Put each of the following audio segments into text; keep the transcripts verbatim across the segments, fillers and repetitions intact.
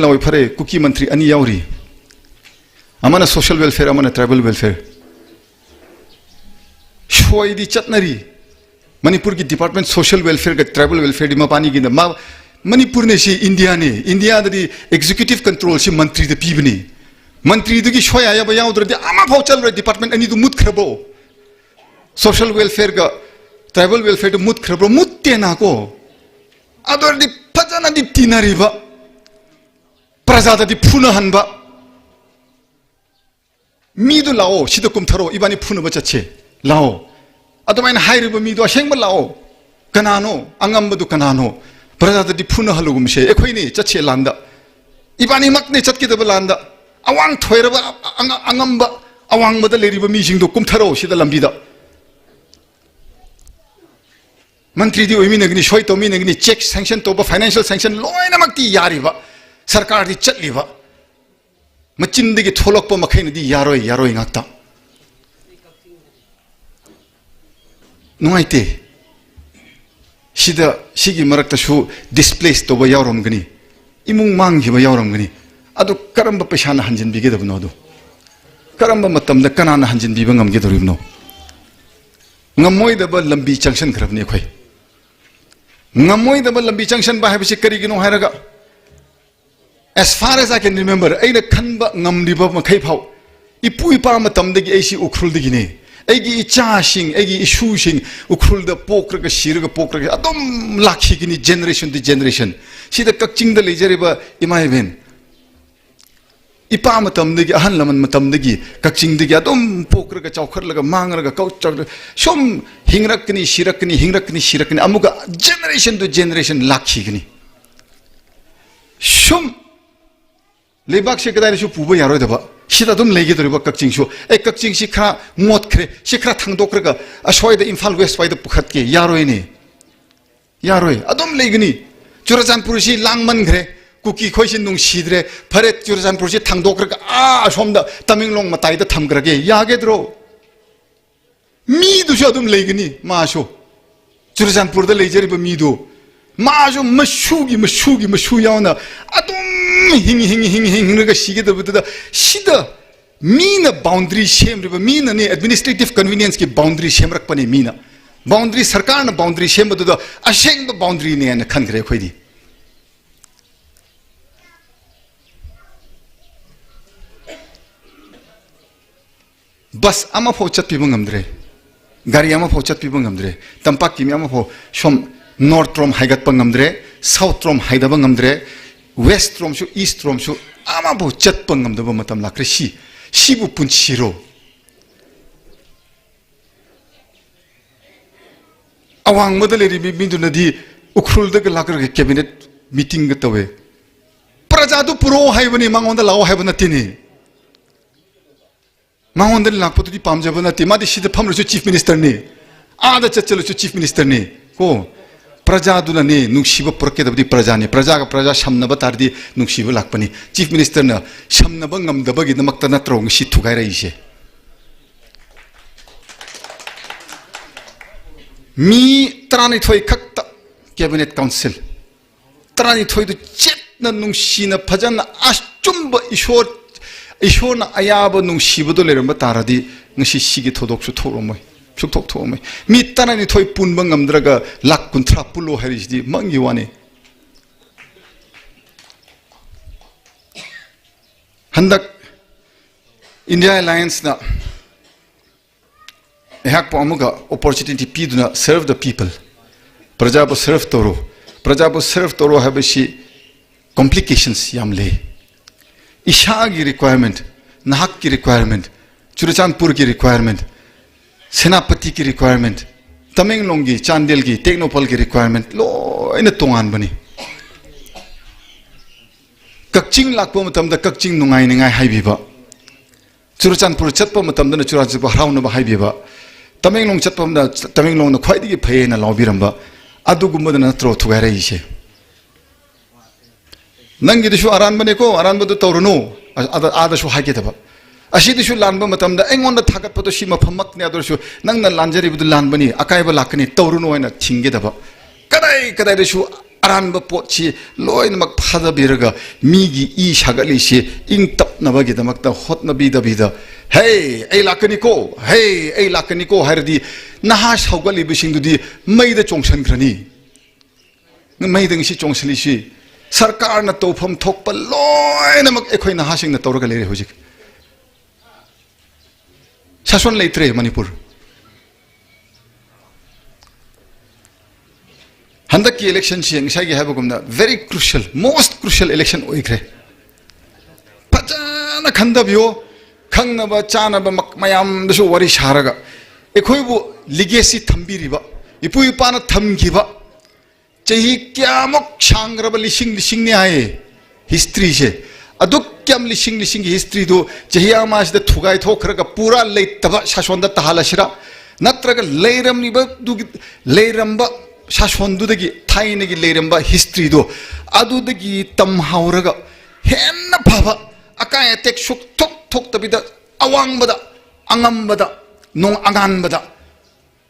ꯂꯧꯏ꯫ ꯐꯔꯦ, ꯀꯨꯀꯤ ꯃꯟꯇ꯭ꯔꯤ ꯑꯅꯤ ꯌꯥꯎꯔꯤ, ꯑꯃꯅ social welfare, ꯑꯃꯅ tribal welfare꯫ ꯁꯣꯏꯗꯤ ꯆꯠꯅꯔꯤ꯫ ꯃꯅꯤꯄꯨꯔꯒꯤ department social welfareꯒ tribal welfareꯗꯤ ꯃꯕꯥꯅꯤꯒꯤꯅ ꯃꯥ-, ꯃꯅꯤꯄꯨꯔꯅꯦ ꯁꯤ, ꯏꯟꯗꯤꯌꯥꯅꯦ꯫ ꯏꯟꯗꯤꯌꯥꯗꯗꯤ executive controlꯁꯤ ꯃꯟꯇ꯭ꯔꯤꯗ ꯄꯤꯕꯅꯤ꯫ ꯃꯟꯇ꯭ꯔꯤꯗꯨꯒꯤ ꯁꯣꯏ ꯑꯌꯥꯕ ꯌꯥꯎꯗ꯭ꯔꯗꯤ ꯑꯃꯐꯥꯎ ꯆꯠꯂꯔꯣꯏ꯫ Department ꯑꯅꯤꯗꯨ ꯃꯨꯠꯈ꯭ꯔꯕꯣ? Social welfareꯒ tribal welfareꯗꯨ ꯃꯨꯠꯈ꯭ꯔꯕ꯭ꯔꯣ? ꯃꯨꯠꯇꯦꯅꯀꯣ꯫ ꯑꯗꯨ ꯑꯣꯏꯔꯗꯤ ꯐꯖꯅꯗꯤ ꯇꯤꯟꯅꯔꯤꯕ, ꯄ꯭ꯔꯖꯥꯗꯗꯤ ꯐꯨꯅꯍꯟꯕ꯫ ꯃꯤꯗꯨ ꯂꯥꯛꯑꯣ, ꯁꯤꯗ ꯀꯨꯝꯊꯔꯣ, ꯏꯕꯥꯅꯤ ꯐꯨꯅꯕ ꯆꯠꯁꯦ, ꯂꯥꯛꯑꯣ꯫ ꯑꯗꯨꯃꯥꯏꯅ ꯍꯥꯏꯔꯤꯕ ꯃꯤꯗꯣ ꯑꯁꯦꯡꯕ ꯂꯥꯛꯑꯣ꯫ ꯀꯅꯥꯅꯣ? ꯑꯉꯝꯕꯗꯨ ꯀꯅꯥꯅꯣ? ꯄ꯭ꯔꯖꯥꯗꯗꯤ ꯐꯨꯅꯍꯜꯂꯒꯨꯝꯁꯦ, ꯑꯩꯈꯣꯏꯅꯤ ꯆꯠꯁꯦ ꯂꯥꯟꯗ꯫ ꯏꯕꯥꯅꯤꯃꯛꯅꯤ ꯆꯠꯀꯗꯕ ꯂꯥꯟꯗ꯫ ꯑꯋꯥꯡ ꯊꯣꯏꯔꯕ, ꯑꯉ-, ꯑꯉꯝꯕ, ꯑꯋꯥꯡꯕꯗ ꯂꯩꯔꯤꯕ ꯃꯤꯁꯤꯡꯗꯣ ꯀꯨꯝꯊꯔꯛꯑꯣ ꯁꯤꯗ ꯂꯝꯕꯤꯗ꯫ ꯃꯟꯇ꯭ꯔꯤꯗꯤ ꯑꯣꯏꯃꯤꯟꯅꯒꯅꯤ, ꯁꯣꯏ ꯇꯧꯃꯤꯟꯅꯒꯅꯤ, cheque sanction ꯇꯧꯕ, financial sanction ꯂꯣꯏꯅꯃꯛꯇꯤ ꯌꯥꯔꯤꯕ, ꯁꯔꯀꯥꯔꯗꯤ ꯆꯠꯂꯤꯕ꯫ ꯃꯆꯤꯟꯗꯒꯤ ꯊꯣꯛꯂꯛꯄ ꯃꯈꯩꯅꯗꯤ ꯌꯥꯔꯣꯏ, ꯌꯥꯔꯣꯏ ꯉꯥꯛꯇ꯫ ꯅꯨꯡꯉꯥꯏꯇꯦ꯫ ꯁꯤꯗ, ꯁꯤꯒꯤ ꯃꯔꯛꯇꯁꯨ displace ꯇꯧꯕ ꯌꯥꯎꯔꯝꯒꯅꯤ, ꯏꯃꯨꯡ ꯃꯥꯡꯈꯤꯕ ꯌꯥꯎꯔꯝꯒꯅꯤ꯫ ꯑꯗꯨ ꯀꯔꯝꯕ ꯄꯩꯁꯥꯅ ꯍꯟꯖꯤꯟꯕꯤꯒꯗꯕꯅꯣ? ꯑꯗꯨ ꯀꯔꯝꯕ ꯃꯇꯝꯗ ꯀꯅꯥꯅ ꯍꯟꯖꯤꯟꯕꯤꯕ ꯉꯝꯒꯗꯧꯔꯤꯕꯅꯣ? ꯉꯝꯃꯣꯏꯗꯕ ꯂꯝꯕꯤ ꯆꯪꯁꯟꯈ꯭ꯔꯕꯅꯤ ꯑꯩꯈꯣꯏ꯫ ꯉꯝꯃꯣꯏꯗꯕ ꯂꯝꯕꯤ ꯆꯪꯁꯟꯕ ꯍꯥꯏꯕꯁꯤ ꯀꯔꯤꯒꯤꯅꯣ ꯍꯥꯏꯔꯒ, as far as I can remember, ꯑꯩꯅ ꯈꯟꯕ ꯉꯝꯂꯤꯕ ꯃꯈꯩ ꯐꯥꯎ, ꯏꯄꯨ ꯏꯄꯥ ꯃꯇꯝꯗꯒꯤ ꯑꯩꯁꯤ ꯎꯈ꯭ꯔꯨꯜꯗꯒꯤꯅꯦ꯫ ꯑꯩꯒꯤ ꯏꯆꯥꯁꯤꯡ, ꯑꯩꯒꯤ ꯏꯁꯨꯁꯤꯡ ꯎꯈ꯭ꯔꯨꯜꯗ ꯄꯣꯛꯈ꯭ꯔꯒ, ꯁꯤꯔꯒ, ꯄꯣꯛꯈ꯭ꯔꯒ ꯑꯗꯨꯝ ꯂꯥꯛꯈꯤꯒꯅꯤ, generation to generation꯫ ꯁꯤꯗ ꯀꯛꯆꯤꯡꯗ ꯂꯩꯖꯔꯤꯕ ꯏꯃꯥ ꯏꯕꯦꯟ, ꯏꯄꯥ ꯃꯇꯝꯗꯒꯤ, ꯑꯍꯜ ꯂꯃꯟ ꯃꯇꯝꯗꯒꯤ ꯀꯛꯆꯤꯡꯗꯒꯤ ꯑꯗꯨꯝ ꯄꯣꯛꯈ꯭ꯔꯒ, ꯆꯥꯎꯈꯠꯂꯒ, ꯃꯥꯡꯂꯒ, ꯀꯧ-, ꯆꯥꯎ-, ꯁꯨꯝ ꯍꯤꯡꯔꯛꯀꯅꯤ, ꯁꯤꯔꯛꯀꯅꯤ, ꯍꯤꯡꯔꯛꯀꯅꯤ, ꯁꯤꯔꯛꯀꯅꯤ, ꯑꯃꯨꯛꯀ generation to generation ꯂꯥꯛꯈꯤꯒꯅꯤ꯫ ꯁꯨꯝ ꯂꯩꯕꯥꯛꯁꯦ ꯀꯗꯥꯏꯗꯁꯨ ꯄꯨꯕ ꯌꯥꯔꯣꯏꯗꯕ, ꯁꯤꯗ ꯑꯗꯨꯝ ꯂꯩꯒꯗꯧꯔꯤꯕ ꯀꯛꯆꯤꯡꯁꯨ꯫ ꯑꯦ, ꯀꯛꯆꯤꯡꯁꯤ ꯈꯔ ꯃꯣꯠꯈ꯭ꯔꯦ, ꯁꯤ ꯈꯔ ꯊꯥꯡꯗꯣꯛꯈ꯭ꯔꯒ ꯑꯁ꯭ꯋꯥꯏꯗ, ꯏꯝꯐꯥꯜ West ꯋꯥꯏꯗ ꯄꯨꯈꯠꯀꯦ, ꯌꯥꯔꯣꯏꯅꯦ, ꯌꯥꯔꯣꯏ, ꯑꯗꯨꯝ ꯂꯩꯒꯅꯤ꯫ ꯆꯨꯔꯆꯥꯟꯄꯨꯔꯁꯤ ꯂꯥꯡꯃꯟꯈ꯭ꯔꯦ, ꯀꯨꯀꯤ ꯈꯣꯏꯁꯤ ꯅꯨꯡꯁꯤꯗ꯭ꯔꯦ, ꯐꯔꯦ, ꯆꯨꯔꯆꯥꯟꯄꯨꯔꯁꯤ ꯊꯥꯡꯗꯣꯛꯈ꯭ꯔꯒ ꯑꯥ ꯑꯁꯣꯝꯗ ꯇꯃꯦꯡꯂꯣꯡ ꯃꯇꯥꯏꯗ ꯊꯝꯈ꯭ꯔꯒꯦ, ꯌꯥꯒꯗ꯭ꯔꯣ? ꯃꯤꯗꯨꯁꯨ ꯑꯗꯨꯝ ꯂꯩꯒꯅꯤ꯫ ꯃꯥꯁꯨ, ꯆꯨꯔꯆꯥꯟꯄꯨꯔꯗ ꯂꯩꯖꯔꯤꯕ ꯃꯤꯗꯨ, ꯃꯥꯁꯨ ꯃꯁꯨꯒꯤ, ꯃꯁꯨꯒꯤ, ꯃꯁꯨ ꯌꯥꯎꯅ ꯑꯗꯨꯝ ꯍꯤꯡ ꯍꯤꯡ ꯍꯤꯡ ꯍꯤꯡ ꯍꯤꯡꯉꯒ ꯁꯤꯒꯗꯕꯗꯨꯗ, ꯁꯤꯗ ꯃꯤꯅ ꯕꯥꯎꯟꯗꯔꯤ ꯁꯦꯝꯂꯤꯕ, ꯃꯤꯅꯅꯦ ꯑꯦꯗꯃꯤꯅꯤꯁꯇ꯭ꯔꯦꯇꯤꯚ ꯀꯟꯚꯤꯅꯤꯌꯦꯟꯁꯀꯤ ꯕꯥꯎꯟꯗꯔꯤ ꯁꯦꯝꯔꯛꯄꯅꯦ ꯃꯤꯅ꯫ ꯕꯥꯎꯟꯗꯔꯤ, ꯁꯔꯀꯥꯔꯅ ꯕꯥꯎꯟꯗꯔꯤ ꯁꯦꯝꯕꯗꯨꯗ ꯑꯁꯦꯡꯕ ꯕꯥꯎꯟꯗꯔꯤꯅꯦꯅ ꯈꯟꯈ꯭ꯔꯦ ꯑꯩꯈꯣꯏꯗꯤ꯫ ꯕꯁ ꯑꯃꯐꯥꯎ ꯆꯠꯄꯤꯕ ꯉꯝꯗ꯭ꯔꯦ, ꯒꯥꯔꯤ ꯑꯃꯐꯥꯎ ꯆꯠꯄꯤꯕ ꯉꯝꯗ꯭ꯔꯦ, ꯇꯝꯄꯥꯛꯀꯤ ꯃꯤ ꯑꯃꯐꯥꯎ ꯁꯣꯝ ꯅꯣꯔꯠ ꯔꯣꯝ ꯍꯥꯏꯒꯠꯄ ꯉꯝꯗ꯭ꯔꯦ, ꯁꯥꯎꯠ ꯔꯣꯝ ꯍꯥꯏꯗꯕ ꯉꯝꯗ꯭ꯔꯦ, ꯋꯦꯁ ꯔꯣꯝꯁꯨ, ꯏꯁ ꯔꯣꯝꯁꯨ ꯑꯃꯐꯥꯎ ꯆꯠꯄ ꯉꯝꯗꯕ ꯃꯇꯝ ꯂꯥꯛꯈ꯭ꯔꯦ꯫ ꯁꯤ, ꯁꯤꯕꯨ ꯄꯨꯟꯁꯤꯔꯣ? ꯑꯋꯥꯡꯕꯗ ꯂꯩꯔꯤꯕ ꯃꯤꯗꯨꯅꯗꯤ ꯎꯈ꯭ꯔꯨꯜꯗꯒ ꯂꯥꯛꯂꯒ ꯀꯦꯕꯤꯅꯦꯠ ꯃꯤꯇꯤꯡꯒ ꯇꯧꯋꯦ꯫ ꯄ꯭ꯔꯖꯥꯗꯨ ꯄꯨꯔꯛꯑꯣ ꯍꯥꯏꯕꯅꯤ, ꯃꯉꯣꯟꯗ ꯂꯥꯛꯑꯣ ꯍꯥꯏꯕ ꯅꯠꯇꯦꯅꯦ꯫ ꯃꯉꯣꯟꯗ ꯂꯥꯛꯄꯗꯨꯗꯤ ꯄꯥꯝꯖꯕ ꯅꯠꯇꯦ꯫ ꯃꯥꯗꯤ ꯁꯤꯗ ꯐꯝꯂꯁꯨ ꯆꯤꯐ ꯃꯤꯅꯤꯁꯇꯔꯅꯤ, ꯑꯥꯗ ꯆꯠꯆꯠꯂꯁꯨ ꯆꯤꯐ ꯃꯤꯅꯤꯁꯇꯔꯅꯤ꯫ ꯀꯣ, ꯄ꯭ꯔꯖꯥꯗꯨꯅꯅꯦ ꯅꯨꯡꯁꯤꯕ ꯄꯨꯔꯛꯀꯗꯕꯗꯤ ꯄ꯭ꯔꯖꯥꯅꯤ꯫ ꯄ꯭ꯔꯖꯥꯒ ꯄ꯭ꯔꯖꯥ ꯁꯝꯅꯕ ꯇꯥꯔꯗꯤ ꯅꯨꯡꯁꯤꯕ ꯂꯥꯛꯄꯅꯤ꯫ ꯆꯤꯐ ꯃꯤꯅꯤꯁꯇꯔꯅ ꯁꯝꯅꯕ ꯉꯝꯗꯕꯒꯤꯗꯃꯛꯇ ꯅꯠꯇ꯭ꯔꯣ ꯉꯁꯤ ꯊꯨꯒꯥꯏꯔꯛꯏꯁꯦ? ꯃꯤ ꯇꯔꯥꯅꯤꯊꯣꯏ ꯈꯛꯇ ꯀꯦꯕꯤꯅꯦꯠ ꯀꯥꯎꯟꯁꯤꯜ, ꯇꯔꯥꯅꯤꯊꯣꯏꯗꯨ ꯆꯦꯠꯅ, ꯅꯨꯡꯁꯤꯅ, ꯐꯖꯅ ꯑꯆꯨꯝꯕ ꯏꯁꯣꯔ, ꯏꯁꯣꯔꯅ ꯑꯌꯥꯕ ꯅꯨꯡꯁꯤꯕꯗꯣ ꯂꯩꯔꯝꯕ ꯇꯥꯔꯗꯤ ꯉꯁꯤ ꯁꯤꯒꯤ ꯊꯧꯗꯣꯛꯁꯨ ꯊꯣꯛꯂꯝꯃꯣꯏ, ꯁꯨꯛꯊꯣꯛ ꯊꯣꯛꯂꯝꯃꯣꯏ꯫ ꯃꯤ ꯇꯔꯥꯅꯤꯊꯣꯏ ꯄꯨꯟꯕ ꯉꯝꯗ꯭ꯔꯒ ꯂꯥꯛ ꯀꯨꯟꯊ꯭ꯔꯥ ꯄꯨꯜꯂꯣ ꯍꯥꯏꯔꯤꯁꯤꯗꯤ ꯃꯪꯒꯤ ꯋꯥꯅꯤ꯫ ꯍꯟꯗꯛ ꯏꯟꯗꯤꯌꯥ ꯑꯦꯂꯥꯌꯟꯁꯅ ꯑꯩꯍꯥꯛꯄꯨ ꯑꯃꯨꯛꯀ ꯑꯣꯄꯣꯔꯆꯨꯅꯤꯇꯤ ꯄꯤꯗꯨꯅ serve the people, ꯄ꯭ꯔꯖꯥꯕꯨ serve ꯇꯧꯔꯣ, ꯄ꯭ꯔꯖꯥꯕꯨ serve ꯇꯧꯔꯣ ꯍꯥꯏꯕꯁꯤ complications ꯌꯥꯝ ꯂꯩ꯫ ꯏꯁꯥꯒꯤ requirement, ꯅꯍꯥꯛꯀꯤ requirement, ꯆꯨꯔꯆꯥꯟꯄꯨꯔꯒꯤ requirement, ꯁꯦꯅꯥꯄꯇꯤꯒꯤ requirement, ꯇꯃꯦꯡꯂꯣꯡꯒꯤ, ꯆꯥꯟꯗꯦꯜꯒꯤ, ꯇꯦꯡꯅꯧꯄꯜꯒꯤ requirement ꯂꯣꯏꯅ ꯇꯣꯉꯥꯟꯕꯅꯤ꯫ ꯀꯛꯆꯤꯡ ꯂꯥꯛꯄ ꯃꯇꯝꯗ ꯀꯛꯆꯤꯡ ꯅꯨꯡꯉꯥꯏꯅꯤꯉꯥꯏ ꯍꯥꯏꯕꯤꯕ, ꯆꯨꯔꯆꯥꯟꯄꯨꯔ ꯆꯠꯄ ꯃꯇꯝꯗꯅ ꯆꯨꯔꯆꯥꯟꯄꯨꯔ ꯍꯔꯥꯎꯅꯕ ꯍꯥꯏꯕꯤꯕ, ꯇꯃꯦꯡꯂꯣꯡ ꯆꯠꯄ ꯃꯇꯝꯗ ꯇꯃꯦꯡꯂꯣꯡꯅ ꯈ꯭ꯋꯥꯏꯗꯒꯤ ꯐꯩ ꯍꯥꯏꯅ ꯂꯥꯎꯕꯤꯔꯝꯕ, ꯑꯗꯨꯒꯨꯝꯕꯗ ꯅꯠꯇ꯭ꯔꯣ ꯊꯨꯒꯥꯏꯔꯛꯏꯁꯦ? ꯅꯪꯒꯤꯗꯨꯁꯨ ꯑꯔꯥꯟꯕꯅꯦꯀꯣ, ꯑꯔꯥꯟꯕꯗꯨ ꯇꯧꯔꯨꯅꯨ꯫ ꯑ-, ꯑꯗ-, ꯑꯥꯗꯁꯨ ꯍꯥꯏꯒꯦꯗꯕ꯫ ꯑꯁꯤꯗꯁꯨ ꯂꯥꯟꯕ ꯃꯇꯝꯗ ꯑꯩꯉꯣꯟꯗ ꯊꯥꯒꯠꯄꯗꯣ ꯁꯤ ꯃꯐꯝꯃꯛꯅꯦ, ꯑꯗꯨ ꯑꯣꯏꯔꯁꯨ ꯅꯪꯅ ꯂꯥꯟꯖꯔꯤꯕꯗꯨ ꯂꯥꯟꯕꯅꯤ, ꯑꯀꯥꯏꯕ ꯂꯥꯛꯀꯅꯤ, ꯇꯧꯔꯨꯅꯨ ꯍꯥꯏꯅ ꯊꯤꯡꯒꯦꯗꯕ꯫ ꯀꯗꯥꯏ ꯀꯗꯥꯏꯗꯁꯨ ꯑꯔꯥꯟꯕ ꯄꯣꯠꯁꯤ ꯂꯣꯏꯅꯃꯛ ꯐꯥꯗꯕꯤꯔꯒ, ꯃꯤꯒꯤ ꯏ ꯁꯥꯒꯠꯂꯤꯁꯤ ꯏꯪ ꯇꯞꯅꯕꯒꯤꯗꯃꯛꯇ ꯍꯣꯠꯅꯕꯤꯗꯕꯤꯗ, "ꯍꯦ, ꯑꯩ ꯂꯥꯛꯀꯅꯤꯀꯣ, ꯍꯦ, ꯑꯩ ꯂꯥꯛꯀꯅꯤꯀꯣ" ꯍꯥꯏꯔꯗꯤ, ꯅꯍꯥ ꯁꯧꯒꯠꯂꯤꯕꯁꯤꯡꯗꯨꯗꯤ ꯃꯩꯗ ꯆꯣꯡꯁꯤꯟꯈ꯭ꯔꯅꯤ꯫ ꯃꯩꯗ ꯉꯁꯤ ꯆꯣꯡꯁꯤꯜꯂꯤꯁꯤ ꯁꯔꯀꯥꯔꯅ ꯇꯧꯐꯝ ꯊꯣꯛꯄ ꯂꯣꯏꯅꯃꯛ ꯑꯩꯈꯣꯏ ꯅꯍꯥꯁꯤꯡꯅ ꯇꯧꯔꯒ ꯂꯩꯔꯦ ꯍꯧꯖꯤꯛ꯫ ꯁꯥꯁꯣꯟ ꯂꯩꯇ꯭ꯔꯦ ꯃꯅꯤꯄꯨꯔ꯫ ꯍꯟꯗꯛꯀꯤ ꯏꯂꯦꯛꯁꯟꯁꯤ ꯉꯁꯥꯏꯒꯤ ꯍꯥꯏꯕꯒꯨꯝꯅ very crucial, most crucial election ꯑꯣꯏꯈ꯭ꯔꯦ꯫ ꯐꯖꯅ ꯈꯟꯊꯕꯤꯌꯣ꯫ ꯈꯪꯅꯕ ꯆꯥꯅꯕ ꯃꯛ-, ꯃꯌꯥꯝꯗꯁꯨ ꯋꯥꯔꯤ ꯁꯥꯔꯒ, ꯑꯩꯈꯣꯏꯕꯨ legacy ꯊꯝꯕꯤꯔꯤꯕ, ꯏꯄꯨ ꯏꯄꯥꯅ ꯊꯝꯈꯤꯕ, ꯆꯍꯤ ꯀꯌꯥꯃꯨꯛ ꯁꯥꯡꯈ꯭ꯔꯕ ꯂꯤꯁꯤꯡ ꯂꯤꯁꯤꯡꯅꯤ ꯍꯥꯏꯌꯦ ꯍꯤꯁꯇ꯭ꯔꯤꯁꯦ꯫ ꯑꯗꯨꯛ ꯌꯥꯝ ꯂꯤꯁꯤꯡ ꯂꯤꯁꯤꯡꯒꯤ ꯍꯤꯁꯇ꯭ꯔꯤꯗꯨ ꯆꯍꯤ ꯑꯃꯁꯤꯗ ꯊꯨꯒꯥꯏ ꯊꯣꯛꯈ꯭ꯔꯒ ꯄꯨꯔꯥ ꯂꯩꯇꯕ ꯁꯥꯁꯣꯟꯗ ꯇꯥꯍꯜꯂꯁꯤꯔꯥ? ꯅꯠꯇ꯭ꯔꯒ ꯂꯩꯔꯝꯂꯤꯕꯗꯨꯒꯤ, ꯂꯩꯔꯝꯕ ꯁꯥꯁꯣꯟꯗꯨꯗꯒꯤ, ꯊꯥꯏꯅꯒꯤ ꯂꯩꯔꯝꯕ ꯍꯤꯁꯇ꯭ꯔꯤꯗꯣ, ꯑꯗꯨꯗꯒꯤ ꯇꯝꯍꯧꯔꯒ ꯍꯦꯟꯅ ꯐꯕ, ꯑꯀꯥꯏ ꯑꯇꯦꯛ ꯁꯨꯛꯊꯣꯛ ꯊꯣꯛꯇꯕꯤꯗ, ꯑꯋꯥꯡꯕꯗ, ꯑꯉꯝꯕꯗ, ꯅꯣꯡ ꯑꯉꯥꯟꯕꯗ,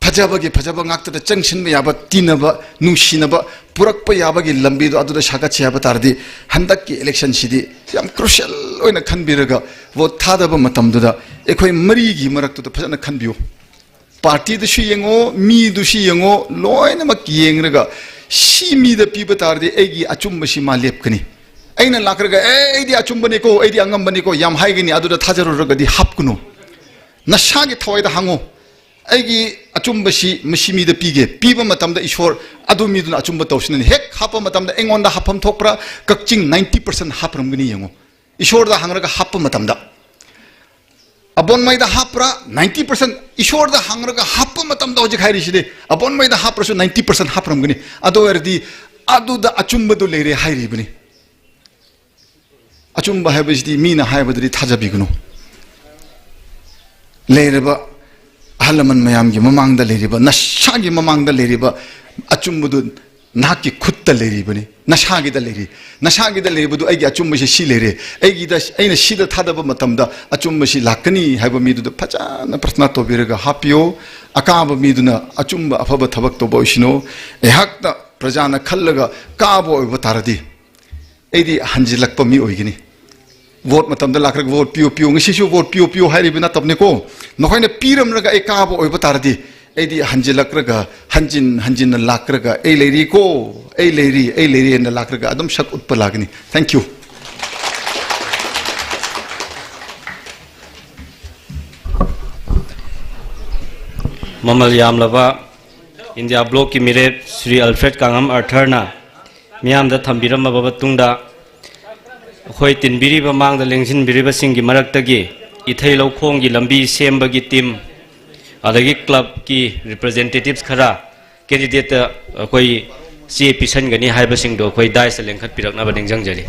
ꯐꯖꯕꯒꯤ ꯐꯖꯕ ꯉꯥꯛꯇꯗ ꯆꯪꯁꯤꯟꯕ ꯌꯥꯕ, ꯇꯤꯟꯅꯕ, ꯅꯨꯡꯁꯤꯅꯕ ꯄꯨꯔꯛꯄ ꯌꯥꯕꯒꯤ ꯂꯝꯕꯤꯗꯣ ꯑꯗꯨꯗ ꯁꯥꯒꯠꯁꯤ ꯍꯥꯏꯕ ꯇꯥꯔꯗꯤ, ꯍꯟꯗꯛꯀꯤ ꯏꯂꯦꯛꯁꯟꯁꯤꯗꯤ ꯌꯥꯝ crucial ꯑꯣꯏꯅ ꯈꯟꯕꯤꯔꯒ ꯚꯣꯠ ꯊꯥꯗꯕ ꯃꯇꯝꯗꯨꯗ ꯑꯩꯈꯣꯏ ꯃꯔꯤꯒꯤ ꯃꯔꯛꯇꯨꯗ ꯐꯖꯅ ꯈꯟꯕꯤꯌꯨ꯫ ꯄꯥꯔꯇꯤꯗꯨꯁꯨ ꯌꯦꯡꯉꯣ, ꯃꯤꯗꯨꯁꯨ ꯌꯦꯡꯉꯣ, ꯂꯣꯏꯅꯃꯛ ꯌꯦꯡꯂꯒ ꯁꯤ ꯃꯤꯗ ꯄꯤꯕ ꯇꯥꯔꯗꯤ ꯑꯩꯒꯤ ꯑꯆꯨꯝꯕꯁꯤ ꯃꯥ ꯂꯦꯞꯀꯅꯤ꯫ ꯑꯩꯅ ꯂꯥꯛꯈ꯭ꯔꯒ, "ꯑꯦ, ꯑꯩꯗꯤ ꯑꯆꯨꯝꯕꯅꯤꯀꯣ, ꯑꯩꯗꯤ ꯑꯉꯝꯕꯅꯤꯀꯣ" ꯌꯥꯝ ꯍꯥꯏꯒꯅꯤ, ꯑꯗꯨꯗ ꯊꯥꯖꯔꯨꯔꯒꯗꯤ ꯍꯥꯞꯀꯅꯨ꯫ ꯅꯁꯥꯒꯤ ꯊꯋꯥꯏꯗ ꯍꯪꯉꯨ, "ꯑꯩꯒꯤ ꯑꯆꯨꯝꯕꯁꯤ ꯃꯁꯤ ꯃꯤꯗ ꯄꯤꯒꯦ"꯫ ꯄꯤꯕ ꯃꯇꯝꯗ ꯏꯁꯣꯔ ꯑꯗꯨ ꯃꯤꯗꯨꯅ ꯑꯆꯨꯝꯕ ꯇꯧꯁꯤꯅꯅꯤ꯫ ꯍꯦꯛ ꯍꯥꯞꯄ ꯃꯇꯝꯗ ꯑꯩꯉꯣꯟꯗ ꯍꯥꯞꯐꯝ ꯊꯣꯛꯄ꯭ꯔꯥ? ꯀꯛꯆꯤꯡ ninety percent ꯍꯥꯞꯄꯔꯝꯒꯅꯤ ꯌꯦꯡꯉꯨ꯫ ꯏꯁꯣꯔꯗ ꯍꯪꯔꯒ ꯍꯥꯞꯄ ꯃꯇꯝꯗ꯫ ꯑꯕꯣꯟꯃꯩꯗ ꯍꯥꯞꯄ꯭ꯔꯥ? Ninety percent꯫ ꯏꯁꯣꯔꯗ ꯍꯪꯔꯒ ꯍꯥꯞꯄ ꯃꯇꯝꯗ ꯍꯧꯖꯤꯛ ꯍꯥꯏꯔꯤꯁꯤꯗꯤ, ꯑꯕꯣꯟꯃꯩꯗ ꯍꯥꯞꯄ꯭ꯔꯁꯨ ninety percent ꯍꯥꯞꯄꯔꯝꯒꯅꯤ꯫ ꯑꯗꯨ ꯑꯣꯏꯔꯗꯤ ꯑꯗꯨꯗ ꯑꯆꯨꯝꯕꯗꯨ ꯂꯩꯔꯦ ꯍꯥꯏꯔꯤꯕꯅꯤ꯫ ꯑꯆꯨꯝꯕ ꯍꯥꯏꯕꯁꯤꯗꯤ ꯃꯤꯅ ꯍꯥꯏꯕꯗꯗꯤ ꯊꯥꯖꯕꯤꯒꯅꯨ꯫ ꯂꯩꯔꯕ ꯑꯍꯜ ꯂꯃꯟ ꯃꯌꯥꯝꯒꯤ ꯃꯃꯥꯡꯗ ꯂꯩꯔꯤꯕ, ꯅꯁꯥꯒꯤ ꯃꯃꯥꯡꯗ ꯂꯩꯔꯤꯕ ꯑꯆꯨꯝꯕꯗꯨ ꯅꯍꯥꯛꯀꯤ ꯈꯨꯠꯇ ꯂꯩꯔꯤꯕꯅꯤ, ꯅꯁꯥꯒꯤꯗ ꯂꯩꯔꯤ꯫ ꯅꯁꯥꯒꯤꯗ ꯂꯩꯔꯤꯕꯗꯨ, "ꯑꯩꯒꯤ ꯑꯆꯨꯝꯕꯁꯤ ꯁꯤ ꯂꯩꯔꯦ, ꯑꯩꯒꯤꯗ, ꯑꯩꯅ ꯁꯤꯗ ꯊꯥꯗꯕ ꯃꯇꯝꯗ ꯑꯆꯨꯝꯕꯁꯤ ꯂꯥꯛꯀꯅꯤ" ꯍꯥꯏꯕ ꯃꯤꯗꯨꯗ ꯐꯖꯅ ꯄ꯭ꯔꯊꯅꯥ ꯇꯧꯕꯤꯔꯒ ꯍꯥꯞꯄꯤꯌꯣ꯫ ꯑꯀꯥꯕ ꯃꯤꯗꯨꯅ ꯑꯆꯨꯝꯕ ꯑꯐꯕ ꯊꯕꯛ ꯇꯧꯕ ꯑꯣꯏꯁꯅꯨ꯫ ꯑꯩꯍꯥꯛꯅ ꯄ꯭ꯔꯖꯥꯅ ꯈꯜꯂꯒ ꯀꯥꯕ ꯑꯣꯏꯕ ꯇꯥꯔꯗꯤ, ꯑꯩꯗꯤ ꯍꯟꯖꯤꯜꯂꯛꯄ ꯃꯤ ꯑꯣꯏꯒꯅꯤ꯫ ꯚꯣꯠ ꯃꯇꯝꯗ ꯂꯥꯛꯈ꯭ꯔꯒ ꯚꯣꯠ ꯄꯤꯌꯨ, ꯄꯤꯌꯨ, ꯉꯁꯤꯁꯨ ꯚꯣꯠ ꯄꯤꯌꯨ, ꯄꯤꯌꯨ ꯍꯥꯏꯔꯤꯕ ꯅꯠꯇꯕꯅꯤꯀꯣ꯫ ꯅꯈꯣꯏꯅ ꯄꯤꯔꯝꯂꯒ ꯑꯩ ꯀꯥꯕ ꯑꯣꯏꯕ ꯇꯥꯔꯗꯤ, ꯑꯩꯗꯤ ꯍꯟꯖꯤꯜꯂꯛꯂꯒ, ꯍꯟꯖꯤꯟ ꯍꯟꯖꯤꯟꯅ ꯂꯥꯛꯂꯒ, "ꯑꯩ ꯂꯩꯔꯤꯀꯣ, ꯑꯩ ꯂꯩꯔꯤ, ꯑꯩ ꯂꯩꯔꯤ" ꯍꯥꯏꯅ ꯂꯥꯛꯂꯒ ꯑꯗꯨꯝ ꯁꯛ ꯎꯠꯄ ꯂꯥꯛꯀꯅꯤ꯫ Thank you꯫ ꯃꯃꯜ ꯌꯥꯝꯂꯕ ꯏꯟꯗꯤꯌꯥ ꯕ꯭ꯂꯣꯛꯀꯤ ꯃꯤꯔꯦꯞ ꯁ꯭ꯔꯤ ꯑꯜꯐ꯭ꯔꯦꯗ ꯀꯥꯡꯉꯝ ꯑꯥꯔꯊꯔꯅ ꯃꯤꯌꯥꯝꯗ ꯊꯝꯕꯤꯔꯝꯃꯕ ꯃꯇꯨꯡꯗ, ꯑꯩꯈꯣꯏ ꯇꯤꯟꯕꯤꯔꯤꯕ, ꯃꯥꯡꯗ ꯂꯦꯡꯁꯤꯟꯕꯤꯔꯤꯕꯁꯤꯡꯒꯤ ꯃꯔꯛꯇꯒꯤ ꯏꯊꯩ ꯂꯧꯈꯣꯡꯒꯤ ꯂꯝꯕꯤ ꯁꯦꯝꯕꯒꯤ ꯇꯤꯝ, ꯑꯗꯒꯤ ꯀ꯭ꯂꯕꯀꯤ ꯔꯤꯄ꯭ꯔꯖꯦꯟꯇꯦꯇꯤꯚꯁ ꯈꯔ ꯀꯦꯟꯗꯤꯗꯦꯠꯇ ꯑꯩꯈꯣꯏ ꯆꯦ ꯄꯤꯁꯟꯒꯅꯤ ꯍꯥꯏꯕꯁꯤꯡꯗꯣ ꯑꯩꯈꯣꯏ ꯗꯥꯏꯁꯇ ꯂꯦꯡꯈꯠꯄꯤꯔꯛꯅꯕ ꯅꯤꯡꯁꯤꯡꯖꯔꯤ꯫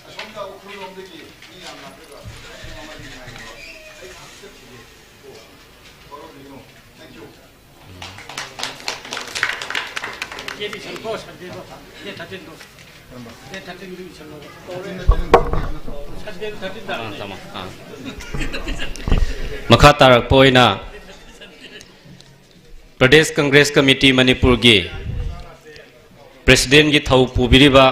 ꯑꯁꯣꯝꯗ ꯎꯈ꯭ꯔꯨꯜ ꯂꯣꯝꯗꯒꯤ ꯃꯤ ꯌꯥꯝ ꯂꯥꯛꯄꯤꯕ, ꯃꯐꯝ ꯑꯃꯗꯤ ꯉꯥꯏꯔꯤꯕ꯫ ꯑꯩ ꯉꯥꯏꯍꯥꯛ ꯆꯠꯈꯤꯒꯦ꯫ ꯀꯣ, ꯀꯣꯔꯧ ꯂꯩꯅꯨ꯫ Thank you꯫ ꯁꯟꯗꯦꯗꯣ꯫ ꯗꯦꯠ ꯊꯥꯔꯇꯤꯟꯗꯣ꯫ ꯗꯦꯠ ꯊꯥꯔꯇꯤꯟꯗꯨ ꯏꯁꯜꯂꯣ꯫ ꯁꯟꯗꯦꯗꯣ ꯊꯥꯔꯇꯤꯟ ꯇꯥꯔꯦꯅꯦ꯫ ꯑꯥ, ꯇꯥꯃꯣ꯫ ꯑꯥ꯫ ꯃꯈꯥ ꯇꯥꯔꯛꯄ ꯑꯣꯏꯅ ꯄ꯭ꯔꯗꯦꯁ ꯀꯪꯒ꯭ꯔꯦꯁ ꯀꯃꯤꯇꯤ ꯃꯅꯤꯄꯨꯔꯒꯤ ꯄ꯭ꯔꯦꯁꯤꯗꯦꯟꯒꯤ ꯊꯧ ꯄꯨꯕꯤꯔꯤꯕ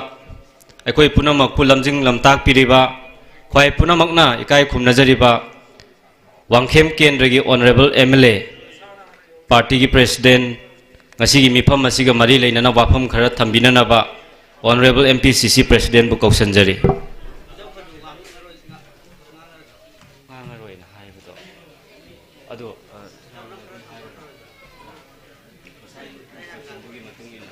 ꯑꯩꯈꯣꯏ ꯄꯨꯝꯅꯃꯛꯄꯨ ꯂꯝꯖꯤꯡ ꯂꯝꯇꯥꯛꯄꯤꯔꯤꯕ, ꯈ꯭ꯋꯥꯏ ꯄꯨꯝꯅꯃꯛꯅ ꯏꯀꯥꯏ ꯈꯨꯝꯅꯖꯔꯤꯕ ꯋꯥꯡꯈꯦꯝ ꯀꯦꯟꯗ꯭ꯔꯒꯤ ꯑꯣꯅꯔꯦꯕꯜ ꯑꯦꯝ ꯑꯦꯜ ꯑꯦ, ꯄꯥꯔꯇꯤꯒꯤ ꯄ꯭ꯔꯦꯁꯤꯗꯦꯟ, ꯉꯁꯤꯒꯤ ꯃꯤꯐꯝ ꯑꯁꯤꯒ ꯃꯔꯤ ꯂꯩꯅꯅ ꯋꯥꯐꯝ ꯈꯔ ꯊꯝꯕꯤꯅꯅꯕ ꯑꯣꯅꯔꯦꯕꯜ ꯑꯦꯝ ꯄꯤ ꯁꯤ ꯁꯤ ꯄ꯭ꯔꯦꯁꯤꯗꯦꯟꯕꯨ ꯀꯧꯁꯤꯟꯖꯔꯤ꯫ ꯉꯥꯡꯉꯔꯣꯏꯅ ꯍꯥꯏꯕꯗꯣ꯫ ꯑꯗꯣ, ꯑ, ꯑꯗꯨꯒꯤ ꯃꯇꯨꯡ ꯏꯟꯅ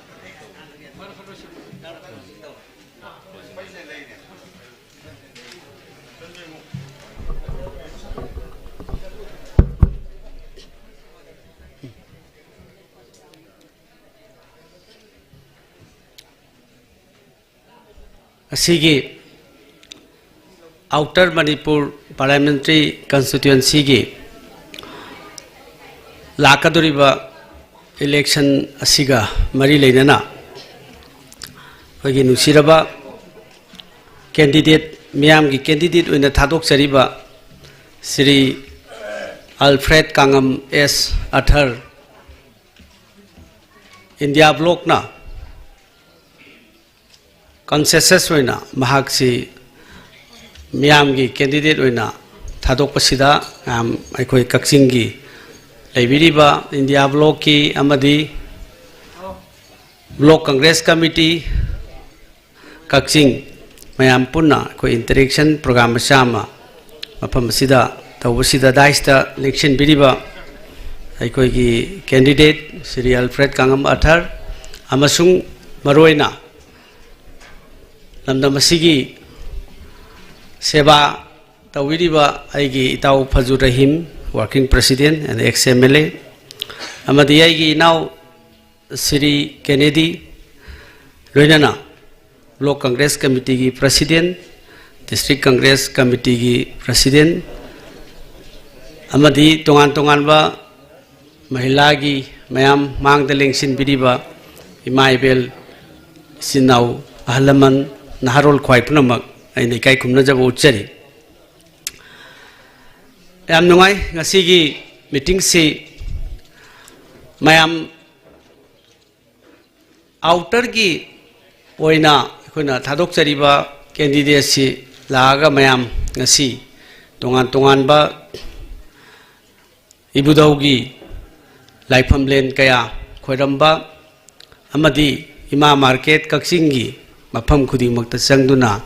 ꯑꯁꯤꯒꯤ ꯑꯥꯎꯇꯔ ꯃꯅꯤꯄꯨꯔ ꯄꯥꯔꯂꯤꯌꯥꯃꯦꯟꯇꯔꯤ ꯀꯟꯁꯇꯤꯇ꯭ꯋꯦꯟꯁꯤꯒꯤ ꯂꯥꯛꯀꯗꯧꯔꯤꯕ ꯏꯂꯦꯛꯁꯟ ꯑꯁꯤꯒ ꯃꯔꯤ ꯂꯩꯅꯅ ꯑꯩꯈꯣꯏꯒꯤ ꯅꯨꯡꯁꯤꯔꯕ ꯀꯦꯟꯗꯤꯗꯦꯠ, ꯃꯤꯌꯥꯝꯒꯤ ꯀꯦꯟꯗꯤꯗꯦꯠ ꯑꯣꯏꯅ ꯊꯥꯗꯣꯛꯆꯔꯤꯕ ꯁ꯭ꯔꯤ ꯑꯜꯐ꯭ꯔꯦꯗ ꯀꯥꯡꯉꯝ ꯑꯦꯁ ꯑꯊꯔ, ꯏꯟꯗꯤꯌꯥ ꯕ꯭ꯂꯣꯛꯅ ꯀꯟꯁꯦꯟꯁꯁ ꯑꯣꯏꯅ ꯃꯍꯥꯛꯁꯤ ꯃꯤꯌꯥꯝꯒꯤ ꯀꯦꯟꯗꯤꯗꯦꯠ ꯑꯣꯏꯅ ꯊꯥꯗꯣꯛꯄꯁꯤꯗ, ꯃꯌꯥꯝ ꯑꯩꯈꯣꯏ ꯀꯛꯆꯤꯡꯒꯤ ꯂꯩꯕꯤꯔꯤꯕ ꯏꯟꯗꯤꯌꯥ ꯕ꯭ꯂꯣꯛꯀꯤ ꯑꯃꯗꯤ ꯕ꯭ꯂꯣꯛ ꯀꯪꯒ꯭ꯔꯦꯁ ꯀꯃꯤꯇꯤ ꯀꯛꯆꯤꯡ ꯃꯌꯥꯝ ꯄꯨꯟꯅ ꯑꯩꯈꯣꯏ ꯏꯟꯇꯔꯦꯛꯁꯟ ꯄ꯭ꯔꯣꯒ꯭ꯔꯥꯝ ꯃꯆꯥ ꯑꯃ ꯃꯐꯝ ꯑꯁꯤꯗ ꯇꯧꯕꯁꯤꯗ, ꯗꯥꯏꯁꯇ ꯂꯦꯡꯁꯤꯟꯕꯤꯔꯤꯕ ꯑꯩꯈꯣꯏꯒꯤ ꯀꯦꯟꯗꯤꯗꯦꯠ ꯁ꯭ꯔꯤ ꯑꯜꯐ꯭ꯔꯦꯗ ꯀꯥꯡꯉꯝ ꯑꯊꯔ ꯑꯃꯁꯨꯡ ꯃꯔꯨꯑꯣꯏꯅ ꯂꯝꯗꯝ ꯑꯁꯤꯒꯤ ꯁꯦꯕꯥ ꯇꯧꯕꯤꯔꯤꯕ ꯑꯩꯒꯤ ꯏꯇꯥꯎ ꯐꯖꯨꯔ Rahim, working president and ex M L A, ꯑꯃꯗꯤ ꯑꯩꯒꯤ ꯏꯅꯥꯎ ꯁ꯭ꯔꯤ ꯀꯦꯅꯦꯗꯤ, ꯂꯣꯏꯅꯅ ꯕ꯭ꯂꯣꯛ ꯀꯪꯒ꯭ꯔꯦꯁ ꯀꯃꯤꯇꯤꯒꯤ ꯄ꯭ꯔꯁꯤꯗꯦꯟ, ꯗꯤꯁꯇ꯭ꯔꯤꯛ ꯀꯪꯒ꯭ꯔꯦꯁ ꯀꯃꯤꯇꯤꯒꯤ ꯄ꯭ꯔꯁꯤꯗꯦꯟ, ꯑꯃꯗꯤ ꯇꯣꯉꯥꯟ ꯇꯣꯉꯥꯟꯕ ꯃꯍꯤꯂꯥꯒꯤ ꯃꯌꯥꯝ, ꯃꯥꯡꯗ ꯂꯦꯡꯁꯤꯟꯕꯤꯔꯤꯕ ꯏꯃꯥ ꯏꯕꯦꯜ, ꯏꯆꯤꯟ ꯏꯅꯥꯎ, ꯑꯍꯜ ꯂꯃꯟ, ꯅꯍꯥꯔꯣꯜ ꯈ꯭ꯋꯥꯏ ꯄꯨꯝꯅꯃꯛ ꯑꯩꯅ ꯏꯀꯥꯏ ꯈꯨꯝꯅꯖꯕ ꯎꯠꯆꯔꯤ꯫ ꯌꯥꯝ ꯅꯨꯡꯉꯥꯏ ꯉꯁꯤꯒꯤ ꯃꯤꯇꯤꯡꯁꯤ꯫ ꯃꯌꯥꯝ ꯑꯥꯎꯇꯔꯒꯤ ꯑꯣꯏꯅ ꯑꯩꯈꯣꯏꯅ ꯊꯥꯗꯣꯛꯆꯔꯤꯕ candidateꯁꯤ ꯂꯥꯛꯑꯒ ꯃꯌꯥꯝ ꯉꯁꯤ ꯇꯣꯉꯥꯟ ꯇꯣꯉꯥꯟꯕ ꯏꯕꯨꯙꯧꯒꯤ ꯂꯥꯏꯐꯝꯂꯦꯟ ꯀꯌꯥ ꯈꯣꯏꯔꯝꯕ ꯑꯃꯗꯤ ꯏꯃꯥ market ꯀꯛꯆꯤꯡꯒꯤ ꯃꯐꯝ ꯈꯨꯗꯤꯡꯃꯛꯇ ꯆꯪꯗꯨꯅ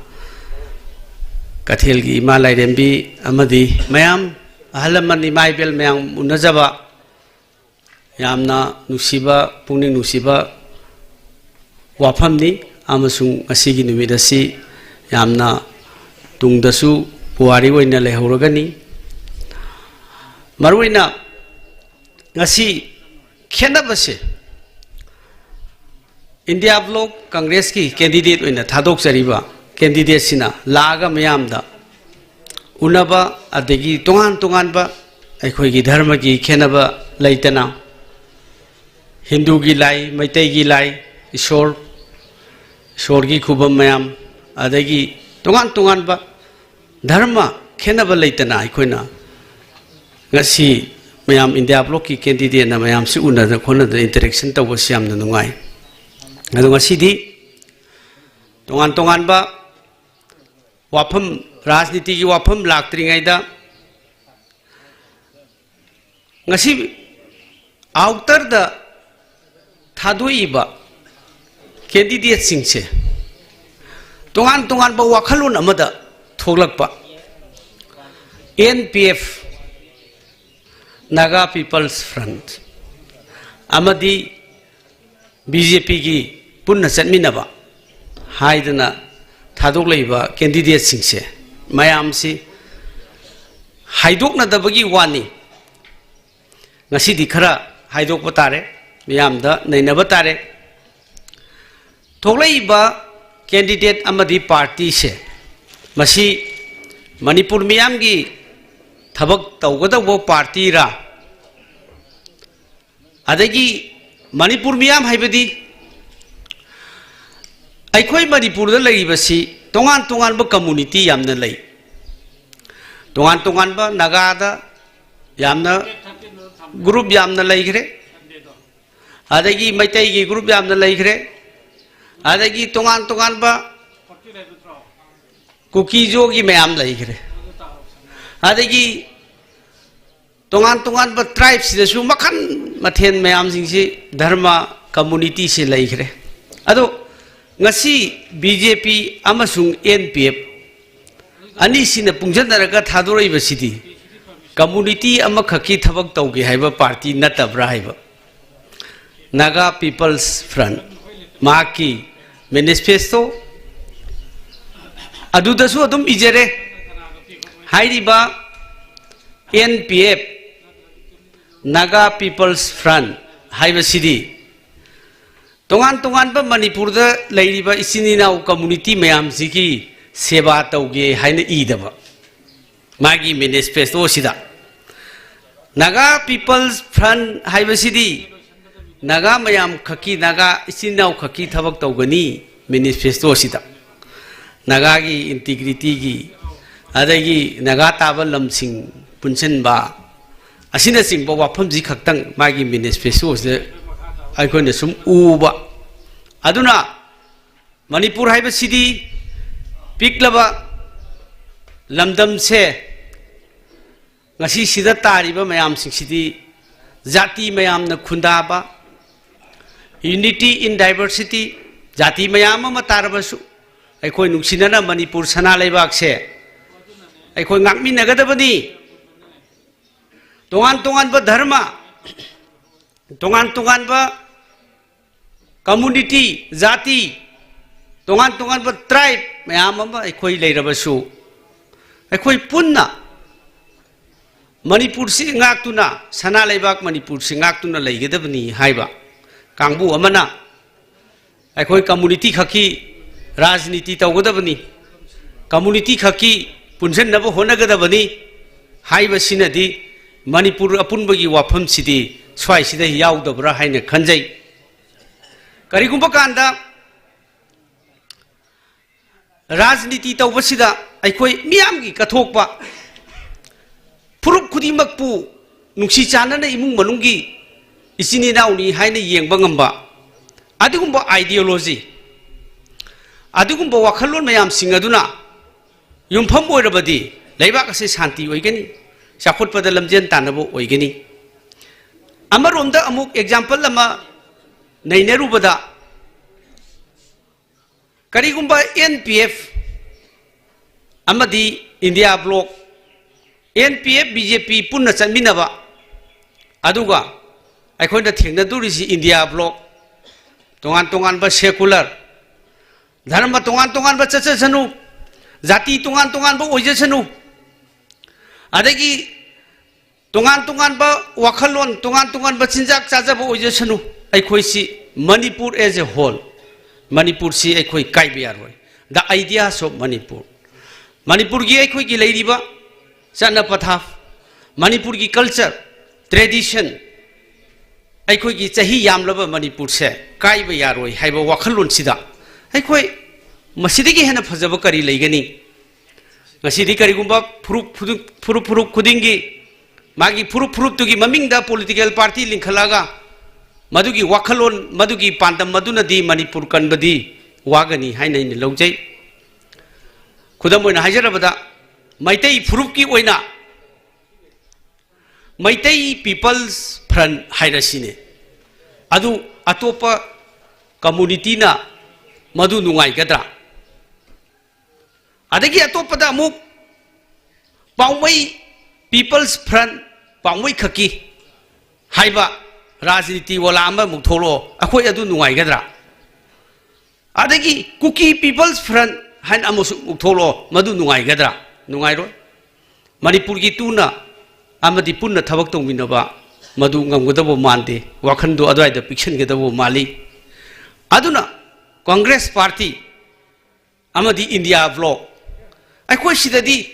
ꯀꯩꯊꯦꯜꯒꯤ ꯏꯃꯥ ꯂꯥꯏꯔꯦꯝꯕꯤ ꯑꯃꯗꯤ ꯃꯌꯥꯝ ꯑꯍꯜ ꯂꯃꯟ ꯏꯃꯥ ꯏꯕꯦꯜ ꯃꯌꯥꯝ ꯎꯅꯖꯕ ꯌꯥꯝꯅ ꯅꯨꯡꯁꯤꯕ, ꯄꯨꯛꯅꯤꯡ ꯅꯨꯡꯁꯤꯕ ꯋꯥꯐꯝꯅꯤ꯫ ꯑꯃꯁꯨꯡ ꯉꯁꯤꯒꯤ ꯅꯨꯃꯤꯠ ꯑꯁꯤ ꯌꯥꯝꯅ ꯇꯨꯡꯗꯁꯨ ꯄꯨꯋꯥꯔꯤ ꯑꯣꯏꯅ ꯂꯩꯍꯧꯔꯒꯅꯤ꯫ ꯃꯔꯨꯑꯣꯏꯅ ꯉꯁꯤ ꯈꯦꯠꯅꯕꯁꯦ, India Bloc Congressꯀꯤ candidate ꯑꯣꯏꯅ ꯊꯥꯗꯣꯛꯆꯔꯤꯕ candidateꯁꯤꯅ ꯂꯥꯛꯑꯒ ꯃꯤꯌꯥꯝꯗ ꯎꯅꯕ, ꯑꯗꯒꯤ ꯇꯣꯉꯥꯟ ꯇꯣꯉꯥꯟꯕ ꯑꯩꯈꯣꯏꯒꯤ ꯙꯔꯃꯒꯤ ꯈꯦꯠꯅꯕ ꯂꯩꯇꯅ, ꯍꯤꯟꯗꯨꯒꯤ ꯂꯥꯏ, ꯃꯩꯇꯩꯒꯤ ꯂꯥꯏ, ꯏꯁꯣꯔ, ꯏꯁꯣꯔꯒꯤ ꯈꯨꯕꯝ ꯃꯌꯥꯝ, ꯑꯗꯒꯤ ꯇꯣꯉꯥꯟ ꯇꯣꯉꯥꯟꯕ ꯙꯔꯃ ꯈꯦꯠꯅꯕ ꯂꯩꯇꯅ ꯑꯩꯈꯣꯏꯅ ꯉꯁꯤ ꯃꯌꯥꯝ India Blocꯀꯤ candidateꯅ ꯃꯌꯥꯝꯁꯤ ꯎꯅꯗꯅ ꯈꯣꯠꯅꯗꯅ interaction ꯇꯧꯕꯁꯤ ꯌꯥꯝꯅ ꯅꯨꯡꯉꯥꯏ꯫ ꯑꯗꯣ ꯉꯁꯤꯗꯤ ꯇꯣꯉꯥꯟ ꯇꯣꯉꯥꯟꯕ ꯋꯥꯐꯝ, ꯔꯥꯖꯅꯤꯇꯤꯒꯤ ꯋꯥꯐꯝ ꯂꯥꯛꯇ꯭ꯔꯤꯉꯩꯗ, ꯉꯁꯤ outerꯗ ꯊꯥꯗꯣꯛꯏꯕ candidateꯁꯤꯡꯁꯦ ꯇꯣꯉꯥꯟ ꯇꯣꯉꯥꯟꯕ ꯋꯥꯈꯜꯂꯣꯟ ꯑꯃꯗ ꯊꯣꯛꯂꯛꯄ꯫ NPF, Naga People's Front, ꯑꯃꯗꯤ BJPꯒꯤ ꯄꯨꯟꯅ ꯆꯠꯃꯤꯟꯅꯕ ꯍꯥꯏꯗꯅ ꯊꯥꯗꯣꯛꯂꯛꯏꯕ candidateꯁꯤꯡꯁꯦ, ꯃꯌꯥꯝꯁꯤ ꯍꯥꯏꯗꯣꯛꯅꯗꯕꯒꯤ ꯋꯥꯅꯤ꯫ ꯉꯁꯤꯗꯤ ꯈꯔ ꯍꯥꯏꯗꯣꯛꯄ ꯇꯥꯔꯦ, ꯃꯤꯌꯥꯝꯗ ꯅꯩꯅꯕ ꯇꯥꯔꯦ꯫ ꯊꯣꯛꯂꯛꯏꯕ candidate ꯑꯃꯗꯤ partyꯁꯦ, ꯃꯁꯤ ꯃꯅꯤꯄꯨꯔ ꯃꯤꯌꯥꯝꯒꯤ ꯊꯕꯛ ꯇꯧꯒꯗꯧꯕ partyꯔꯥ? ꯑꯗꯒꯤ ꯃꯅꯤꯄꯨꯔ ꯃꯤꯌꯥꯝ ꯍꯥꯏꯕꯗꯤ ꯑꯩꯈꯣꯏ ꯃꯅꯤꯄꯨꯔꯗ ꯂꯩꯔꯤꯕꯁꯤ ꯇꯣꯉꯥꯟ ꯇꯣꯉꯥꯟꯕ community ꯌꯥꯝꯅ ꯂꯩ꯫ ꯇꯣꯉꯥꯟ ꯇꯣꯉꯥꯟꯕ ꯅꯥꯒꯥꯗ ꯌꯥꯝꯅ group ꯌꯥꯝꯅ ꯂꯩꯈ꯭ꯔꯦ, ꯑꯗꯒꯤ ꯃꯩꯇꯩꯒꯤ group ꯌꯥꯝꯅ ꯂꯩꯈ꯭ꯔꯦ, ꯑꯗꯒꯤ ꯇꯣꯉꯥꯟ ꯇꯣꯉꯥꯟꯕ ꯀꯨꯀꯤꯖꯣꯒꯤ ꯃꯌꯥꯝ ꯂꯩꯈ꯭ꯔꯦ꯫ ꯑꯗꯒꯤ ꯇꯣꯉꯥꯟ ꯇꯣꯉꯥꯟꯕ ꯇ꯭ꯔꯥꯏꯕꯁꯤꯗꯁꯨ ꯃꯈꯜ ꯃꯊꯦꯜ ꯃꯌꯥꯝꯁꯤꯡꯁꯤ, ꯙꯔꯃ ꯀꯝꯃꯨꯅꯤꯇꯤꯁꯤ ꯂꯩꯈ꯭ꯔꯦ꯫ ꯑꯗꯣ ꯉꯁꯤ ꯕꯤ ꯖꯦ ꯄꯤ ꯑꯃꯁꯨꯡ ꯑꯦꯟ ꯄꯤ ꯑꯦꯐ ꯑꯅꯤꯁꯤꯅ ꯄꯨꯟꯁꯤꯟꯅꯔꯒ ꯊꯥꯗꯣꯔꯛꯏꯕꯁꯤꯗꯤ ꯀꯝꯃꯨꯅꯤꯇꯤ ꯑꯃꯈꯛꯀꯤ ꯊꯕꯛ ꯇꯧꯒꯦ ꯍꯥꯏꯕ ꯄꯥꯔꯇꯤ ꯅꯠꯇꯕ꯭ꯔꯥ ꯍꯥꯏꯕ꯫ ꯅꯥꯒꯥ ꯄꯤꯄꯜꯁ ꯐ꯭ꯔꯟꯠ, ꯃꯍꯥꯛꯀꯤ ꯃꯦꯅꯤꯐꯦꯁꯇꯣ ꯑꯗꯨꯗꯁꯨ ꯑꯗꯨꯝ ꯏꯖꯔꯦ꯫ ꯍꯥꯏꯔꯤꯕ N P F, Naga People's Front ꯍꯥꯏꯕꯁꯤꯗꯤ ꯇꯣꯉꯥꯟ ꯇꯣꯉꯥꯟꯕ ꯃꯅꯤꯄꯨꯔꯗ ꯂꯩꯔꯤꯕ ꯏꯆꯤꯟ ꯏꯅꯥꯎ ꯀꯝꯃꯨꯅꯤꯇꯤ ꯃꯌꯥꯝꯁꯤꯒꯤ ꯁꯦꯕꯥ ꯇꯧꯒꯦ ꯍꯥꯏꯅ ꯏꯗꯕ꯫ ꯃꯥꯒꯤ ꯃꯦꯅꯤꯐꯦꯁꯇꯣꯁꯤꯗ ꯅꯥꯒꯥ ꯄꯤꯄꯜꯁ ꯐ꯭ꯔꯟꯠ ꯍꯥꯏꯕꯁꯤꯗꯤ ꯅꯥꯒꯥ ꯃꯌꯥꯝ ꯈꯛꯀꯤ, ꯅꯥꯒꯥ ꯏꯆꯤꯟ ꯏꯅꯥꯎ ꯈꯛꯀꯤ ꯊꯕꯛ ꯇꯧꯒꯅꯤ꯫ ꯃꯦꯅꯤꯐꯦꯁꯇꯣꯁꯤꯗ ꯅꯥꯒꯥꯒꯤ ꯏꯟꯇꯤꯒ꯭ꯔꯤꯇꯤꯒꯤ, ꯑꯗꯒꯤ ꯅꯥꯒꯥ ꯇꯥꯕ ꯂꯝꯁꯤꯡ ꯄꯨꯟꯁꯤꯟꯕ, ꯑꯁꯤꯅꯆꯤꯡꯕ ꯋꯥꯐꯝꯁꯤ ꯈꯛꯇꯪ ꯃꯥꯒꯤ ꯃꯦꯅꯤꯐꯦꯁꯇꯣꯁꯤꯗ ꯑꯩꯈꯣꯏꯅ ꯁꯨꯝ ꯎꯕ꯫ ꯑꯗꯨꯅ ꯃꯅꯤꯄꯨꯔ ꯍꯥꯏꯕꯁꯤꯗꯤ ꯄꯤꯛꯂꯕ ꯂꯝꯗꯝꯁꯦ, ꯉꯁꯤꯁꯤꯗ ꯇꯥꯔꯤꯕ ꯃꯌꯥꯝꯁꯤꯡꯁꯤꯗꯤ ꯖꯥꯇꯤ ꯃꯌꯥꯝꯅ ꯈꯨꯟꯗꯥꯕ, unity in diversity, ꯖꯥꯇꯤ ꯃꯌꯥꯝ ꯑꯃ ꯇꯥꯔꯕꯁꯨ ꯑꯩꯈꯣꯏ ꯅꯨꯡꯁꯤꯅꯅ ꯃꯅꯤꯄꯨꯔ ꯁꯅꯥ ꯂꯩꯕꯥꯛꯁꯦ ꯑꯩꯈꯣꯏ ꯉꯥꯛꯃꯤꯟꯅꯒꯗꯕꯅꯤ꯫ ꯇꯣꯉꯥꯟ ꯇꯣꯉꯥꯟꯕ ꯙꯔꯃ, ꯇꯣꯉꯥꯟ ꯇꯣꯉꯥꯟꯕ ꯀꯝꯃꯨꯅꯤꯇꯤ, ꯖꯥꯇꯤ, ꯇꯣꯉꯥꯟ ꯇꯣꯉꯥꯟꯕ ꯇ꯭ꯔꯥꯏꯕ ꯃꯌꯥꯝ ꯑꯃ ꯑꯩꯈꯣꯏ ꯂꯩꯔꯕꯁꯨ, ꯑꯩꯈꯣꯏ ꯄꯨꯟꯅ ꯃꯅꯤꯄꯨꯔꯁꯤ ꯉꯥꯛꯇꯨꯅ, ꯁꯅꯥ ꯂꯩꯕꯥꯛ ꯃꯅꯤꯄꯨꯔꯁꯤ ꯉꯥꯛꯇꯨꯅ ꯂꯩꯒꯗꯕꯅꯤ ꯍꯥꯏꯕ ꯀꯥꯡꯕꯨ ꯑꯃꯅ ꯑꯩꯈꯣꯏ ꯀꯝꯃꯨꯅꯤꯇꯤ ꯈꯛꯀꯤ ꯔꯥꯖꯅꯤꯇꯤ ꯇꯧꯒꯗꯕꯅꯤ, ꯀꯝꯃꯨꯅꯤꯇꯤ ꯈꯛꯀꯤ ꯄꯨꯟꯁꯤꯟꯅꯕ ꯍꯣꯠꯅꯒꯗꯕꯅꯤ ꯍꯥꯏꯕꯁꯤꯅꯗꯤ ꯃꯅꯤꯄꯨꯔ ꯑꯄꯨꯟꯕꯒꯤ ꯋꯥꯐꯝꯁꯤꯗꯤ ꯁ꯭ꯋꯥꯏꯁꯤꯗ ꯌꯥꯎꯗꯕ꯭ꯔꯥ ꯍꯥꯏꯅ ꯈꯟꯖꯩ꯫ ꯀꯔꯤꯒꯨꯝꯕ ꯀꯥꯟꯗ ꯔꯥꯖꯅꯤꯇꯤ ꯇꯧꯕꯁꯤꯗ ꯑꯩꯈꯣꯏ ꯃꯤꯌꯥꯝꯒꯤ ꯀꯠꯊꯣꯛꯄ, ꯐꯨꯔꯨꯞ ꯈꯨꯗꯤꯡꯃꯛꯄꯨ ꯅꯨꯡꯁꯤ ꯆꯥꯟꯅꯅ ꯏꯃꯨꯡ ꯃꯅꯨꯡꯒꯤ ꯏꯆꯤꯟ ꯏꯅꯥꯎꯅꯤ ꯍꯥꯏꯅ ꯌꯦꯡꯕ ꯉꯝꯕ ꯑꯗꯨꯒꯨꯝꯕ ideology, ꯑꯗꯨꯒꯨꯝꯕ ꯋꯥꯈꯜꯂꯣꯟ ꯃꯌꯥꯝꯁꯤꯡ ꯑꯗꯨꯅ ꯌꯨꯝꯐꯝ ꯑꯣꯏꯔꯕꯗꯤ ꯂꯩꯕꯥꯛ ꯑꯁꯤ ꯁꯥꯟꯇꯤ ꯑꯣꯏꯒꯅꯤ, ꯆꯥꯎꯈꯠꯄꯗ ꯂꯝꯖꯦꯟ ꯇꯥꯟꯅꯕ ꯑꯣꯏꯒꯅꯤ꯫ ꯑꯃꯔꯣꯝꯗ ꯑꯃꯨꯛ example ꯑꯃ ꯅꯩꯅꯔꯨꯕꯗ, ꯀꯔꯤꯒꯨꯝꯕ N P F ꯑꯃꯗꯤ India bloc, N P F B J P ꯄꯨꯟꯅ ꯆꯠꯃꯤꯟꯅꯕ, ꯑꯗꯨꯒ ꯑꯩꯈꯣꯏꯅ ꯊꯦꯡꯅꯗꯣꯔꯤꯁꯤ India bloc, ꯇꯣꯉꯥꯟ ꯇꯣꯉꯥꯟꯕ secular, ꯙꯔꯃ ꯇꯣꯉꯥꯟ ꯇꯣꯉꯥꯟꯕ ꯆꯠꯆꯁꯅꯨ, ꯖꯥꯇꯤ ꯇꯣꯉꯥꯟ ꯇꯣꯉꯥꯟꯕ ꯑꯣꯏꯖꯁꯅꯨ, ꯑꯗꯒꯤ ꯇꯣꯉꯥꯟ ꯇꯣꯉꯥꯟꯕ ꯋꯥꯈꯜꯂꯣꯟ, ꯇꯣꯉꯥꯟ ꯇꯣꯉꯥꯟꯕ ꯆꯤꯟꯖꯥꯛ ꯆꯥꯖꯕ ꯑꯣꯏꯖꯁꯅꯨ, ꯑꯩꯈꯣꯏꯁꯤ Manipur as a whole, ꯃꯅꯤꯄꯨꯔꯁꯤ ꯑꯩꯈꯣꯏ ꯀꯥꯏꯕ ꯌꯥꯔꯣꯏ꯫ The ideas of Manipur, ꯃꯅꯤꯄꯨꯔꯒꯤ ꯑꯩꯈꯣꯏꯒꯤ ꯂꯩꯔꯤꯕ ꯆꯠꯅ ꯄꯊꯥꯞ, ꯃꯅꯤꯄꯨꯔꯒꯤ culture, tradition, ꯑꯩꯈꯣꯏꯒꯤ ꯆꯍꯤ ꯌꯥꯝꯂꯕ ꯃꯅꯤꯄꯨꯔꯁꯦ ꯀꯥꯏꯕ ꯌꯥꯔꯣꯏ ꯍꯥꯏꯕ ꯋꯥꯈꯜꯂꯣꯟꯁꯤꯗ ꯑꯩꯈꯣꯏ ꯃꯁꯤꯗꯒꯤ ꯍꯦꯟꯅ ꯐꯖꯕ ꯀꯔꯤ ꯂꯩꯒꯅꯤ? ꯉꯁꯤꯗꯤ ꯀꯔꯤꯒꯨꯝꯕ ꯐꯨꯔꯨꯞ, ꯐꯨꯔꯨꯞ, ꯐꯨꯔꯨꯞ, ꯐꯨꯔꯨꯞ ꯈꯨꯗꯤꯡꯒꯤ ꯃꯥꯒꯤ ꯐꯨꯔꯨꯞ ꯐꯨꯔꯨꯞꯇꯨꯒꯤ ꯃꯃꯤꯡꯗ political party ꯂꯤꯡꯈꯠꯂꯛꯑꯒ ꯃꯗꯨꯒꯤ ꯋꯥꯈꯜꯂꯣꯟ, ꯃꯗꯨꯒꯤ ꯄꯥꯟꯗꯝ ꯑꯗꯨꯅꯗꯤ ꯃꯅꯤꯄꯨꯔ ꯀꯟꯕꯗꯤ ꯋꯥꯒꯅꯤ ꯍꯥꯏꯅ ꯑꯩꯅ ꯂꯧꯖꯩ꯫ ꯈꯨꯗꯝ ꯑꯣꯏꯅ ꯍꯥꯏꯖꯔꯕꯗ, ꯃꯩꯇꯩ ꯐꯨꯔꯨꯞꯀꯤ ꯑꯣꯏꯅ ꯃꯩꯇꯩ People's Front ꯍꯥꯏꯔꯁꯤꯅꯦ, ꯑꯗꯨ ꯑꯇꯣꯞꯄ communityꯅ ꯃꯗꯨ ꯅꯨꯡꯉꯥꯏꯒꯗ꯭ꯔꯥ? ꯑꯗꯒꯤ ꯑꯇꯣꯞꯄꯗ ꯑꯃꯨꯛ ꯄꯥꯎꯃꯩ People's Front, ꯄꯥꯎꯃꯩ ꯈꯛꯀꯤ ꯍꯥꯏꯕ ꯔꯥꯖꯅꯤꯇꯤ ꯋꯥꯂꯥ ꯑꯃꯃꯨꯛ ꯊꯣꯛꯂꯛꯑꯣ, ꯑꯩꯈꯣꯏ ꯑꯗꯨ ꯅꯨꯡꯉꯥꯏꯒꯗ꯭ꯔꯥ? ꯑꯗꯒꯤ ꯀꯨꯀꯤ People's Front ꯍꯥꯏꯅ ꯑꯃꯁꯨ ꯑꯃꯨꯛ ꯊꯣꯛꯂꯛꯑꯣ, ꯃꯗꯨ ꯅꯨꯡꯉꯥꯏꯒꯗ꯭ꯔꯥ? ꯅꯨꯡꯉꯥꯏꯔꯣꯏ꯫ ꯃꯅꯤꯄꯨꯔꯒꯤ ꯇꯨꯅ ꯑꯃꯗꯤ ꯄꯨꯟꯅ ꯊꯕꯛ ꯇꯧꯃꯤꯟꯅꯕ ꯃꯗꯨ ꯉꯝꯒꯗꯕ ꯃꯥꯟꯗꯦ, ꯋꯥꯈꯜꯗꯨ ꯑꯗꯨꯋꯥꯏꯗ ꯄꯤꯛꯁꯟꯒꯗꯕ ꯃꯥꯜꯂꯤ꯫ ꯑꯗꯨꯅ Congress party ꯑꯃꯗꯤ India bloc, ꯑꯩꯈꯣꯏ ꯁꯤꯗꯗꯤ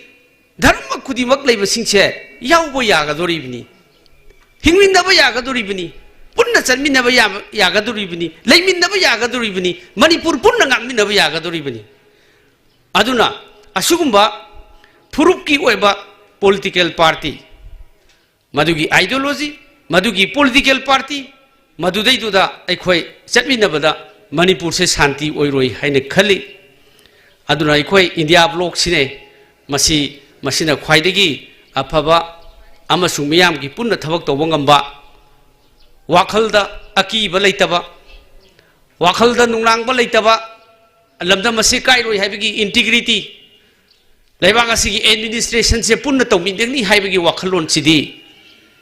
ꯙꯔꯃ ꯈꯨꯗꯤꯡꯃꯛ ꯂꯩꯕꯁꯤꯡꯁꯦ ꯌꯥꯎꯕ ꯌꯥꯒꯗꯣꯔꯤꯕꯅꯤ, ꯍꯤꯡꯃꯤꯟꯅꯕ ꯌꯥꯒꯗꯣꯔꯤꯕꯅꯤ, ꯄꯨꯟꯅ ꯆꯠꯃꯤꯟꯅꯕ ꯌꯥꯕ, ꯌꯥꯒꯗꯣꯔꯤꯕꯅꯤ, ꯂꯩꯃꯤꯟꯅꯕ ꯌꯥꯒꯗꯣꯔꯤꯕꯅꯤ, ꯃꯅꯤꯄꯨꯔ ꯄꯨꯟꯅ ꯉꯥꯛꯃꯤꯟꯅꯕ ꯌꯥꯒꯗꯣꯔꯤꯕꯅꯤ꯫ ꯑꯗꯨꯅ ꯑꯁꯤꯒꯨꯝꯕ ꯐꯨꯔꯨꯞꯀꯤ ꯑꯣꯏꯕ political party, ꯃꯗꯨꯒꯤ ideology, ꯃꯗꯨꯒꯤ political party, ꯃꯗꯨꯗꯩꯗꯨꯗ ꯑꯩꯈꯣꯏ ꯆꯠꯃꯤꯟꯅꯕꯗ ꯃꯅꯤꯄꯨꯔꯁꯦ ꯁꯥꯟꯇꯤ ꯑꯣꯏꯔꯣꯏ ꯍꯥꯏꯅ ꯈꯜꯂꯤ꯫ ꯑꯗꯨꯅ ꯑꯩꯈꯣꯏ ꯏꯟꯗꯤꯌꯥ ꯕ꯭ꯂꯣꯛꯁꯤꯅꯦ ꯃꯁꯤ, ꯃꯁꯤꯅ ꯈ꯭ꯋꯥꯏꯗꯒꯤ ꯑꯐꯕ ꯑꯃꯁꯨꯡ ꯃꯤꯌꯥꯝꯒꯤ ꯄꯨꯟꯅ ꯊꯕꯛ ꯇꯧꯕ ꯉꯝꯕ, ꯋꯥꯈꯜꯗ ꯑꯀꯤꯕ ꯂꯩꯇꯕ, ꯋꯥꯈꯜꯗ ꯅꯨꯡꯅꯥꯡꯕ ꯂꯩꯇꯕ, ꯂꯝꯗꯝ ꯑꯁꯤ ꯀꯥꯏꯔꯣꯏ ꯍꯥꯏꯕꯒꯤ ꯏꯟꯇꯤꯒ꯭ꯔꯤꯇꯤ, ꯂꯩꯕꯥꯛ ꯑꯁꯤꯒꯤ ꯑꯦꯗꯃꯤꯅꯤꯁꯇ꯭ꯔꯦꯁꯟꯁꯦ ꯄꯨꯟꯅ ꯇꯧꯃꯤꯟꯅꯒꯅꯤ ꯍꯥꯏꯕꯒꯤ ꯋꯥꯈꯜꯂꯣꯟꯁꯤꯗꯤ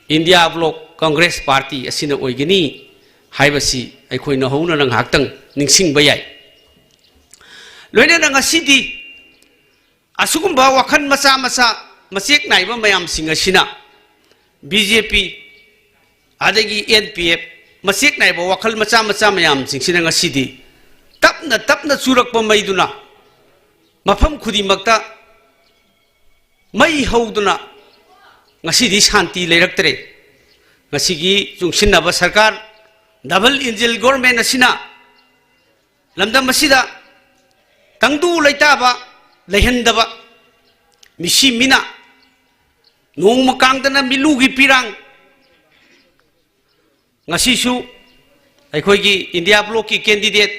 ꯏꯟꯗꯤꯌꯥ ꯕ꯭ꯂꯣꯛ ꯀꯪꯒ꯭ꯔꯦꯁ ꯄꯥꯔꯇꯤ ꯑꯁꯤꯅ ꯑꯣꯏꯒꯅꯤ ꯍꯥꯏꯕꯁꯤ ꯑꯩꯈꯣꯏ ꯅꯧꯍꯧꯅꯅ ꯉꯥꯏꯍꯥꯛꯇꯪ ꯅꯤꯡꯁꯤꯡꯕ ꯌꯥꯏ꯫ ꯂꯣꯏꯅꯅ ꯉꯁꯤꯗꯤ ꯑꯁꯤꯒꯨꯝꯕ ꯋꯥꯈꯜ ꯃꯆꯥ ꯃꯆꯥ ꯃꯆꯦꯛ ꯅꯥꯏꯕ ꯃꯌꯥꯝꯁꯤꯡ ꯑꯁꯤꯅ ꯕꯤ ꯖꯦ ꯄꯤ ꯑꯗꯒꯤ ꯑꯦꯟ ꯄꯤ ꯑꯦꯐ ꯃꯆꯦꯛ ꯅꯥꯏꯕ ꯋꯥꯈꯜ ꯃꯆꯥ ꯃꯆꯥ ꯃꯌꯥꯝꯁꯤꯡꯁꯤꯅ ꯉꯁꯤꯗꯤ ꯇꯞꯅ ꯇꯞꯅ ꯆꯨꯔꯛꯄ ꯃꯩꯗꯨꯅ ꯃꯐꯝ ꯈꯨꯗꯤꯡꯃꯛꯇ ꯃꯩ ꯍꯧꯗꯨꯅ ꯉꯁꯤꯗꯤ ꯁꯥꯟꯇꯤ ꯂꯩꯔꯛꯇ꯭ꯔꯦ꯫ ꯉꯁꯤꯒꯤ ꯆꯨꯡꯁꯤꯟꯅꯕ ꯁꯔꯀꯥꯔ, ꯗꯕꯜ ꯏꯟꯖꯤꯟ ꯒꯣꯔꯃꯦꯟ ꯑꯁꯤꯅ ꯂꯝꯗꯝ ꯑꯁꯤꯗ ꯇꯪꯗꯨ ꯂꯩꯇꯥꯕ ꯂꯩꯍꯟꯗꯕ, ꯃꯤꯁꯤ ꯃꯤꯅ ꯅꯣꯡꯃ ꯀꯥꯡꯗꯅ ꯃꯤꯠꯂꯨꯒꯤ ꯄꯤꯔꯥꯡ, ꯉꯁꯤꯁꯨ ꯑꯩꯈꯣꯏꯒꯤ ꯏꯟꯗꯤꯌꯥ ꯕ꯭ꯂꯣꯛꯀꯤ ꯀꯦꯟꯗꯤꯗꯦꯠ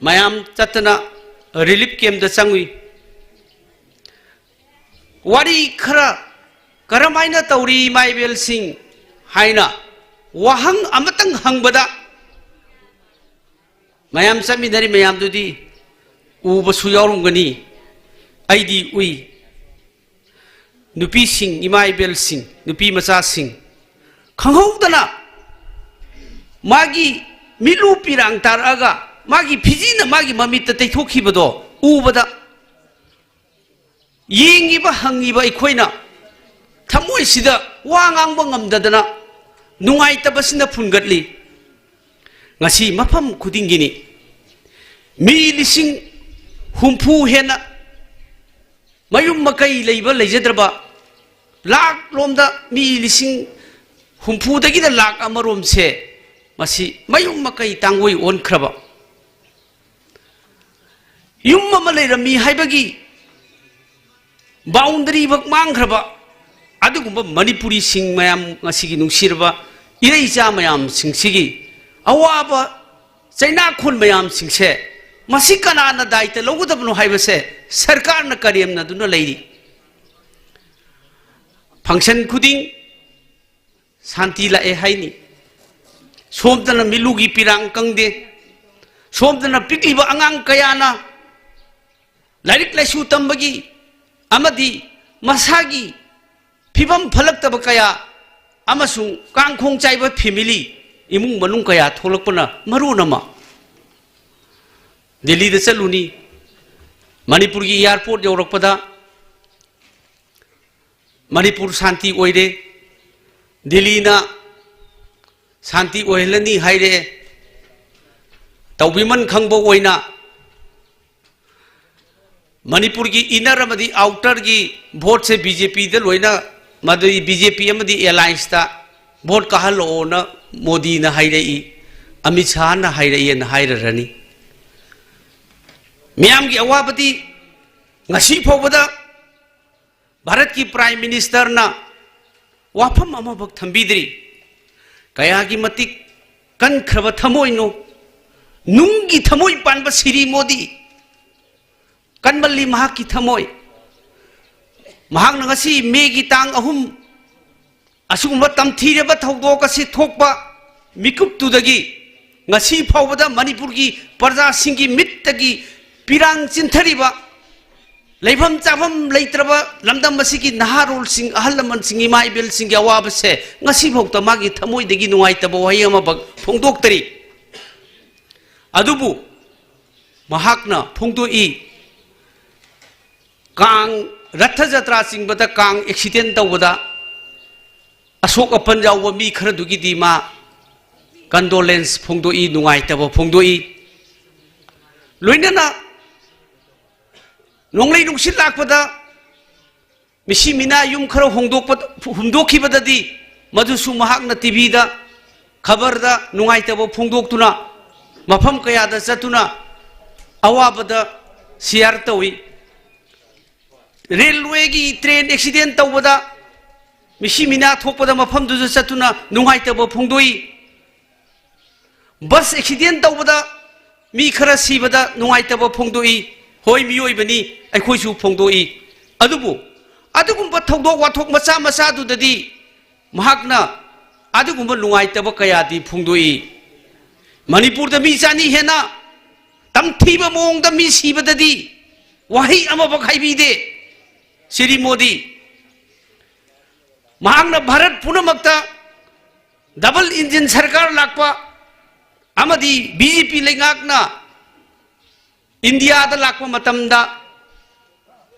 ꯃꯌꯥꯝ ꯆꯠꯇꯅ ꯔꯤꯂꯤꯐ ꯀꯦꯝꯗ ꯆꯪꯉꯨꯏ꯫ ꯋꯥꯔꯤ ꯈꯔ ꯀꯔꯝꯍꯥꯏꯅ ꯇꯧꯔꯤ ꯏꯃꯥ ꯏꯕꯦꯜꯁꯤꯡ ꯍꯥꯏꯅ ꯋꯥꯍꯪ ꯑꯃꯇꯪ ꯍꯪꯕꯗ ꯃꯌꯥꯝ ꯆꯠꯃꯤꯟꯅꯔꯤ ꯃꯌꯥꯝꯗꯨꯗꯤ ꯎꯕꯁꯨ ꯌꯥꯎꯔꯝꯒꯅꯤ, ꯑꯩꯗꯤ ꯎꯏ꯫ ꯅꯨꯄꯤꯁꯤꯡ, ꯏꯃꯥ ꯏꯕꯦꯜꯁꯤꯡ, ꯅꯨꯄꯤ ꯃꯆꯥꯁꯤꯡ ꯈꯪꯍꯧꯗꯅ ꯃꯥꯒꯤ ꯃꯤꯠꯂꯨ ꯄꯤꯔꯥꯡ ꯇꯥꯔꯛꯑꯒ ꯃꯥꯒꯤ ꯐꯤꯖꯤꯅ ꯃꯥꯒꯤ ꯃꯃꯤꯠꯇ ꯇꯩꯊꯣꯛꯈꯤꯕꯗꯣ ꯎꯕꯗ ꯌꯦꯡꯉꯤꯕ ꯍꯪꯉꯤꯕ ꯑꯩꯈꯣꯏꯅ ꯊꯃꯣꯏꯁꯤꯗ ꯋꯥ ꯉꯥꯡꯕ ꯉꯝꯗꯗꯅ ꯅꯨꯡꯉꯥꯏꯇꯕꯁꯤꯅ ꯐꯨꯟꯒꯠꯂꯤ꯫ ꯉꯁꯤ ꯃꯐꯝ ꯈꯨꯗꯤꯡꯒꯤꯅꯤ꯫ ꯃꯤ ꯂꯤꯁꯤꯡ ꯍꯨꯝꯐꯨ ꯍꯦꯟꯅ ꯃꯌꯨꯝ ꯃꯀꯩ ꯂꯩꯕ ꯂꯩꯖꯗ꯭ꯔꯕ ꯂꯥꯛ ꯂꯣꯝꯗ ꯃꯤ ꯂꯤꯁꯤꯡ ꯍꯨꯝꯐꯨꯗꯒꯤꯅ ꯂꯥꯛ ꯑꯃꯔꯣꯝꯁꯦ ꯃꯁꯤ ꯃꯌꯨꯝ ꯃꯀꯩ ꯇꯥꯡꯒꯣꯏ ꯑꯣꯟꯈ꯭ꯔꯕ, ꯌꯨꯝ ꯑꯃ ꯂꯩꯔꯝꯃꯤ ꯍꯥꯏꯕꯒꯤ ꯕꯥꯎꯟꯗꯔꯤꯃꯛ ꯃꯥꯡꯈ꯭ꯔꯕ ꯑꯗꯨꯒꯨꯝꯕ ꯃꯅꯤꯄꯨꯔꯤꯁꯤꯡ ꯃꯌꯥꯝ, ꯉꯁꯤꯒꯤ ꯅꯨꯡꯁꯤꯔꯕ ꯏꯔꯩꯆꯥ ꯃꯌꯥꯝꯁꯤꯡꯁꯤꯒꯤ ꯑꯋꯥꯕ ꯆꯩꯅꯥꯈꯣꯟ ꯃꯌꯥꯝꯁꯤꯡꯁꯦ ꯃꯁꯤ ꯀꯅꯥꯅ ꯗꯥꯏꯇ ꯂꯧꯒꯗꯕꯅꯣ ꯍꯥꯏꯕꯁꯦ ꯁꯔꯀꯥꯔꯅ ꯀꯔꯦꯝꯅꯗꯨꯅ ꯂꯩꯔꯤ꯫ ꯐꯪꯁꯟ ꯈꯨꯗꯤꯡ ꯁꯥꯟꯇꯤ ꯂꯥꯛꯑꯦ ꯍꯥꯏꯅꯤ, ꯁꯣꯝꯗꯅ ꯃꯤꯠꯂꯨꯒꯤ ꯄꯤꯔꯥꯡ ꯀꯪꯗꯦ, ꯁꯣꯝꯗꯅ ꯄꯤꯛꯂꯤꯕ ꯑꯉꯥꯡ ꯀꯌꯥꯅ ꯂꯥꯏꯔꯤꯛ ꯂꯥꯏꯁꯨ ꯇꯝꯕꯒꯤ ꯑꯃꯗꯤ ꯃꯁꯥꯒꯤ ꯐꯤꯕꯝ ꯐꯠꯂꯛꯇꯕ ꯀꯌꯥ ꯑꯃꯁꯨꯡ ꯀꯥꯡꯈꯣꯡ ꯆꯥꯏꯕ ꯐꯦꯃꯤꯂꯤ, ꯏꯃꯨꯡ ꯃꯅꯨꯡ ꯀꯌꯥ ꯊꯣꯛꯂꯛꯄꯅ ꯃꯔꯣꯟ ꯑꯃ꯫ ꯗꯦꯜꯂꯤꯗ ꯆꯠꯂꯨꯅꯤ, ꯃꯅꯤꯄꯨꯔꯒꯤ ꯑꯦꯌꯥꯔꯄꯣꯔꯠ ꯌꯧꯔꯛꯄꯗ ꯃꯅꯤꯄꯨꯔ ꯁꯥꯟꯇꯤ ꯑꯣꯏꯔꯦ, ꯗꯦꯜꯂꯤꯅ ꯁꯥꯟꯇꯤ ꯑꯣꯏꯍꯜꯂꯅꯤ ꯍꯥꯏꯔꯦ꯫ ꯇꯧꯕꯤꯃꯟ ꯈꯪꯕ ꯑꯣꯏꯅ ꯃꯅꯤꯄꯨꯔꯒꯤ ꯏꯟꯅꯔ ꯑꯃꯗꯤ ꯑꯥꯎꯇꯔꯒꯤ ꯚꯣꯠꯁꯦ ꯕꯤ ꯖꯦ ꯄꯤꯗ ꯂꯣꯏꯅ, ꯃꯗꯨꯗꯤ ꯕꯤ ꯖꯦ ꯄꯤ ꯑꯃꯗꯤ ꯑꯦꯂꯥꯏꯟꯁꯇ ꯚꯣꯠ ꯀꯥꯍꯜꯂꯛꯑꯣꯅ ꯃꯣꯗꯤꯅ ꯍꯥꯏꯔꯛꯏ, ꯑꯃꯤꯠ ꯁꯥꯍꯅ ꯍꯥꯏꯔꯛꯏꯅ ꯍꯥꯏꯔꯔꯅꯤ꯫ ꯃꯤꯌꯥꯝꯒꯤ ꯑꯋꯥꯕꯗꯤ ꯉꯁꯤ ꯐꯥꯎꯕꯗ ꯚꯥꯔꯠꯀꯤ ꯄ꯭ꯔꯥꯏꯝ ꯃꯤꯅꯤꯁꯇꯔꯅ ꯋꯥꯐꯝ ꯑꯃꯐꯥꯎ ꯊꯝꯕꯤꯗ꯭ꯔꯤ꯫ ꯀꯌꯥꯒꯤ ꯃꯇꯤꯛ ꯀꯟꯈ꯭ꯔꯕ ꯊꯃꯣꯏꯅꯣ, ꯅꯨꯡꯒꯤ ꯊꯃꯣꯏ ꯄꯥꯟꯕ ꯁꯤꯔꯤ ꯃꯣꯗꯤ꯫ ꯀꯟꯃꯜꯂꯤ ꯃꯍꯥꯛꯀꯤ ꯊꯃꯣꯏ꯫ ꯃꯍꯥꯛꯅ ꯉꯁꯤ ꯃꯦꯒꯤ ꯇꯥꯡ ꯑꯍꯨꯝ ꯑꯁꯤꯒꯨꯝꯕ ꯇꯝꯊꯤꯔꯕ ꯊꯧꯗꯣꯛ ꯑꯁꯤ ꯊꯣꯛꯄ ꯃꯤꯀꯨꯞꯇꯨꯗꯒꯤ ꯉꯁꯤ ꯐꯥꯎꯕꯗ ꯃꯅꯤꯄꯨꯔꯒꯤ ꯄ꯭ꯔꯖꯥꯁꯤꯡꯒꯤ ꯃꯤꯠꯇꯒꯤ ꯄꯤꯔꯥꯡ ꯆꯤꯟꯊꯔꯤꯕ, ꯂꯩꯐꯝ ꯆꯥꯐꯝ ꯂꯩꯇ꯭ꯔꯕ ꯂꯝꯗꯝ ꯑꯁꯤꯒꯤ ꯅꯍꯥꯔꯣꯜꯁꯤꯡ, ꯑꯍꯜ ꯂꯃꯟꯁꯤꯡ, ꯏꯃꯥ ꯏꯕꯦꯜꯁꯤꯡꯒꯤ ꯑꯋꯥꯕꯁꯦ ꯉꯁꯤꯐꯥꯎꯗ ꯃꯥꯒꯤ ꯊꯃꯣꯏꯗꯒꯤ ꯅꯨꯡꯉꯥꯏꯇꯕ ꯋꯥꯍꯩ ꯑꯃꯐꯥꯎ ꯐꯣꯡꯗꯣꯛꯇꯔꯤ꯫ ꯑꯗꯨꯕꯨ ꯃꯍꯥꯛꯅ ꯐꯣꯡꯗꯣꯛꯏ, ꯀꯥꯡ ꯔꯊ ꯖꯇ꯭ꯔꯥ ꯆꯤꯡꯕꯗ, ꯀꯥꯡ ꯑꯦꯛꯁꯤꯗꯦꯟ ꯇꯧꯕꯗ ꯑꯁꯣꯛ ꯑꯄꯟ ꯌꯥꯎꯕ ꯃꯤ ꯈꯔꯗꯨꯒꯤꯗꯤ ꯃꯥ ꯀꯟꯗꯣꯂꯦꯟꯁ ꯐꯣꯡꯗꯣꯛꯏ, ꯅꯨꯡꯉꯥꯏꯇꯕ ꯐꯣꯡꯗꯣꯛꯏ꯫ ꯂꯣꯏꯅꯅ ꯅꯣꯡꯂꯩ ꯅꯨꯡꯁꯤꯠ ꯂꯥꯛꯄꯗ ꯃꯤꯁꯤ ꯃꯤꯅꯥ ꯌꯨꯝ ꯈꯔ ꯍꯣꯡꯗꯣꯛꯄ, ꯍꯨꯝꯗꯣꯛꯈꯤꯕꯗꯗꯤ ꯃꯗꯨꯁꯨ ꯃꯍꯥꯛꯅ ꯇꯤ ꯚꯤꯗ, ꯈꯕꯔꯗ ꯅꯨꯡꯉꯥꯏꯇꯕ ꯐꯣꯡꯗꯣꯛꯇꯨꯅ, ꯃꯐꯝ ꯀꯌꯥꯗ ꯆꯠꯇꯨꯅ ꯑꯋꯥꯕꯗ ꯁꯤꯌꯥꯔ ꯇꯧꯏ꯫ ꯔꯦꯜꯋꯦꯒꯤ ꯇ꯭ꯔꯦꯟ ꯑꯦꯛꯁꯤꯗꯦꯟ ꯇꯧꯕꯗ ꯃꯤꯁꯤ ꯃꯤꯅꯥ ꯊꯣꯛꯄꯗ ꯃꯐꯝꯗꯨꯗ ꯆꯠꯇꯨꯅ ꯅꯨꯡꯉꯥꯏꯇꯕ ꯐꯣꯡꯗꯣꯛꯏ꯫ ꯕꯁ ꯑꯦꯛꯁꯤꯗꯦꯟ ꯇꯧꯕꯗ ꯃꯤ ꯈꯔ ꯁꯤꯕꯗ ꯅꯨꯡꯉꯥꯏꯇꯕ ꯐꯣꯡꯗꯣꯛꯏ꯫ ꯍꯣꯏ, ꯃꯤꯑꯣꯏꯕꯅꯤ, ꯑꯩꯈꯣꯏꯁꯨ ꯐꯣꯡꯗꯣꯛꯏ꯫ ꯑꯗꯨꯕꯨ ꯑꯗꯨꯒꯨꯝꯕ ꯊꯧꯗꯣꯛ ꯋꯥꯊꯣꯛ ꯃꯆꯥ ꯃꯆꯥꯗꯨꯗꯗꯤ ꯃꯍꯥꯛꯅ ꯑꯗꯨꯒꯨꯝꯕ ꯅꯨꯡꯉꯥꯏꯇꯕ ꯀꯌꯥꯗꯤ ꯐꯣꯡꯗꯣꯛꯏ꯫ ꯃꯅꯤꯄꯨꯔꯗ ꯃꯤ ꯆꯅꯤ ꯍꯦꯟꯅ ꯇꯝꯊꯤꯕ ꯃꯑꯣꯡꯗ ꯃꯤ ꯁꯤꯕꯗꯗꯤ ꯋꯥꯍꯩ ꯑꯃꯐꯥꯎ ꯍꯥꯏꯕꯤꯗꯦ ꯁ꯭ꯔꯤ ꯃꯣꯗꯤ꯫ ꯃꯍꯥꯛꯅ ꯚꯥꯔꯠ ꯄꯨꯝꯅꯃꯛꯇ ꯗꯕꯜ ꯏꯟꯖꯤꯟ ꯁꯔꯀꯥꯔ ꯂꯥꯛꯄ ꯑꯃꯗꯤ ꯕꯤ ꯖꯦ ꯄꯤ ꯂꯩꯉꯥꯛꯅ ꯏꯟꯗꯤꯌꯥꯗ ꯂꯥꯛꯄ ꯃꯇꯝꯗ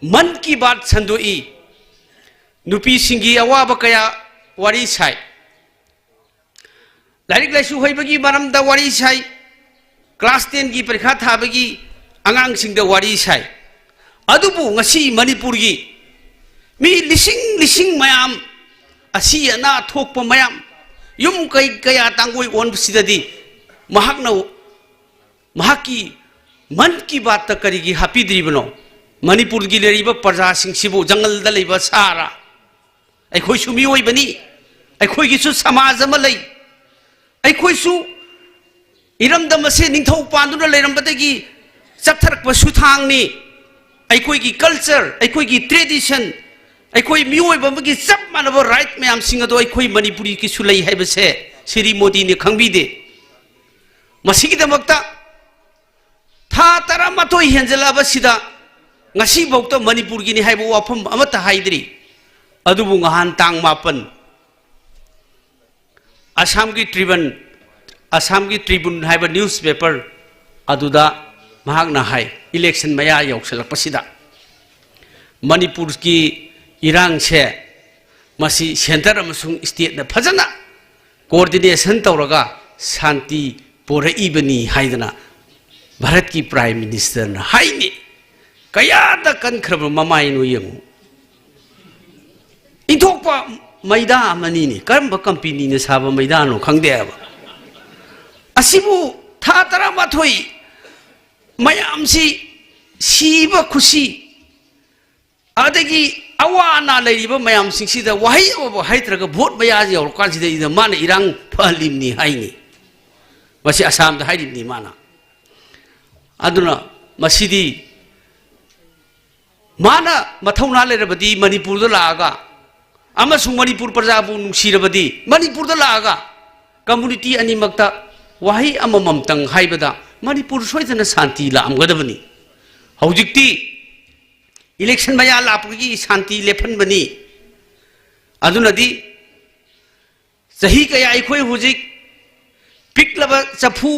ꯃꯟ ꯀꯤ ꯕꯥꯠ ꯁꯟꯗꯣꯛꯏ꯫ ꯅꯨꯄꯤꯁꯤꯡꯒꯤ ꯑꯋꯥꯕ ꯀꯌꯥ ꯋꯥꯔꯤ ꯁꯥꯏ꯫ ꯂꯥꯏꯔꯤꯛ ꯂꯥꯏꯁꯨ ꯍꯩꯕꯒꯤ ꯃꯔꯝꯗ ꯋꯥꯔꯤ ꯁꯥꯏ꯫ ꯀ꯭ꯂꯥꯁ ꯇꯦꯟꯒꯤ ꯄꯔꯤꯈꯥ ꯊꯥꯕꯒꯤ ꯑꯉꯥꯡꯁꯤꯡꯗ ꯋꯥꯔꯤ ꯁꯥꯏ꯫ ꯑꯗꯨꯕꯨ ꯉꯁꯤ ꯃꯅꯤꯄꯨꯔꯒꯤ ꯃꯤ ꯂꯤꯁꯤꯡ ꯂꯤꯁꯤꯡ ꯃꯌꯥꯝ, ꯑꯁꯤ ꯑꯅꯥ ꯊꯣꯛꯄ ꯃꯌꯥꯝ, ꯌꯨꯝ ꯀꯩ ꯀꯌꯥ ꯇꯥꯡꯒꯣꯏ ꯑꯣꯟꯕꯁꯤꯗꯗꯤ ꯃꯍꯥꯛꯅ, ꯃꯍꯥꯛꯀꯤ ꯃꯟ ꯀꯤ ꯕꯥꯠꯇ ꯀꯔꯤꯒꯤ ꯍꯥꯞꯄꯤꯗ꯭ꯔꯤꯕꯅꯣ? ꯃꯅꯤꯄꯨꯔꯒꯤ ꯂꯩꯔꯤꯕ ꯄ꯭ꯔꯖꯥꯁꯤꯡꯁꯤꯕꯨ ꯖꯪꯒꯜꯗ ꯂꯩꯕ ꯁꯥꯔ? ꯑꯩꯈꯣꯏꯁꯨ ꯃꯤꯑꯣꯏꯕꯅꯤ, ꯑꯩꯈꯣꯏꯒꯤꯁꯨ ꯁꯃꯥꯖ ꯑꯃ ꯂꯩ꯫ ꯑꯩꯈꯣꯏꯁꯨ ꯏꯔꯝꯗꯝ ꯑꯁꯦ ꯅꯤꯡꯊꯧ ꯄꯥꯟꯗꯨꯅ ꯂꯩꯔꯝꯕꯗꯒꯤ ꯆꯠꯊꯔꯛꯄ ꯁꯨꯊꯥꯡꯅꯤ꯫ ꯑꯩꯈꯣꯏꯒꯤ ꯀꯜꯆꯔ, ꯑꯩꯈꯣꯏꯒꯤ ꯇ꯭ꯔꯦꯗꯤꯁꯟ, ꯑꯩꯈꯣꯏ ꯃꯤꯑꯣꯏꯕ ꯑꯃꯒꯤ ꯆꯞ ꯃꯥꯟꯅꯕ ꯔꯥꯏꯠ ꯃꯌꯥꯝꯁꯤꯡ ꯑꯗꯣ ꯑꯩꯈꯣꯏ ꯃꯅꯤꯄꯨꯔꯤꯒꯤꯁꯨ ꯂꯩ ꯍꯥꯏꯕꯁꯦ ꯁ꯭ꯔꯤ ꯃꯣꯗꯤꯅ ꯈꯪꯕꯤꯗꯦ꯫ ꯃꯁꯤꯒꯤꯗꯃꯛꯇ ꯊꯥ ꯇꯔꯥꯃꯥꯊꯣꯏ ꯍꯦꯟꯖꯜꯂꯛꯑꯕꯁꯤꯗ ꯉꯁꯤꯐꯥꯎꯗ ꯃꯅꯤꯄꯨꯔꯒꯤꯅꯤ ꯍꯥꯏꯕ ꯋꯥꯐꯝ ꯑꯃꯠꯇ ꯍꯥꯏꯗ꯭ꯔꯤ꯫ ꯑꯗꯨꯕꯨ ꯉꯍꯥꯟ ꯇꯥꯡ ꯃꯥꯄꯟ ꯑꯁꯥꯝꯒꯤ ꯇ꯭ꯔꯤꯕꯟ, ꯑꯁꯥꯝꯒꯤ ꯇ꯭ꯔꯤꯕꯨꯟ ꯍꯥꯏꯕ ꯅ꯭ꯌꯨꯁ ꯄꯦꯄꯔ ꯑꯗꯨꯗ ꯃꯍꯥꯛꯅ ꯍꯥꯏ, ꯏꯂꯦꯛꯁꯟ ꯃꯌꯥ ꯌꯧꯁꯜꯂꯛꯄꯁꯤꯗ ꯃꯅꯤꯄꯨꯔꯒꯤ ꯏꯔꯥꯡꯁꯦ ꯃꯁꯤ ꯁꯦꯟꯇꯔ ꯑꯃꯁꯨꯡ ꯁ꯭ꯇꯦꯠꯅ ꯐꯖꯅ ꯀꯣꯑꯣꯔꯗꯤꯅꯦꯁꯟ ꯇꯧꯔꯒ ꯁꯥꯟꯇꯤ ꯄꯣꯔꯛꯏꯕꯅꯤ ꯍꯥꯏꯗꯅ ꯚꯥꯔꯠꯀꯤ ꯄ꯭ꯔꯥꯏꯝ ꯃꯤꯅꯤꯁꯇꯔꯅ ꯍꯥꯏꯅꯤ꯫ ꯀꯌꯥꯗ ꯀꯟꯈ꯭ꯔꯕ ꯃꯃꯥꯏꯅꯣ ꯌꯦꯡꯉꯨ꯫ ꯏꯟꯊꯣꯛꯄ ꯃꯩꯗꯥ ꯑꯃꯅꯤꯅꯦ꯫ ꯀꯔꯝꯕ ꯀꯝꯄꯦꯅꯤꯅ ꯁꯥꯕ ꯃꯩꯗꯥꯅꯣ ꯈꯪꯗꯦ ꯍꯥꯏꯕ꯫ ꯑꯁꯤꯕꯨ ꯊꯥ ꯇꯔꯥꯃꯥꯊꯣꯏ ꯃꯌꯥꯝꯁꯤ ꯁꯤꯕ ꯈꯨꯁꯤ, ꯑꯗꯒꯤ ꯑꯋꯥ ꯑꯅꯥ ꯂꯩꯔꯤꯕ ꯃꯌꯥꯝꯁꯤꯡꯁꯤꯗ ꯋꯥꯍꯩ ꯑꯃꯕꯨ ꯍꯥꯏꯗ꯭ꯔꯒ ꯚꯣꯠ ꯃꯌꯥ ꯌꯧꯔꯀꯥꯟꯁꯤꯗ ꯏꯗ ꯃꯥꯅ ꯏꯔꯥꯡ ꯐꯍꯜꯂꯤꯕꯅꯤ ꯍꯥꯏꯅꯤ꯫ ꯃꯁꯤ ꯑꯁꯥꯝꯗ ꯍꯥꯏꯔꯤꯕꯅꯤ ꯃꯥꯅ꯫ ꯑꯗꯨꯅ ꯃꯁꯤꯗꯤ ꯃꯥꯅ ꯃꯊꯧꯅꯥ ꯂꯩꯔꯕꯗꯤ ꯃꯅꯤꯄꯨꯔꯗ ꯂꯥꯛꯑꯒ ꯑꯃꯁꯨꯡ ꯃꯅꯤꯄꯨꯔ ꯄ꯭ꯔꯖꯥꯕꯨ ꯅꯨꯡꯁꯤꯔꯕꯗꯤ ꯃꯅꯤꯄꯨꯔꯗ ꯂꯥꯛꯑꯒ ꯀꯝꯃꯨꯅꯤꯇꯤ ꯑꯅꯤꯃꯛꯇ ꯋꯥꯍꯩ ꯑꯃꯃꯝꯇꯪ ꯍꯥꯏꯕꯗ ꯃꯅꯤꯄꯨꯔ ꯁꯣꯏꯗꯅ ꯁꯥꯟꯇꯤ ꯂꯥꯛꯑꯝꯒꯗꯕꯅꯤ꯫ ꯍꯧꯖꯤꯛꯇꯤ ꯏꯂꯦꯛꯁꯟ ꯃꯌꯥ ꯂꯥꯛꯄꯒꯤ ꯁꯥꯟꯇꯤ ꯂꯦꯞꯍꯟꯕꯅꯤ꯫ ꯑꯗꯨꯅꯗꯤ ꯆꯍꯤ ꯀꯌꯥ ꯑꯩꯈꯣꯏ ꯍꯧꯖꯤꯛ ꯄꯤꯛꯂꯕ ꯆꯐꯨ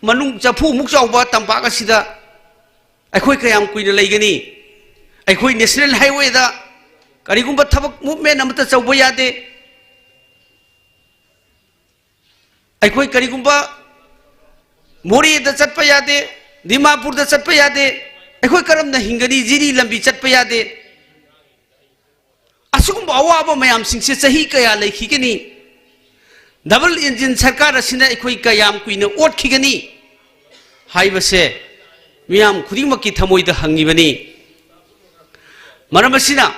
ꯃꯅꯨꯡ ꯆꯐꯨꯃꯨꯛ ꯆꯥꯎꯕ ꯇꯝꯄꯥꯛ ꯑꯁꯤꯗ ꯑꯩꯈꯣꯏ ꯀꯌꯥꯝ ꯀꯨꯏꯅ ꯂꯩꯒꯅꯤ? ꯑꯩꯈꯣꯏ ꯅꯦꯁꯅꯦꯜ ꯍꯥꯏꯋꯦꯗ ꯀꯔꯤꯒꯨꯝꯕ ꯊꯕꯛ ꯃꯨꯞꯃꯦꯟ ꯑꯃꯠꯇ ꯇꯧꯕ ꯌꯥꯗꯦ꯫ ꯑꯩꯈꯣꯏ ꯀꯔꯤꯒꯨꯝꯕ ꯃꯣꯔꯦꯗ ꯆꯠꯄ ꯌꯥꯗꯦ, ꯗꯤꯃꯥꯄꯨꯔꯗ ꯆꯠꯄ ꯌꯥꯗꯦ꯫ ꯑꯩꯈꯣꯏ ꯀꯔꯝꯅ ꯍꯤꯡꯒꯅꯤ? ꯖꯤꯔꯤ ꯂꯝꯕꯤ ꯆꯠꯄ ꯌꯥꯗꯦ꯫ ꯑꯁꯤꯒꯨꯝꯕ ꯑꯋꯥꯕ ꯃꯌꯥꯝꯁꯤꯡꯁꯦ ꯆꯍꯤ ꯀꯌꯥ ꯂꯩꯈꯤꯒꯅꯤ? ꯗꯕꯜ ꯏꯟꯖꯤꯟ ꯁꯔꯀꯥꯔ ꯑꯁꯤꯅ ꯑꯩꯈꯣꯏ ꯀꯌꯥꯝ ꯀꯨꯏꯅ ꯑꯣꯠꯈꯤꯒꯅꯤ ꯍꯥꯏꯕꯁꯦ ꯃꯤꯌꯥꯝ ꯈꯨꯗꯤꯡꯃꯛꯀꯤ ꯊꯃꯣꯏꯗ ꯍꯪꯉꯤꯕꯅꯤ꯫ ꯃꯔꯝ ꯑꯁꯤꯅ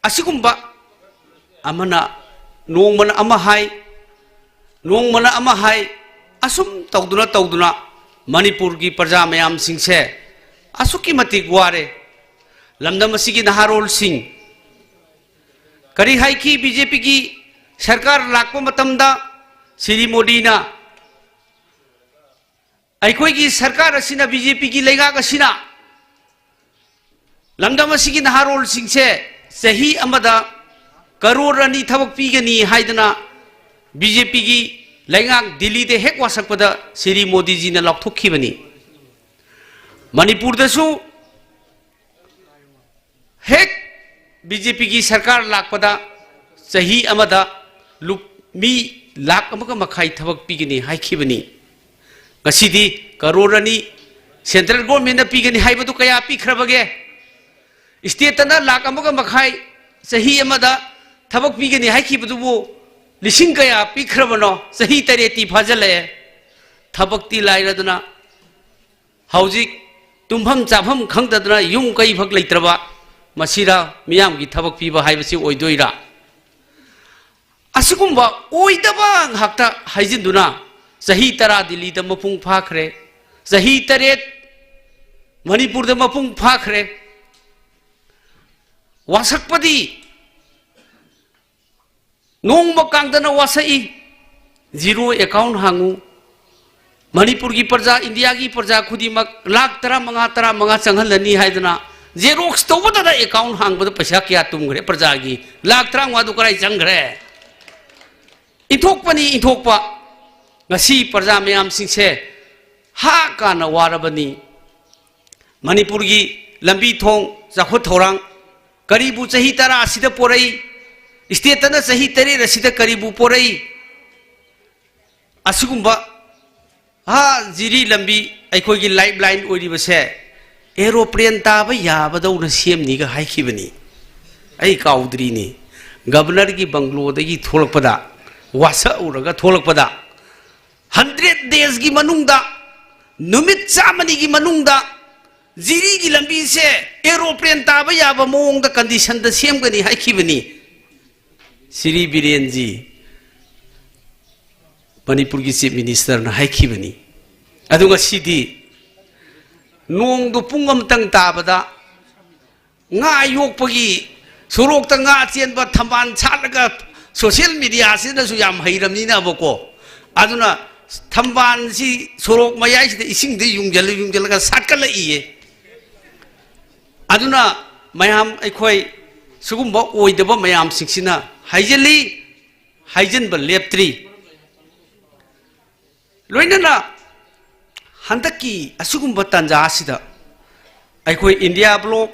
ꯑꯁꯤꯒꯨꯝꯕ ꯑꯃꯅ ꯅꯣꯡꯃꯅ ꯑꯃ ꯍꯥꯏ, ꯅꯣꯡꯃꯅ ꯑꯃ ꯍꯥꯏ, ꯑꯁꯨꯝ ꯇꯧꯗꯨꯅ ꯇꯧꯗꯨꯅ ꯃꯅꯤꯄꯨꯔꯒꯤ ꯄ꯭ꯔꯖꯥ ꯃꯌꯥꯝꯁꯤꯡꯁꯦ ꯑꯁꯨꯛꯀꯤ ꯃꯇꯤꯛ ꯋꯥꯔꯦ꯫ ꯂꯝꯗꯝ ꯑꯁꯤꯒꯤ ꯅꯍꯥꯔꯣꯜꯁꯤꯡ ꯀꯔꯤ ꯍꯥꯏꯈꯤ? ꯕꯤ ꯖꯦ ꯄꯤꯒꯤ ꯁꯔꯀꯥꯔ ꯂꯥꯛꯄ ꯃꯇꯝꯗ ꯁ꯭ꯔꯤ ꯃꯣꯗꯤꯅ ꯑꯩꯈꯣꯏꯒꯤ ꯁꯔꯀꯥꯔ ꯑꯁꯤꯅ, ꯕꯤ ꯖꯦ ꯄꯤꯒꯤ ꯂꯩꯉꯥꯛ ꯑꯁꯤꯅ ꯂꯝꯗꯝ ꯑꯁꯤꯒꯤ ꯅꯍꯥꯔꯣꯜꯁꯤꯡꯁꯦ ꯆꯍꯤ ꯑꯃꯗ ꯀꯔꯣꯔ ꯑꯅꯤ ꯊꯕꯛ ꯄꯤꯒꯅꯤ ꯍꯥꯏꯗꯅ ꯕꯤ ꯖꯦ ꯄꯤꯒꯤ ꯂꯩꯉꯥꯛ ꯗꯤꯜꯂꯤꯗ ꯍꯦꯛ ꯋꯥꯁꯛꯄꯗ ꯁ꯭ꯔꯤ ꯃꯣꯗꯤꯖꯤꯅ ꯂꯥꯎꯊꯣꯛꯈꯤꯕꯅꯤ꯫ ꯃꯅꯤꯄꯨꯔꯗꯁꯨ ꯍꯦꯛ ꯕꯤ ꯖꯦ ꯄꯤꯒꯤ ꯁꯔꯀꯥꯔ ꯂꯥꯛꯄꯗ ꯆꯍꯤ ꯑꯃꯗ ꯂꯨꯞ-, ꯃꯤ ꯂꯥꯈ ꯑꯃꯒ ꯃꯈꯥꯏ ꯊꯕꯛ ꯄꯤꯒꯅꯤ ꯍꯥꯏꯈꯤꯕꯅꯤ꯫ ꯉꯁꯤꯗꯤ ꯀꯔꯣꯔ ꯑꯅꯤ ꯁꯦꯟꯇ꯭ꯔꯦꯜ ꯒꯣꯔꯃꯦꯟꯅ ꯄꯤꯒꯅꯤ ꯍꯥꯏꯕꯗꯨ ꯀꯌꯥ ꯄꯤꯈ꯭ꯔꯕꯒꯦ? ꯁ꯭ꯇꯦꯠꯇꯅ ꯂꯥꯈ ꯑꯃꯒ ꯃꯈꯥꯏ ꯆꯍꯤ ꯑꯃꯗ ꯊꯕꯛ ꯄꯤꯒꯅꯤ ꯍꯥꯏꯈꯤꯕꯗꯨꯕꯨ ꯂꯤꯁꯤꯡ ꯀꯌꯥ ꯄꯤꯈ꯭ꯔꯕꯅꯣ? ꯆꯍꯤ ꯇꯔꯦꯠꯇꯤ ꯐꯥꯖꯤꯜꯂꯛꯑꯦ꯫ ꯊꯕꯛꯇꯤ ꯂꯥꯏꯔꯗꯅ ꯍꯧꯖꯤꯛ ꯇꯨꯝꯐꯝ ꯆꯥꯐꯝ ꯈꯪꯗꯗꯅ ꯌꯨꯝ ꯀꯩꯐꯛ ꯂꯩꯇ꯭ꯔꯕ ꯃꯁꯤꯔ ꯃꯤꯌꯥꯝꯒꯤ ꯊꯕꯛ ꯄꯤꯕ ꯍꯥꯏꯕꯁꯤ ꯑꯣꯏꯗꯣꯏꯔꯥ? ꯑꯁꯤꯒꯨꯝꯕ ꯑꯣꯏꯗꯕ ꯉꯥꯛꯇ ꯍꯥꯏꯖꯤꯟꯗꯨꯅ ꯆꯍꯤ ꯇꯔꯥ ꯗꯤꯜꯂꯤꯗ ꯃꯄꯨꯡ ꯐꯥꯈ꯭ꯔꯦ, ꯆꯍꯤ ꯇꯔꯦꯠ ꯃꯅꯤꯄꯨꯔꯗ ꯃꯄꯨꯡ ꯐꯥꯈ꯭ꯔꯦ꯫ ꯋꯥꯁꯛꯄꯗꯤ ꯅꯣꯡꯃ ꯀꯥꯡꯗꯅ ꯋꯥꯁꯛꯏ꯫ Zero account ꯍꯥꯡꯉꯨ꯫ ꯃꯅꯤꯄꯨꯔꯒꯤ ꯄ꯭ꯔꯖꯥ, ꯏꯟꯗꯤꯌꯥꯒꯤ ꯄ꯭ꯔꯖꯥ ꯈꯨꯗꯤꯡꯃꯛ ꯂꯥꯈ ꯇꯔꯥꯃꯉꯥ, ꯇꯔꯥꯃꯉꯥ ꯆꯪꯍꯜꯂꯅꯤ ꯍꯥꯏꯗꯅ Xerox ꯇꯧꯕꯗꯗ account ꯍꯥꯡꯕꯗ ꯄꯩꯁꯥ ꯀꯌꯥ ꯇꯨꯝꯈ꯭ꯔꯦ ꯄ꯭ꯔꯖꯥꯒꯤ? ꯂꯥꯈ ꯇꯔꯥꯃꯉꯥꯗꯨ ꯀꯗꯥꯏ ꯆꯪꯈ꯭ꯔꯦ? ꯏꯟꯊꯣꯛꯄꯅꯤ, ꯏꯟꯊꯣꯛꯄ꯫ ꯉꯁꯤ ꯄ꯭ꯔꯖꯥ ꯃꯌꯥꯝꯁꯤꯡꯁꯦ ꯍꯥ ꯀꯥꯟꯅ ꯋꯥꯔꯕꯅꯤ꯫ ꯃꯅꯤꯄꯨꯔꯒꯤ ꯂꯝꯕꯤ ꯊꯣꯡ, ꯆꯥꯎꯈꯠ ꯊꯧꯔꯥꯡ, ꯀꯔꯤꯕꯨ ꯆꯍꯤ ꯇꯔꯥ ꯑꯁꯤꯗ ꯄꯣꯔꯛꯏ? ꯁ꯭ꯇꯦꯠꯇꯅ ꯆꯍꯤ ꯇꯔꯦꯠ ꯑꯁꯤꯗ ꯀꯔꯤꯕꯨ ꯄꯣꯔꯛꯏ? ꯑꯁꯤꯒꯨꯝꯕ, ꯍꯥ, ꯖꯤꯔꯤ ꯂꯝꯕꯤ, ꯑꯩꯈꯣꯏꯒꯤ lifeline ꯑꯣꯏꯔꯤꯕꯁꯦ aeroplane ꯇꯥꯕ ꯌꯥꯕꯗꯧꯅ ꯁꯦꯝꯅꯤꯒ ꯍꯥꯏꯈꯤꯕꯅꯤ꯫ ꯑꯩ ꯀꯥꯎꯗ꯭ꯔꯤꯅꯤ꯫ Governorꯒꯤ bungalow ꯗꯒꯤ ꯊꯣꯛꯂꯛꯄꯗ, ꯋꯥꯁꯛꯎꯔꯒ ꯊꯣꯛꯂꯛꯄꯗ, hundred days ꯀꯤ ꯃꯅꯨꯡꯗ, ꯅꯨꯃꯤꯠ ꯆꯥꯝꯃꯅꯤꯒꯤ ꯃꯅꯨꯡꯗ ꯖꯤꯔꯤꯒꯤ ꯂꯝꯕꯤꯁꯦ aeroplane ꯇꯥꯕ ꯌꯥꯕ ꯃꯑꯣꯡꯗ condition ꯗ ꯁꯦꯝꯒꯅꯤ ꯍꯥꯏꯈꯤꯕꯅꯤ꯫ ꯁ꯭ꯔꯤ ꯕꯤꯔꯦꯟꯖꯤ, ꯃꯅꯤꯄꯨꯔꯒꯤ Chief Minister ꯅ ꯍꯥꯏꯈꯤꯕꯅꯤ꯫ ꯑꯗꯨ ꯉꯁꯤꯗꯤ ꯅꯣꯡꯗꯨ ꯄꯨꯡ ꯑꯃꯇꯪ ꯇꯥꯕꯗ ꯉꯥ ꯌꯣꯛꯄꯒꯤ, ꯁꯣꯔꯣꯛꯇ ꯉꯥ ꯆꯦꯟꯕ, ꯊꯝꯕꯥꯜ ꯁꯥꯠꯂꯒ, social media ꯁꯤꯅꯁꯨ ꯌꯥꯝ ꯍꯩꯔꯕꯅꯤꯅꯕꯀꯣ, ꯑꯗꯨꯅ ꯊꯝꯕꯥꯜꯁꯤ ꯁꯣꯔꯣꯛ ꯃꯌꯥꯏꯁꯤꯗ ꯏꯁꯤꯡꯗ ꯌꯨꯡꯖꯜꯂ ꯌꯨꯡꯖꯜꯂꯒ ꯁꯥꯠꯀꯠꯂꯛꯏꯌꯦ꯫ ꯑꯗꯨꯅ ꯃꯌꯥꯝ, ꯑꯩꯈꯣꯏ ꯁꯤꯒꯨꯝꯕ ꯑꯣꯏꯗꯕ ꯃꯌꯥꯝꯁꯤꯡꯁꯤꯅ ꯍꯥꯏꯖꯤꯜꯂꯤ, ꯍꯥꯏꯖꯤꯟꯕ ꯂꯦꯞꯇ꯭ꯔꯤ꯫ ꯂꯣꯏꯅꯅ ꯍꯟꯗꯛꯀꯤ ꯑꯁꯤꯒꯨꯝꯕ ꯇꯥꯟꯖꯥ ꯑꯁꯤꯗ ꯑꯩꯈꯣꯏ India bloc,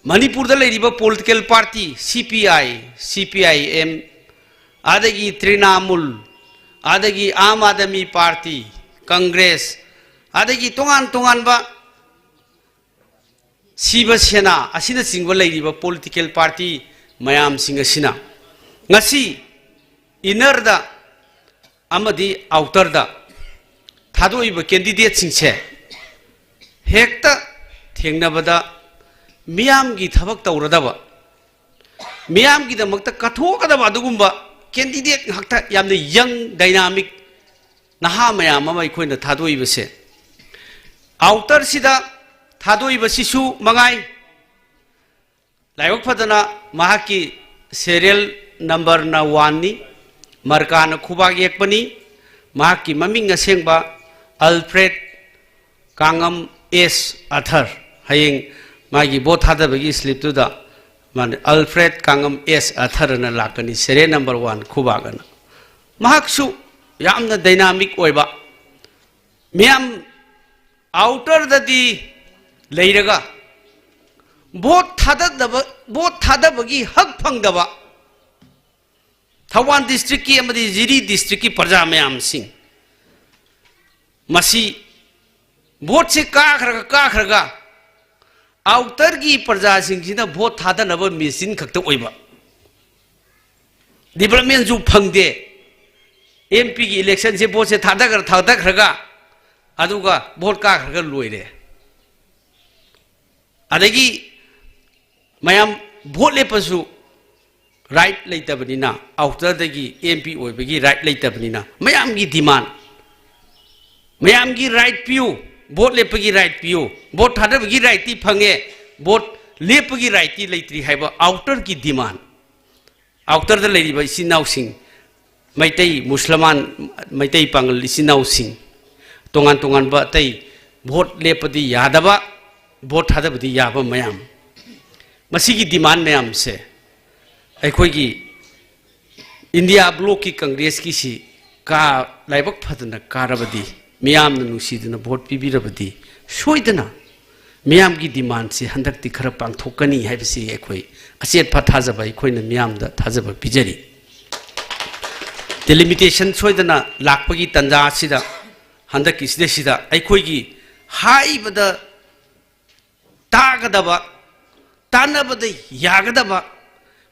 ꯃꯅꯤꯄꯨꯔꯗ ꯂꯩꯔꯤꯕ political party, C P I, C P I M, ꯑꯗꯒꯤ ꯇ꯭ꯔꯤꯅꯥꯃꯨꯜ, ꯑꯗꯒꯤ ꯑꯥꯝ ꯑꯥꯗꯃꯤ ꯄꯥꯔꯇꯤ, ꯀꯪꯒ꯭ꯔꯦꯁ, ꯑꯗꯒꯤ ꯇꯣꯉꯥꯟ ꯇꯣꯉꯥꯟꯕ ꯁꯤꯕ ꯁꯦꯅꯥ ꯑꯁꯤꯅꯆꯤꯡꯕ ꯂꯩꯔꯤꯕ political party ꯃꯌꯥꯝꯁꯤꯡ ꯑꯁꯤꯅ ꯉꯁꯤ inner ꯗ ꯑꯃꯗꯤ outer ꯗ ꯊꯥꯗꯣꯛꯏꯕ candidate ꯁꯤꯡꯁꯦ ꯍꯦꯛꯇ ꯊꯦꯡꯅꯕꯗ ꯃꯤꯌꯥꯝꯒꯤ ꯊꯕꯛ ꯇꯧꯔꯗꯕ, ꯃꯤꯌꯥꯝꯒꯤꯗꯃꯛꯇ ꯀꯠꯊꯣꯛꯀꯗꯕ ꯑꯗꯨꯒꯨꯝꯕ ꯀꯦꯟꯗꯤꯗꯦꯠ ꯉꯥꯛꯇ, ꯌꯥꯝꯅ ꯌꯪ, ꯗꯥꯏꯅꯥꯃꯤꯛ ꯅꯍꯥ ꯃꯌꯥꯝ ꯑꯃ ꯑꯩꯈꯣꯏꯅ ꯊꯥꯗꯣꯛꯏꯕꯁꯦ꯫ ꯑꯥꯎꯇꯔꯁꯤꯗ ꯊꯥꯗꯣꯛꯏꯕꯁꯤꯁꯨ ꯃꯉꯥꯏ, ꯂꯥꯏꯕꯛ ꯐꯗꯅ ꯃꯍꯥꯛꯀꯤ ꯁꯦꯔꯤꯌꯦꯜ ꯅꯝꯕꯔꯅ ꯋꯥꯟꯅꯤ, ꯃꯔꯀꯥꯅ ꯈꯨꯕꯥꯛ ꯌꯦꯛꯄꯅꯤ, ꯃꯍꯥꯛꯀꯤ ꯃꯃꯤꯡ ꯑꯁꯦꯡꯕ ꯑꯜꯐ꯭ꯔꯦꯗ ꯀꯥꯡꯉꯝ ꯑꯦꯁ ꯑꯊꯔ꯫ ꯍꯌꯦꯡ ꯃꯥꯒꯤ ꯚꯣꯠ ꯊꯥꯗꯕꯒꯤ ꯁ꯭ꯂꯤꯞꯇꯨꯗ ꯃꯥꯅ ꯑꯜꯐ꯭ꯔꯦꯗ ꯀꯥꯡꯉꯝ ꯑꯦꯁ ꯑꯊꯔ ꯑꯅ ꯂꯥꯛꯀꯅꯤ, ꯁꯦꯔꯤꯌꯦꯜ ꯅꯝꯕꯔ ꯋꯥꯟ ꯈꯨꯕꯥꯛ ꯑꯅ꯫ ꯃꯍꯥꯛꯁꯨ ꯌꯥꯝꯅ ꯗꯥꯏꯅꯥꯃꯤꯛ ꯑꯣꯏꯕ, ꯃꯤꯌꯥꯝ ꯑꯥꯎꯇꯔꯗꯗꯤ ꯂꯩꯔꯒ ꯚꯣꯠ ꯊꯥꯗꯗꯕ, ꯚꯣꯠ ꯊꯥꯗꯕꯒꯤ ꯍꯛ ꯐꯪꯗꯕ ꯊꯧꯕꯥꯜ ꯗꯤꯁꯇ꯭ꯔꯤꯛꯀꯤ ꯑꯃꯗꯤ ꯖꯤꯔꯤ ꯗꯤꯁꯇ꯭ꯔꯤꯛꯀꯤ ꯄ꯭ꯔꯖꯥ ꯃꯌꯥꯝꯁꯤꯡ, ꯃꯁꯤ ꯚꯣꯠꯁꯦ ꯀꯥꯈ꯭ꯔꯒ, ꯀꯥꯈ꯭ꯔꯒ ꯑꯥꯎꯇꯔꯒꯤ ꯄ꯭ꯔꯖꯥꯁꯤꯡꯁꯤꯅ ꯚꯣꯠ ꯊꯥꯗꯅꯕ ꯃꯦꯆꯤꯟ ꯈꯛꯇ ꯑꯣꯏꯕ, ꯗꯤꯕꯂꯞꯃꯦꯟꯁꯨ ꯐꯪꯗꯦ꯫ ꯑꯦꯝ ꯄꯤꯒꯤ ꯏꯂꯦꯛꯁꯟꯁꯦ ꯚꯣꯠꯁꯦ ꯊꯥꯗꯈ꯭ꯔ, ꯊꯥꯗꯈ꯭ꯔꯒ, ꯑꯗꯨꯒ ꯚꯣꯠ ꯀꯥꯈ꯭ꯔꯒ ꯂꯣꯏꯔꯦ꯫ ꯑꯗꯒꯤ ꯃꯌꯥꯝ ꯚꯣꯠ ꯂꯦꯞꯄꯁꯨ ꯔꯥꯏꯠ ꯂꯩꯇꯕꯅꯤꯅ, ꯑꯥꯎꯇꯔꯗꯒꯤ ꯑꯦꯝ ꯄꯤ ꯑꯣꯏꯕꯒꯤ ꯔꯥꯏꯠ ꯂꯩꯇꯕꯅꯤꯅ, ꯃꯌꯥꯝꯒꯤ ꯗꯤꯃꯥꯟ, ꯃꯌꯥꯝꯒꯤ ꯔꯥꯏꯠ ꯄꯤꯌꯨ, ꯚꯣꯠ ꯂꯦꯞꯄꯒꯤ ꯔꯥꯏꯠ ꯄꯤꯌꯨ, ꯚꯣꯠ ꯊꯥꯗꯕꯒꯤ ꯔꯥꯏꯠꯇꯤ ꯐꯪꯉꯦ, ꯚꯣꯠ ꯂꯦꯞꯄꯒꯤ ꯔꯥꯏꯠꯇꯤ ꯂꯩꯇ꯭ꯔꯤ ꯍꯥꯏꯕ ꯑꯥꯎꯇꯔꯒꯤ ꯗꯤꯃꯥꯟ꯫ ꯑꯥꯎꯇꯔꯗ ꯂꯩꯔꯤꯕ ꯏꯆꯤꯟ ꯏꯅꯥꯎꯁꯤꯡ, ꯃꯩꯇꯩ, ꯃꯨꯁꯂꯃꯥꯟ, ꯃꯩꯇꯩ ꯄꯥꯉꯜ ꯏꯆꯤꯟ ꯏꯅꯥꯎꯁꯤꯡ, ꯇꯣꯉꯥꯟ ꯇꯣꯉꯥꯟꯕ ꯑꯇꯩ ꯚꯣꯠ ꯂꯦꯞꯄꯗꯤ ꯌꯥꯗꯕ, ꯚꯣꯠ ꯊꯥꯗꯕꯗꯤ ꯌꯥꯕ ꯃꯌꯥꯝ, ꯃꯁꯤꯒꯤ ꯗꯤꯃꯥꯟ ꯃꯌꯥꯝꯁꯦ ꯑꯩꯈꯣꯏꯒꯤ ꯏꯟꯗꯤꯌꯥ ꯕ꯭ꯂꯣꯛꯀꯤ ꯀꯪꯒ꯭ꯔꯦꯁꯀꯤꯁꯤ ꯀꯥ-, ꯂꯥꯏꯕꯛ ꯐꯗꯅ ꯀꯥꯔꯕꯗꯤ, ꯃꯤꯌꯥꯝꯅ ꯅꯨꯡꯁꯤꯗꯨꯅ ꯚꯣꯠ ꯄꯤꯕꯤꯔꯕꯗꯤ, ꯁꯣꯏꯗꯅ ꯃꯤꯌꯥꯝꯒꯤ ꯗꯤꯃꯥꯟꯁꯤ ꯍꯟꯗꯛꯇꯤ ꯈꯔ ꯄꯥꯡꯊꯣꯛꯀꯅꯤ ꯍꯥꯏꯕꯁꯤ ꯑꯩꯈꯣꯏ ꯑꯆꯦꯠꯄ ꯊꯥꯖꯕ, ꯑꯩꯈꯣꯏꯅ ꯃꯤꯌꯥꯝꯗ ꯊꯥꯖꯕ ꯄꯤꯖꯔꯤ꯫ ꯗꯤꯂꯤꯃꯤꯇꯦꯁꯟ ꯁꯣꯏꯗꯅ ꯂꯥꯛꯄꯒꯤ ꯇꯥꯟꯖꯥ ꯑꯁꯤꯗ, ꯍꯟꯗꯛꯀꯤꯁꯤꯗꯩꯁꯤꯗ ꯑꯩꯈꯣꯏꯒꯤ ꯍꯥꯏꯕꯗ ꯇꯥꯒꯗꯕ, ꯇꯥꯟꯅꯕꯗ ꯌꯥꯒꯗꯕ,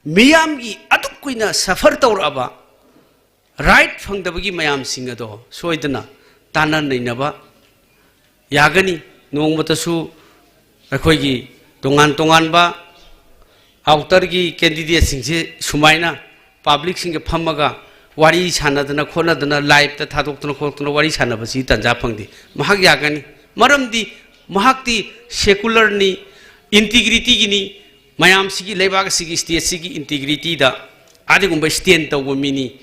ꯃꯤꯌꯥꯝꯒꯤ ꯑꯗꯨꯛ ꯀꯨꯏꯅ ꯁꯐꯔ ꯇꯧꯔꯛꯑꯕ ꯔꯥꯏꯠ ꯐꯪꯗꯕꯒꯤ ꯃꯌꯥꯝꯁꯤꯡ ꯑꯗꯣ ꯁꯣꯏꯗꯅ ꯇꯥꯟꯅ ꯅꯩꯅꯕ ꯌꯥꯒꯅꯤ꯫ ꯅꯣꯡꯃꯇꯁꯨ ꯑꯩꯈꯣꯏꯒꯤ ꯇꯣꯉꯥꯟ ꯇꯣꯉꯥꯟꯕ ꯑꯥꯎꯇꯔꯒꯤ ꯀꯦꯟꯗꯤꯗꯦꯠꯁꯤꯡꯁꯦ ꯁꯨꯃꯥꯏꯅ ꯄꯕ꯭ꯂꯤꯛꯁꯤꯡꯒ ꯐꯝꯃꯒ ꯋꯥꯔꯤ ꯁꯥꯟꯅꯗꯅ ꯈꯣꯠꯅꯗꯅ, ꯂꯥꯏꯞꯇ ꯊꯥꯗꯣꯛꯇꯅ ꯈꯣꯠꯇꯅ ꯋꯥꯔꯤ ꯁꯥꯟꯅꯕꯁꯤ ꯇꯥꯟꯖꯥ ꯐꯪꯗꯦ꯫ ꯃꯍꯥꯛ ꯌꯥꯒꯅꯤ, ꯃꯔꯝꯗꯤ ꯃꯍꯥꯛꯇꯤ ꯁꯦꯀꯨꯂꯔꯅꯤ, ꯏꯟꯇꯤꯒ꯭ꯔꯤꯇꯤꯒꯤꯅꯤ, ꯃꯌꯥꯝꯁꯤꯒꯤ, ꯂꯩꯕꯥꯛ ꯑꯁꯤꯒꯤ, ꯁ꯭ꯇꯦꯠꯁꯤꯒꯤ ꯏꯟꯇꯤꯒ꯭ꯔꯤꯇꯤꯗ ꯑꯗꯨꯒꯨꯝꯕ ꯁ꯭ꯇꯦꯟ ꯇꯧꯕ ꯃꯤꯅꯤ꯫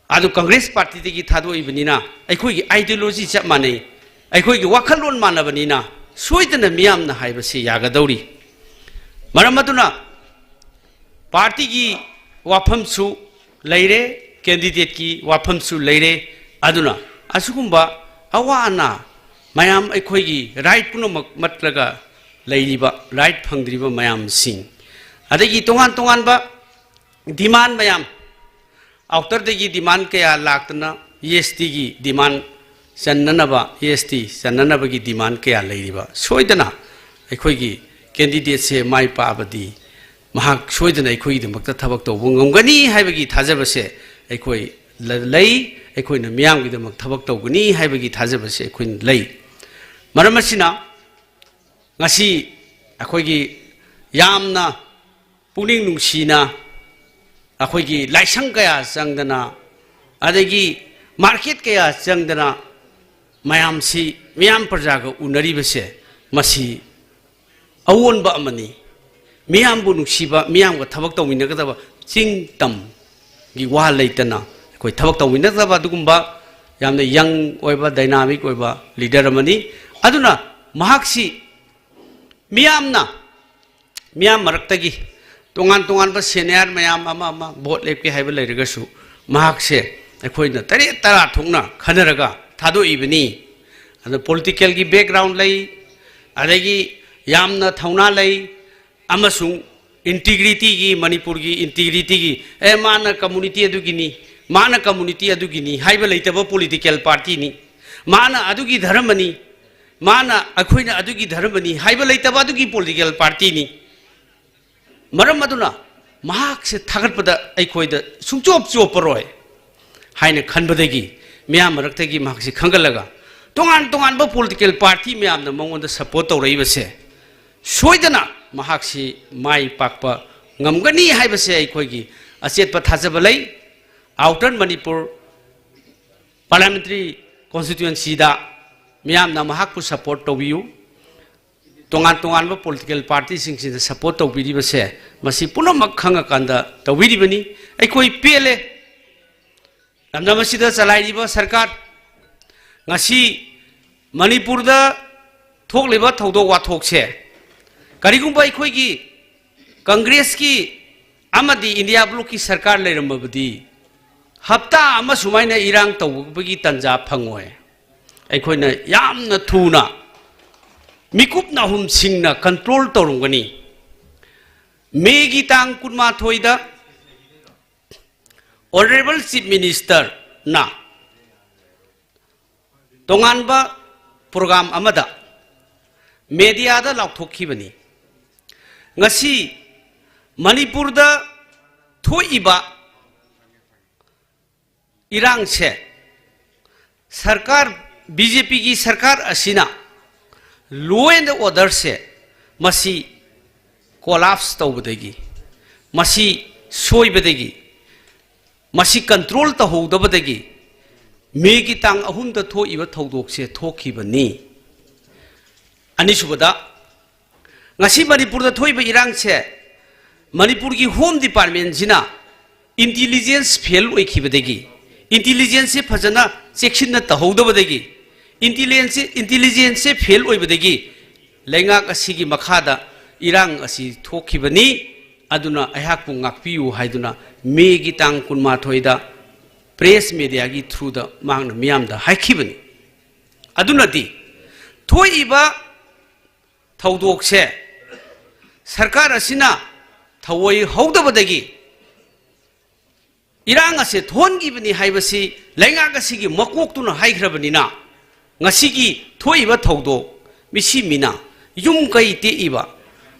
ꯑꯗꯨ ꯀꯪꯒ꯭ꯔꯦꯁ ꯄꯥꯔꯇꯤꯗꯒꯤ ꯊꯥꯗꯣꯛꯏꯕꯅꯤꯅ ꯑꯩꯈꯣꯏꯒꯤ ꯑꯥꯏꯗꯤꯌꯣꯂꯣꯖꯤ ꯆꯞ ꯃꯥꯟꯅꯩ, ꯑꯩꯈꯣꯏꯒꯤ ꯋꯥꯈꯜꯂꯣꯟ ꯃꯥꯟꯅꯕꯅꯤꯅ ꯁꯣꯏꯗꯅ ꯃꯤꯌꯥꯝꯅ ꯍꯥꯏꯕꯁꯤ ꯌꯥꯒꯗꯧꯔꯤ꯫ ꯃꯔꯝ ꯑꯗꯨꯅ ꯄꯥꯔꯇꯤꯒꯤ ꯋꯥꯐꯝꯁꯨ ꯂꯩꯔꯦ, ꯀꯦꯟꯗꯤꯗꯦꯠꯀꯤ ꯋꯥꯐꯝꯁꯨ ꯂꯩꯔꯦ꯫ ꯑꯗꯨꯅ ꯑꯁꯤꯒꯨꯝꯕ ꯑꯋꯥ ꯑꯅꯥ ꯃꯌꯥꯝ, ꯑꯩꯈꯣꯏꯒꯤ ꯔꯥꯏꯠ ꯄꯨꯝꯅꯃꯛ ꯃꯠꯂꯒ ꯂꯩꯔꯤꯕ, ꯔꯥꯏꯠ ꯐꯪꯗ꯭ꯔꯤꯕ ꯃꯌꯥꯝꯁꯤꯡ, ꯑꯗꯒꯤ ꯇꯣꯉꯥꯟ ꯇꯣꯉꯥꯟꯕ ꯗꯤꯃꯥꯟ ꯃꯌꯥꯝ, ꯑꯥꯎꯇꯔꯗꯒꯤ ꯗꯤꯃꯥꯟ ꯀꯌꯥ ꯂꯥꯛꯇꯅ ꯏ ꯑꯦꯁ ꯇꯤꯒꯤ ꯗꯤꯃꯥꯟ ꯆꯟꯅꯅꯕ, ꯏ ꯑꯦꯁ ꯇꯤ ꯆꯟꯅꯅꯕꯒꯤ ꯗꯤꯃꯥꯟ ꯀꯌꯥ ꯂꯩꯔꯤꯕ, ꯁꯣꯏꯗꯅ ꯑꯩꯈꯣꯏꯒꯤ ꯀꯦꯟꯗꯤꯗꯦꯠꯁꯦ ꯃꯥꯏ ꯄꯥꯛꯑꯕꯗꯤ ꯃꯍꯥꯛ ꯁꯣꯏꯗꯅ ꯑꯩꯈꯣꯏꯒꯤꯗꯃꯛꯇ ꯊꯕꯛ ꯇꯧꯕ ꯉꯝꯒꯅꯤ ꯍꯥꯏꯕꯒꯤ ꯊꯥꯖꯕꯁꯦ ꯑꯩꯈꯣꯏ ꯂ-, ꯂꯩ꯫ ꯑꯩꯈꯣꯏꯅ ꯃꯤꯌꯥꯝꯒꯤꯗꯃꯛ ꯊꯕꯛ ꯇꯧꯒꯅꯤ ꯍꯥꯏꯕꯒꯤ ꯊꯥꯖꯕꯁꯦ ꯑꯩꯈꯣꯏꯅ ꯂꯩ꯫ ꯃꯔꯝ ꯑꯁꯤꯅ ꯉꯁꯤ ꯑꯩꯈꯣꯏꯒꯤ ꯌꯥꯝꯅ ꯄꯨꯛꯅꯤꯡ ꯅꯨꯡꯁꯤꯅ ꯑꯩꯈꯣꯏꯒꯤ ꯂꯥꯏꯁꯪ ꯀꯌꯥ ꯆꯪꯗꯅ, ꯑꯗꯒꯤ ꯃꯥꯔꯀꯦꯠ ꯀꯌꯥ ꯆꯪꯗꯅ ꯃꯌꯥꯝꯁꯤ, ꯃꯤꯌꯥꯝ ꯄ꯭ꯔꯖꯥꯒ ꯎꯅꯔꯤꯕꯁꯦ, ꯃꯁꯤ ꯑꯑꯣꯟꯕ ꯑꯃꯅꯤ꯫ ꯃꯤꯌꯥꯝꯕꯨ ꯅꯨꯡꯁꯤꯕ, ꯃꯤꯌꯥꯝꯒ ꯊꯕꯛ ꯇꯧꯃꯤꯟꯅꯒꯗꯕ, ꯆꯤꯡ ꯇꯝꯒꯤ ꯋꯥ ꯂꯩꯇꯅ ꯑꯩꯈꯣꯏ ꯊꯕꯛ ꯇꯧꯃꯤꯟꯅꯒꯗꯕ ꯑꯗꯨꯒꯨꯝꯕ ꯌꯥꯝꯅ ꯌꯪ ꯑꯣꯏꯕ, ꯗꯥꯏꯅꯥꯃꯤꯛ ꯑꯣꯏꯕ ꯂꯤꯗꯔ ꯑꯃꯅꯤ꯫ ꯑꯗꯨꯅ ꯃꯍꯥꯛꯁꯤ ꯃꯤꯌꯥꯝꯅ, ꯃꯤꯌꯥꯝ ꯃꯔꯛꯇꯒꯤ ꯇꯣꯉꯥꯟ ꯇꯣꯉꯥꯟꯕ ꯁꯦꯅꯤꯌꯔ ꯃꯌꯥꯝ ꯑꯃ ꯑꯃ ꯚꯣꯠ ꯂꯦꯞꯀꯦ ꯍꯥꯏꯕ ꯂꯩꯔꯒꯁꯨ, ꯃꯍꯥꯛꯁꯦ ꯑꯩꯈꯣꯏꯅ ꯇꯔꯦꯠ ꯇꯔꯥ ꯊꯣꯛꯅ ꯈꯟꯅꯔꯒ ꯊꯥꯗꯣꯛꯏꯕꯅꯤ꯫ ꯑꯗ ꯄꯣꯂꯤꯇꯤꯀꯦꯜꯒꯤ ꯕꯦꯛꯒ꯭ꯔꯥꯎꯟ ꯂꯩ, ꯑꯗꯒꯤ ꯌꯥꯝꯅ ꯊꯧꯅꯥ ꯂꯩ, ꯑꯃꯁꯨꯡ ꯏꯟꯇꯤꯒ꯭ꯔꯤꯇꯤꯒꯤ, ꯃꯅꯤꯄꯨꯔꯒꯤ ꯏꯟꯇꯤꯒ꯭ꯔꯤꯇꯤꯒꯤ, "ꯑꯦ, ꯃꯥꯅ ꯀꯝꯃꯨꯅꯤꯇꯤ ꯑꯗꯨꯒꯤꯅꯤ, ꯃꯥꯅ ꯀꯝꯃꯨꯅꯤꯇꯤ ꯑꯗꯨꯒꯤꯅꯤ" ꯍꯥꯏꯕ ꯂꯩꯇꯕ ꯄꯣꯂꯤꯇꯤꯀꯦꯜ ꯄꯥꯔꯇꯤꯅꯤ꯫ "ꯃꯥꯅ ꯑꯗꯨꯒꯤ ꯙꯔꯃꯅꯤ, ꯃꯥꯅ, ꯑꯩꯈꯣꯏꯅ ꯑꯗꯨꯒꯤ ꯙꯔꯃꯅꯤ" ꯍꯥꯏꯕ ꯂꯩꯇꯕ ꯑꯗꯨꯒꯤ ꯄꯣꯂꯤꯇꯤꯀꯦꯜ ꯄꯥꯔꯇꯤꯅꯤ꯫ ꯃꯔꯝ ꯑꯗꯨꯅ ꯃꯍꯥꯛꯁꯦ ꯊꯥꯒꯠꯄꯗ ꯑꯩꯈꯣꯏꯗ ꯁꯨꯡꯆꯣꯞ ꯆꯣꯞꯄꯔꯣꯏ ꯍꯥꯏꯅ ꯈꯟꯕꯗꯒꯤ, ꯃꯤꯌꯥꯝ ꯃꯔꯛꯇꯒꯤ ꯃꯍꯥꯛꯁꯤ ꯈꯟꯒꯠꯂꯒ, ꯇꯣꯉꯥꯟ ꯇꯣꯉꯥꯟꯕ ꯄꯣꯂꯤꯇꯤꯀꯦꯜ ꯄꯥꯔꯇꯤ ꯃꯌꯥꯝꯅ ꯃꯉꯣꯟꯗ ꯁꯄꯣꯔꯠ ꯇꯧꯔꯛꯏꯕꯁꯦ, ꯁꯣꯏꯗꯅ ꯃꯍꯥꯛꯁꯤ ꯃꯥꯏ ꯄꯥꯛꯄ ꯉꯝꯒꯅꯤ ꯍꯥꯏꯕꯁꯦ ꯑꯩꯈꯣꯏꯒꯤ ꯑꯆꯦꯠꯄ ꯊꯥꯖꯕ ꯂꯩ꯫ ꯑꯥꯎꯇꯔ ꯃꯅꯤꯄꯨꯔ ꯄꯥꯔꯂꯤꯌꯥꯃꯦꯟꯇꯔꯤ ꯀꯣꯟꯁꯇꯤꯇ꯭ꯋꯦꯟꯁꯤꯗ ꯃꯤꯌꯥꯝꯅ ꯃꯍꯥꯛꯄꯨ ꯁꯄꯣꯔꯠ ꯇꯧꯕꯤꯌꯨ꯫ ꯇꯣꯉꯥꯟ ꯇꯣꯉꯥꯟꯕ ꯄꯣꯂꯤꯇꯤꯀꯦꯜ ꯄꯥꯔꯇꯤꯁꯤꯡꯁꯤꯅ ꯁꯄꯣꯔꯠ ꯇꯧꯕꯤꯔꯤꯕꯁꯦ, ꯃꯁꯤ ꯄꯨꯝꯅꯃꯛ ꯈꯪꯉꯀꯥꯟꯗ ꯇꯧꯕꯤꯔꯤꯕꯅꯤ꯫ ꯑꯩꯈꯣꯏ ꯄꯦꯜꯂꯦ꯫ ꯂꯝꯗꯝ ꯑꯁꯤꯗ ꯆꯂꯥꯏꯔꯤꯕ ꯁꯔꯀꯥꯔ, ꯉꯁꯤ ꯃꯅꯤꯄꯨꯔꯗ ꯊꯣꯛꯂꯤꯕ ꯊꯧꯗꯣꯛ ꯋꯥꯊꯣꯛꯁꯦ, ꯀꯔꯤꯒꯨꯝꯕ ꯑꯩꯈꯣꯏꯒꯤ ꯀꯪꯒ꯭ꯔꯦꯁꯀꯤ ꯑꯃꯗꯤ ꯏꯟꯗꯤꯌꯥ ꯕ꯭ꯂꯣꯛꯀꯤ ꯁꯔꯀꯥꯔ ꯂꯩꯔꯝꯃꯕꯗꯤ, ꯍꯞꯇꯥ ꯑꯃ ꯁꯨꯃꯥꯏꯅ ꯏꯔꯥꯡ ꯇꯧꯕꯒꯤ ꯇꯥꯟꯖꯥ ꯐꯪꯉꯣꯏ꯫ ꯑꯩꯈꯣꯏꯅ ꯌꯥꯝꯅ ꯊꯨꯅ, ꯃꯤꯀꯨꯞꯅ ꯑꯍꯨꯝ ꯁꯤꯡꯅ ꯀꯟꯇ꯭ꯔꯣꯜ ꯇꯧꯔꯝꯒꯅꯤ꯫ ꯃꯦꯒꯤ ꯇꯥꯡ ꯀꯨꯟꯃꯥꯊꯣꯏꯗ ꯑꯣꯅꯔꯦꯕꯜ ꯆꯤꯐ ꯃꯤꯅꯤꯁꯇꯔꯅ ꯇꯣꯉꯥꯟꯕ ꯄ꯭ꯔꯣꯒ꯭ꯔꯥꯝ ꯑꯃꯗ ꯃꯦꯗꯤꯌꯥꯗ ꯂꯥꯎꯊꯣꯛꯈꯤꯕꯅꯤ꯫ ꯉꯁꯤ ꯃꯅꯤꯄꯨꯔꯗ ꯊꯣꯛꯏꯕ ꯏꯔꯥꯡꯁꯦ, ꯁꯔꯀꯥꯔ, ꯕꯤ ꯖꯦ ꯄꯤꯒꯤ ꯁꯔꯀꯥꯔ ꯑꯁꯤꯅ law and order ꯁꯦ ꯃꯁꯤ collapse ꯇꯧꯕꯗꯒꯤ, ꯃꯁꯤ ꯁꯣꯏꯕꯗꯒꯤ, ꯃꯁꯤ ꯀꯟꯇ꯭ꯔꯣꯜ ꯇꯧꯍꯧꯗꯕꯗꯒꯤ ꯃꯦꯒꯤ ꯇꯥꯡ ꯑꯍꯨꯝꯗ ꯊꯣꯛꯏꯕ ꯊꯧꯗꯣꯛꯁꯦ ꯊꯣꯛꯈꯤꯕꯅꯤ꯫ ꯑꯅꯤꯁꯨꯕꯗ, ꯉꯁꯤ ꯃꯅꯤꯄꯨꯔꯗ ꯊꯣꯛꯏꯕ ꯏꯔꯥꯡꯁꯦ, ꯃꯅꯤꯄꯨꯔꯒꯤ ꯍꯣꯝ ꯗꯤꯄꯥꯔꯠꯃꯦꯟꯁꯤꯅ ꯏꯟꯇꯤꯂꯤꯖꯦꯟꯁ ꯐꯦꯜ ꯑꯣꯏꯈꯤꯕꯗꯒꯤ, ꯏꯟꯇꯤꯂꯤꯖꯦꯟꯁꯁꯦ ꯐꯖꯅ ꯆꯦꯛꯁꯤꯟꯅ ꯇꯧꯍꯧꯗꯕꯗꯒꯤ, ꯏꯟꯇꯤꯂꯤꯖꯦꯟꯁꯁꯦ, ꯏꯟꯇꯤꯂꯤꯖꯦꯟꯁꯁꯦ ꯐꯦꯜ ꯑꯣꯏꯕꯗꯒꯤ ꯂꯩꯉꯥꯛ ꯑꯁꯤꯒꯤ ꯃꯈꯥꯗ ꯏꯔꯥꯡ ꯑꯁꯤ ꯊꯣꯛꯈꯤꯕꯅꯤ꯫ ꯑꯗꯨꯅ ꯑꯩꯍꯥꯛꯄꯨ ꯉꯥꯛꯄꯤꯌꯨ ꯍꯥꯏꯗꯨꯅ ꯃꯦꯒꯤ ꯇꯥꯡ ꯀꯨꯟꯃꯥꯊꯣꯏꯗ ꯄ꯭ꯔꯦꯁ ꯃꯦꯗꯤꯌꯥꯒꯤ ꯊ꯭ꯔꯨꯗ ꯃꯍꯥꯛꯅ ꯃꯤꯌꯥꯝꯗ ꯍꯥꯏꯈꯤꯕꯅꯤ꯫ ꯑꯗꯨꯅꯗꯤ ꯊꯣꯛꯏꯕ ꯊꯧꯗꯣꯛꯁꯦ ꯁꯔꯀꯥꯔ ꯑꯁꯤꯅ ꯊꯑꯣꯏ ꯍꯧꯗꯕꯗꯒꯤ ꯏꯔꯥꯡ ꯑꯁꯦ ꯊꯣꯛꯍꯟꯈꯤꯕꯅꯤ ꯍꯥꯏꯕꯁꯤ ꯂꯩꯉꯥꯛ ꯑꯁꯤꯒꯤ ꯃꯀꯣꯛꯇꯨꯅ ꯍꯥꯏꯈ꯭ꯔꯕꯅꯤꯅ, ꯉꯁꯤꯒꯤ ꯊꯣꯛꯏꯕ ꯊꯧꯗꯣꯛ, ꯃꯤꯁꯤ ꯃꯤꯅꯥ, ꯌꯨꯝ ꯀꯩ ꯇꯦꯛꯏꯕ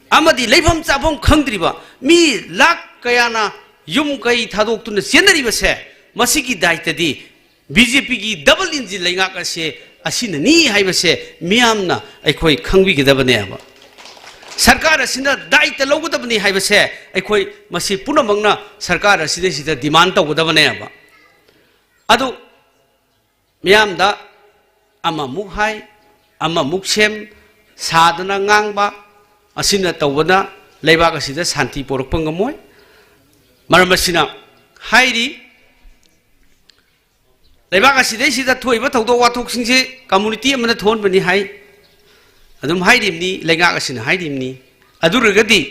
ꯑꯃꯗꯤ ꯂꯩꯐꯝ ꯆꯥꯐꯝ ꯈꯪꯗ꯭ꯔꯤꯕ ꯃꯤ ꯂꯥꯈ ꯀꯌꯥꯅ ꯌꯨꯝ ꯀꯩ ꯊꯥꯗꯣꯛꯇꯨꯅ ꯆꯦꯟꯅꯔꯤꯕꯁꯦ, ꯃꯁꯤꯒꯤ ꯗꯥꯏꯇꯗꯤ ꯕꯤ ꯖꯦ ꯄꯤꯒꯤ ꯗꯕꯜ ꯏꯟꯖꯤꯟ ꯂꯩꯉꯥꯛ ꯑꯁꯦ ꯑꯁꯤꯅꯅꯤ ꯍꯥꯏꯕꯁꯦ ꯃꯤꯌꯥꯝꯅ ꯑꯩꯈꯣꯏ ꯈꯪꯕꯤꯒꯗꯕꯅꯦꯕ꯫ ꯁꯔꯀꯥꯔ ꯑꯁꯤꯅ ꯗꯥꯏꯇ ꯂꯧꯒꯗꯕꯅꯤ ꯍꯥꯏꯕꯁꯦ ꯑꯩꯈꯣꯏ ꯃꯁꯤ ꯄꯨꯝꯅꯃꯛꯅ ꯁꯔꯀꯥꯔ ꯑꯁꯤꯗꯩꯁꯤꯗ ꯗꯤꯃꯥꯟ ꯇꯧꯒꯗꯕꯅꯦꯕ꯫ ꯑꯗꯨ ꯃꯤꯌꯥꯝꯗ ꯑꯃꯃꯨꯛ ꯍꯥꯏ, ꯑꯃꯃꯨꯛ ꯁꯦꯝ, ꯁꯥꯗꯅ ꯉꯥꯡꯕ ꯑꯁꯤꯅ ꯇꯧꯕꯅ ꯂꯩꯕꯥꯛ ꯑꯁꯤꯗ ꯁꯥꯟꯇꯤ ꯄꯣꯔꯛꯄ ꯉꯝꯃꯣꯏ꯫ ꯃꯔꯝ ꯑꯁꯤꯅ ꯍꯥꯏꯔꯤ, ꯂꯩꯕꯥꯛ ꯑꯁꯤꯗꯩꯁꯤꯗ ꯊꯣꯛꯏꯕ ꯊꯧꯗꯣꯛ ꯋꯥꯊꯣꯛꯁꯤꯡꯁꯤ ꯀꯝꯃꯨꯅꯤꯇꯤ ꯑꯃꯅ ꯊꯣꯛꯍꯟꯕꯅꯤ ꯍꯥꯏ, ꯑꯗꯨꯝ ꯍꯥꯏꯔꯤꯕꯅꯤ, ꯂꯩꯉꯥꯛ ꯑꯁꯤꯅ ꯍꯥꯏꯔꯤꯕꯅꯤ꯫ ꯑꯗꯨ ꯑꯣꯏꯔꯒꯗꯤ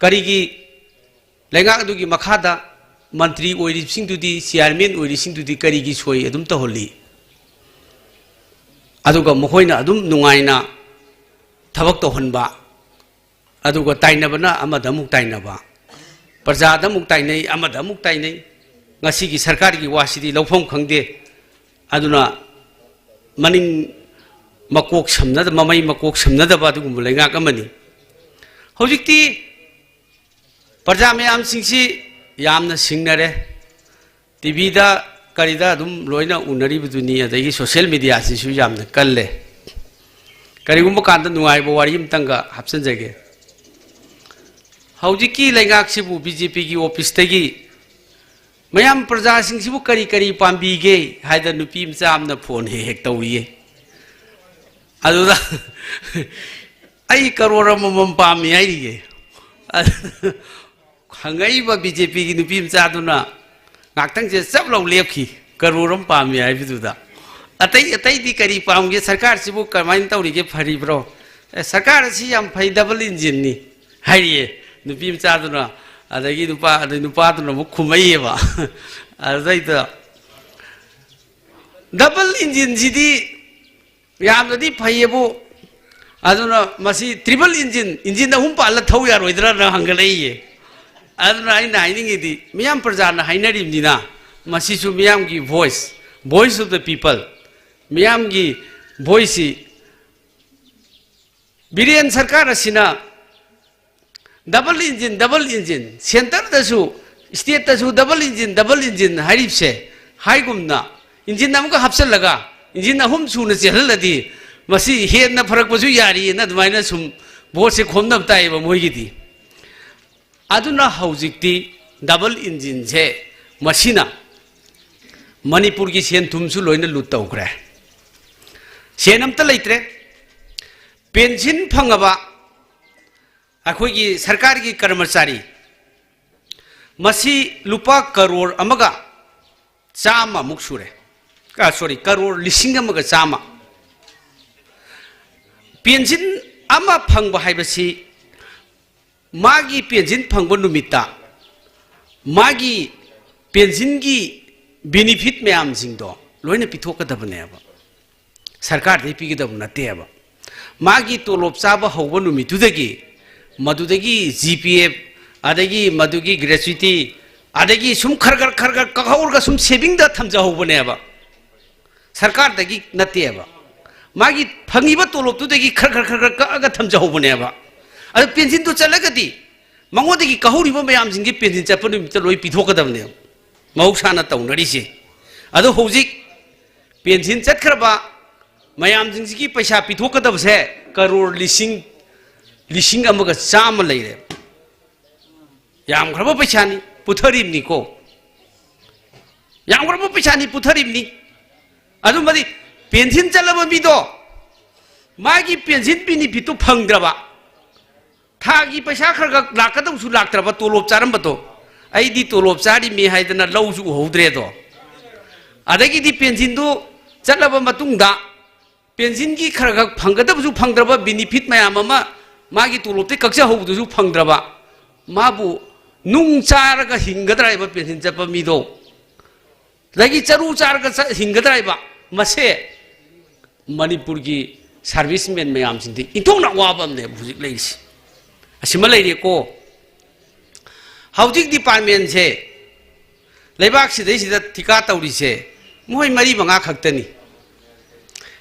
ꯀꯔꯤꯒꯤ ꯂꯩꯉꯥꯛ ꯑꯗꯨꯒꯤ ꯃꯈꯥꯗ ꯃꯟꯇ꯭ꯔꯤ ꯑꯣꯏꯔꯤꯕꯁꯤꯡꯗꯨꯗꯤ, ꯆꯤꯌꯥꯔꯃꯦꯟ ꯑꯣꯏꯔꯤꯁꯤꯡꯗꯨꯗꯤ ꯀꯔꯤꯒꯤ ꯁꯣꯏ ꯑꯗꯨꯝ ꯇꯧꯍꯜꯂꯤ? ꯑꯗꯨꯒ ꯃꯈꯣꯏꯅ ꯑꯗꯨꯝ ꯅꯨꯡꯉꯥꯏꯅ ꯊꯕꯛ ꯇꯧꯍꯟꯕ, ꯑꯗꯨꯒ ꯇꯥꯏꯅꯕꯅ ꯑꯃꯗ ꯑꯃꯨꯛ ꯇꯥꯏꯅꯕ, ꯄ꯭ꯔꯖꯥꯗ ꯑꯃꯨꯛ ꯇꯥꯏꯅꯩ, ꯑꯃꯗ ꯑꯃꯨꯛ ꯇꯥꯏꯅꯩ꯫ ꯉꯁꯤꯒꯤ ꯁꯔꯀꯥꯔꯒꯤ ꯋꯥꯁꯤꯗꯤ ꯂꯧꯐꯝ ꯈꯪꯗꯦ꯫ ꯑꯗꯨꯅ ꯃꯅꯤꯡ ꯃꯀꯣꯛ ꯁꯝꯅꯗ-, ꯃꯃꯩ ꯃꯀꯣꯛ ꯁꯝꯅꯗꯕ ꯑꯗꯨꯒꯨꯝꯕ ꯂꯩꯉꯥꯛ ꯑꯃꯅꯤ꯫ ꯍꯧꯖꯤꯛꯇꯤ ꯄ꯭ꯔꯖꯥ ꯃꯌꯥꯝꯁꯤꯡꯁꯤ ꯌꯥꯝꯅ ꯁꯤꯡꯅꯔꯦ꯫ ꯇꯤꯚꯤꯗ ꯀꯔꯤꯗ ꯑꯗꯨꯝ ꯂꯣꯏꯅ ꯎꯅꯔꯤꯕꯗꯨꯅꯤ, ꯑꯗꯒꯤ ꯁꯣꯁꯤꯌꯦꯜ ꯃꯦꯗꯤꯌꯥꯁꯤꯁꯨ ꯌꯥꯝꯅ ꯀꯜꯂꯦ꯫ ꯀꯔꯤꯒꯨꯝꯕ ꯀꯥꯟꯗ ꯅꯨꯡꯉꯥꯏꯕ ꯋꯥꯔꯤ ꯑꯃꯇꯪꯒ ꯍꯥꯞꯆꯤꯟꯖꯒꯦ꯫ ꯍꯧꯖꯤꯛꯀꯤ ꯂꯩꯉꯥꯛꯁꯤꯕꯨ ꯕꯤ ꯖꯦ ꯄꯤꯒꯤ ꯑꯣꯐꯤꯁꯇꯒꯤ ꯃꯌꯥꯝ ꯄ꯭ꯔꯖꯥꯁꯤꯡꯁꯤꯕꯨ ꯀꯔꯤ ꯀꯔꯤ ꯄꯥꯝꯕꯤꯒꯦ ꯍꯥꯏꯗ ꯅꯨꯄꯤ ꯃꯆꯥ ꯑꯃꯅ ꯐꯣꯟ ꯍꯦꯛ ꯍꯦꯛ ꯇꯧꯏꯌꯦ꯫ ꯑꯗꯨꯗ ꯑꯩ ꯀꯔꯣꯔ ꯑꯃꯃꯝ ꯄꯥꯝꯃꯤ ꯍꯥꯏꯔꯤꯌꯦ꯫ ꯑꯗꯨ ꯍꯪꯉꯛꯏꯕ ꯕꯤ ꯖꯦ ꯄꯤꯒꯤ ꯅꯨꯄꯤ ꯃꯆꯥꯗꯨꯅ ꯉꯥꯛꯇꯪꯁꯦ ꯆꯞ ꯂꯥꯎ ꯂꯦꯞꯈꯤ, ꯀꯔꯣꯔ ꯑꯃ ꯄꯥꯝꯃꯤ ꯍꯥꯏꯕꯗꯨꯗ꯫ ꯑꯇꯩ ꯑꯇꯩꯗꯤ ꯀꯔꯤ ꯄꯥꯝꯒꯦ? ꯁꯔꯀꯥꯔꯁꯤꯕꯨ ꯀꯃꯥꯏꯅ ꯇꯧꯔꯤꯒꯦ? ꯐꯔꯤꯕ꯭ꯔꯣ? "ꯑꯦ, ꯁꯔꯀꯥꯔ ꯑꯁꯤ ꯌꯥꯝ ꯐꯩ, ꯗꯕꯜ ꯏꯟꯖꯤꯟꯅꯤ" ꯍꯥꯏꯔꯤꯌꯦ ꯅꯨꯄꯤ ꯃꯆꯥꯗꯨꯅ꯫ ꯑꯗꯒꯤ ꯅꯨꯄꯥ, ꯑꯗꯩ ꯅꯨꯄꯥꯗꯨꯅ ꯑꯃꯨꯛ ꯈꯨꯝꯃꯛꯏꯌꯦꯕ꯫ ꯑꯗꯨꯗꯩꯗ ꯗꯕꯜ ꯏꯟꯖꯤꯟꯁꯤꯗꯤ ꯌꯥꯝꯅꯗꯤ ꯐꯩꯌꯦꯕꯨ, ꯑꯗꯨꯅ ꯃꯁꯤ ꯇ꯭ꯔꯤꯄꯜ ꯏꯟꯖꯤꯟ, ꯏꯟꯖꯤꯟ ꯑꯍꯨꯝ ꯄꯥꯜꯂ ꯊꯧ ꯌꯥꯔꯣꯏꯗ꯭ꯔꯥꯅ ꯍꯪꯒꯠꯂꯛꯏꯌꯦ꯫ ꯑꯗꯨꯅ ꯑꯩꯅ ꯍꯥꯏꯅꯤꯡꯉꯤꯗꯤ, ꯃꯤꯌꯥꯝ ꯄ꯭ꯔꯖꯥꯅ ꯍꯥꯏꯅꯔꯤꯕꯅꯤꯅ, ꯃꯁꯤꯁꯨ ꯃꯤꯌꯥꯝꯒꯤ voice, voice of the people, ꯃꯤꯌꯥꯝꯒꯤ voiceꯁꯤ ꯕꯤꯔꯦꯟ ꯁꯔꯀꯥꯔ ꯑꯁꯤꯅ ꯗꯕꯜ ꯏꯟꯖꯤꯟ, ꯗꯕꯜ ꯏꯟꯖꯤꯟ, ꯁꯦꯟꯇꯔꯗꯁꯨ, ꯁ꯭ꯇꯦꯠꯇꯁꯨ ꯗꯕꯜ ꯏꯟꯖꯤꯟ, ꯗꯕꯜ ꯏꯟꯖꯤꯟ ꯍꯥꯏꯔꯤꯕꯁꯦ, ꯍꯥꯏꯒꯨꯝꯅ ꯏꯟꯖꯤꯟ ꯑꯃꯨꯛꯀ ꯍꯥꯞꯆꯤꯜꯂꯒ ꯏꯟꯖꯤꯟ ꯑꯍꯨꯝ ꯁꯨꯅ ꯆꯦꯜꯍꯜꯂꯗꯤ ꯃꯁꯤ ꯍꯦꯟꯅ ꯐꯔꯛꯄꯁꯨ ꯌꯥꯔꯤꯑꯅ ꯑꯗꯨꯃꯥꯏꯅ ꯁꯨꯝ ꯚꯣꯠꯁꯦ ꯈꯣꯝꯅꯕ ꯇꯥꯏꯌꯦꯕ ꯃꯣꯏꯒꯤꯗꯤ꯫ ꯑꯗꯨꯅ ꯍꯧꯖꯤꯛꯇꯤ ꯗꯕꯜ ꯏꯟꯖꯤꯟꯁꯦ, ꯃꯁꯤꯅ ꯃꯅꯤꯄꯨꯔꯒꯤ ꯁꯦꯟ ꯊꯨꯝꯁꯨ ꯂꯣꯏꯅ ꯂꯨꯠ ꯇꯧꯈ꯭ꯔꯦ꯫ ꯁꯦꯟ ꯑꯝꯇ ꯂꯩꯇ꯭ꯔꯦ꯫ ꯄꯦꯟꯁꯤꯟ ꯐꯪꯉꯕ ꯑꯩꯈꯣꯏꯒꯤ ꯁꯔꯀꯥꯔꯒꯤ ꯀꯔꯃꯆꯥꯔꯤ ꯃꯁꯤ ꯂꯨꯄꯥ ꯀꯔꯣꯔ ꯑꯃꯒ ꯆꯥꯝꯃꯃꯨꯛ ꯁꯨꯔꯦ꯫ ꯑ, ꯁꯣꯔꯤ, ꯀꯔꯣꯔ ꯂꯤꯁꯤꯡ ꯑꯃꯒ ꯆꯥꯝꯃ꯫ ꯄꯦꯟꯁꯤꯟ ꯑꯃ ꯐꯪꯕ ꯍꯥꯏꯕꯁꯤ ꯃꯥꯒꯤ ꯄꯦꯟꯁꯤꯟ ꯐꯪꯕ ꯅꯨꯃꯤꯠꯇ ꯃꯥꯒꯤ ꯄꯦꯟꯁꯤꯟꯒꯤ ꯕꯦꯅꯤꯐꯤꯠ ꯃꯌꯥꯝꯁꯤꯡꯗꯣ ꯂꯣꯏꯅ ꯄꯤꯊꯣꯛꯀꯗꯕꯅꯦꯕ꯫ ꯁꯔꯀꯥꯔꯗꯒꯤ ꯄꯤꯒꯗꯕ ꯅꯠꯇꯦꯕ꯫ ꯃꯥꯒꯤ ꯇꯣꯂꯣꯞ ꯆꯥꯕ ꯍꯧꯕ ꯅꯨꯃꯤꯠꯇꯨꯗꯒꯤ, ꯃꯗꯨꯗꯒꯤ ꯖꯤ ꯄꯤ ꯑꯦꯐ, ꯑꯗꯒꯤ ꯃꯗꯨꯒꯤ ꯒ꯭ꯔꯦꯆꯨꯏꯇꯤ, ꯑꯗꯒꯤ ꯁꯨꯝ ꯈꯔ ꯈꯔ, ꯈꯔ ꯈꯔ ꯀꯛꯍꯧꯔꯒ ꯁꯨꯝ ꯁꯦꯚꯤꯡꯗ ꯊꯝꯖꯍꯧꯕꯅꯦꯕ꯫ ꯁꯔꯀꯥꯔꯗꯒꯤ ꯅꯠꯇꯦꯕ꯫ ꯃꯥꯒꯤ ꯐꯪꯉꯤꯕ ꯇꯣꯂꯣꯞꯇꯨꯗꯒꯤ ꯈꯔ ꯈꯔ, ꯈꯔ ꯈꯔ ꯀꯛꯑꯒ ꯊꯝꯖꯍꯧꯕꯅꯦꯕ꯫ ꯑꯗꯨ ꯄꯦꯟꯁꯤꯟꯗꯨ ꯆꯠꯂꯒꯗꯤ ꯃꯉꯣꯟꯗꯒꯤ ꯀꯛꯍꯧꯔꯤꯕ ꯃꯌꯥꯝꯁꯤꯡꯁꯦ ꯄꯦꯟꯁꯤꯟ ꯆꯠꯄ ꯅꯨꯃꯤꯠꯇ ꯂꯣꯏ ꯄꯤꯊꯣꯛꯀꯗꯕꯅꯦꯕ, ꯃꯍꯧꯁꯥꯅ ꯇꯧꯅꯔꯤꯁꯦ꯫ ꯑꯗꯣ ꯍꯧꯖꯤꯛ ꯄꯦꯟꯁꯤꯟ ꯆꯠꯈ꯭ꯔꯕ ꯃꯌꯥꯝꯁꯤꯡꯁꯤꯒꯤ ꯄꯩꯁꯥ ꯄꯤꯊꯣꯛꯀꯗꯕꯁꯦ ꯀꯔꯣꯔ ꯂꯤꯁꯤꯡ, ꯂꯤꯁꯤꯡ ꯑꯃꯒ ꯆꯥꯝꯃ ꯂꯩꯔꯦ꯫ ꯌꯥꯝꯈ꯭ꯔꯕ ꯄꯩꯁꯥꯅꯤ, ꯄꯨꯊꯔꯤꯕꯅꯤꯀꯣ꯫ ꯌꯥꯝꯈ꯭ꯔꯕ ꯄꯩꯁꯥꯅꯤ, ꯄꯨꯊꯔꯤꯕꯅꯤ꯫ ꯑꯗꯨꯃꯗꯤ ꯄꯦꯟꯁꯤꯟ ꯆꯠꯂꯕ ꯃꯤꯗꯣ ꯃꯥꯒꯤ ꯄꯦꯟꯁꯤꯟ ꯕꯤꯅꯤꯐꯤꯠꯇꯨ ꯐꯪꯗ꯭ꯔꯕ, ꯊꯥꯒꯤ ꯄꯩꯁꯥ ꯈꯔ ꯈꯔ ꯂꯥꯛꯀꯗꯧꯁꯨ ꯂꯥꯛꯇ꯭ꯔꯕ, ꯇꯣꯂꯣꯞ ꯆꯥꯔꯝꯕꯗꯣ, ꯑꯩꯗꯤ ꯇꯣꯂꯣꯞ ꯆꯥꯔꯤꯃꯤ ꯍꯥꯏꯗꯅ ꯂꯧꯁꯨ ꯎꯍꯧꯗ꯭ꯔꯦꯗꯣ꯫ ꯑꯗꯒꯤꯗꯤ ꯄꯦꯟꯁꯤꯟꯗꯨ ꯆꯠꯂꯕ ꯃꯇꯨꯡꯗ ꯄꯦꯟꯁꯤꯟꯒꯤ ꯈꯔ ꯈꯔ ꯐꯪꯒꯗꯕꯁꯨ ꯐꯪꯗ꯭ꯔꯕ, ꯕꯤꯅꯤꯐꯤꯠ ꯃꯌꯥꯝ ꯑꯃ ꯃꯥꯒꯤ ꯇꯣꯂꯣꯞꯇꯩ ꯀꯛꯆꯍꯧꯕꯗꯨꯁꯨ ꯐꯪꯗ꯭ꯔꯕ, ꯃꯥꯕꯨ ꯅꯨꯡ ꯆꯥꯔꯒ ꯍꯤꯡꯒꯗ꯭ꯔꯥ ꯍꯥꯏꯕ ꯄꯦꯟꯁꯤꯟ ꯆꯠꯄ ꯃꯤꯗꯣ, ꯑꯗꯒꯤ ꯆꯔꯨ ꯆꯥꯔꯒ ꯆ-, ꯍꯤꯡꯒꯗ꯭ꯔꯥ ꯍꯥꯏꯕ, ꯃꯁꯦ ꯃꯅꯤꯄꯨꯔꯒꯤ ꯁꯥꯔꯚꯤꯁꯃꯦꯟ ꯃꯌꯥꯝꯁꯤꯡꯗꯤ ꯏꯟꯊꯣꯛꯅ ꯑꯋꯥꯕ ꯑꯃꯅꯦꯕ ꯍꯧꯖꯤꯛ ꯂꯩꯔꯤꯁꯤ꯫ ꯑꯁꯤꯃ ꯂꯩꯔꯦꯀꯣ꯫ ꯍꯧꯖꯤꯛ ꯗꯤꯄꯥꯔꯠꯃꯦꯟꯁꯦ, ꯂꯩꯕꯥꯛꯁꯤꯗꯩꯁꯤꯗ ꯊꯤꯀꯥ ꯇꯧꯔꯤꯁꯦ ꯃꯣꯏ ꯃꯔꯤ ꯃꯉꯥ ꯈꯛꯇꯅꯤ꯫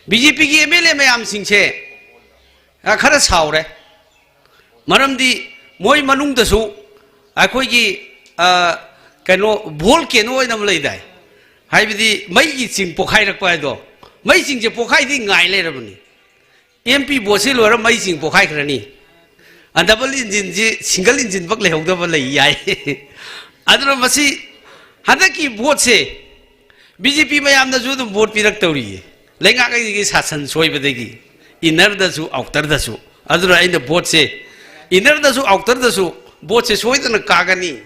ꯕꯤ ꯖꯦ ꯄꯤꯒꯤ ꯑꯦꯝ ꯑꯦꯜ ꯑꯦ ꯃꯌꯥꯝꯁꯤꯡꯁꯦ, ꯑ, ꯈꯔ ꯁꯥꯎꯔꯦ꯫ ꯃꯔꯝꯗꯤ ꯃꯣꯏ ꯃꯅꯨꯡꯗꯁꯨ ꯑꯩꯈꯣꯏꯒꯤ, ꯑ, ꯀꯩꯅꯣ, ꯚꯣꯜꯀꯦꯅꯣ ꯑꯣꯏꯅ ꯑꯃ ꯂꯩꯗꯥꯏ? ꯍꯥꯏꯕꯗꯤ ꯃꯩꯒꯤ ꯆꯤꯡ ꯄꯣꯛꯈꯥꯏꯔꯛꯄ ꯍꯥꯏꯗꯣ, ꯃꯩ ꯆꯤꯡꯁꯦ ꯄꯣꯛꯈꯥꯏꯗꯤ ꯉꯥꯏ ꯂꯩꯔꯕꯅꯤ꯫ ꯑꯦꯝ ꯄꯤ ꯚꯣꯠꯁꯤ ꯂꯣꯏꯔ ꯃꯩ ꯆꯤꯡ ꯄꯣꯛꯈꯥꯏꯈ꯭ꯔꯅꯤ꯫ ꯗꯕꯜ ꯏꯟꯖꯤꯟꯁꯤ ꯁꯤꯡꯒꯜ ꯏꯟꯖꯤꯟ ꯐꯛ ꯂꯩꯍꯧꯗꯕ ꯂꯩ ꯌꯥꯏ꯫ ꯑꯗꯨꯅ ꯃꯁꯤ ꯍꯟꯗꯛꯀꯤ ꯚꯣꯠꯁꯦ ꯕꯤ ꯖꯦ ꯄꯤ ꯃꯌꯥꯝꯅꯁꯨ ꯑꯗꯨꯝ ꯚꯣꯠ ꯄꯤꯔꯛꯇꯧꯔꯤꯌꯦ, ꯂꯩꯉꯥꯛ ꯑꯩꯒꯤ ꯁꯥꯁꯟ ꯁꯣꯏꯕꯗꯒꯤ, ꯏꯟꯅꯔꯗꯁꯨ ꯑꯥꯎꯇꯔꯗꯁꯨ꯫ ꯑꯗꯨꯅ ꯑꯩꯅ ꯚꯣꯠꯁꯦ, ꯏꯟꯅꯔꯗꯁꯨ ꯑꯥꯎꯇꯔꯗꯁꯨ ꯚꯣꯠꯁꯦ ꯁꯣꯏꯗꯅ ꯀꯥꯒꯅꯤ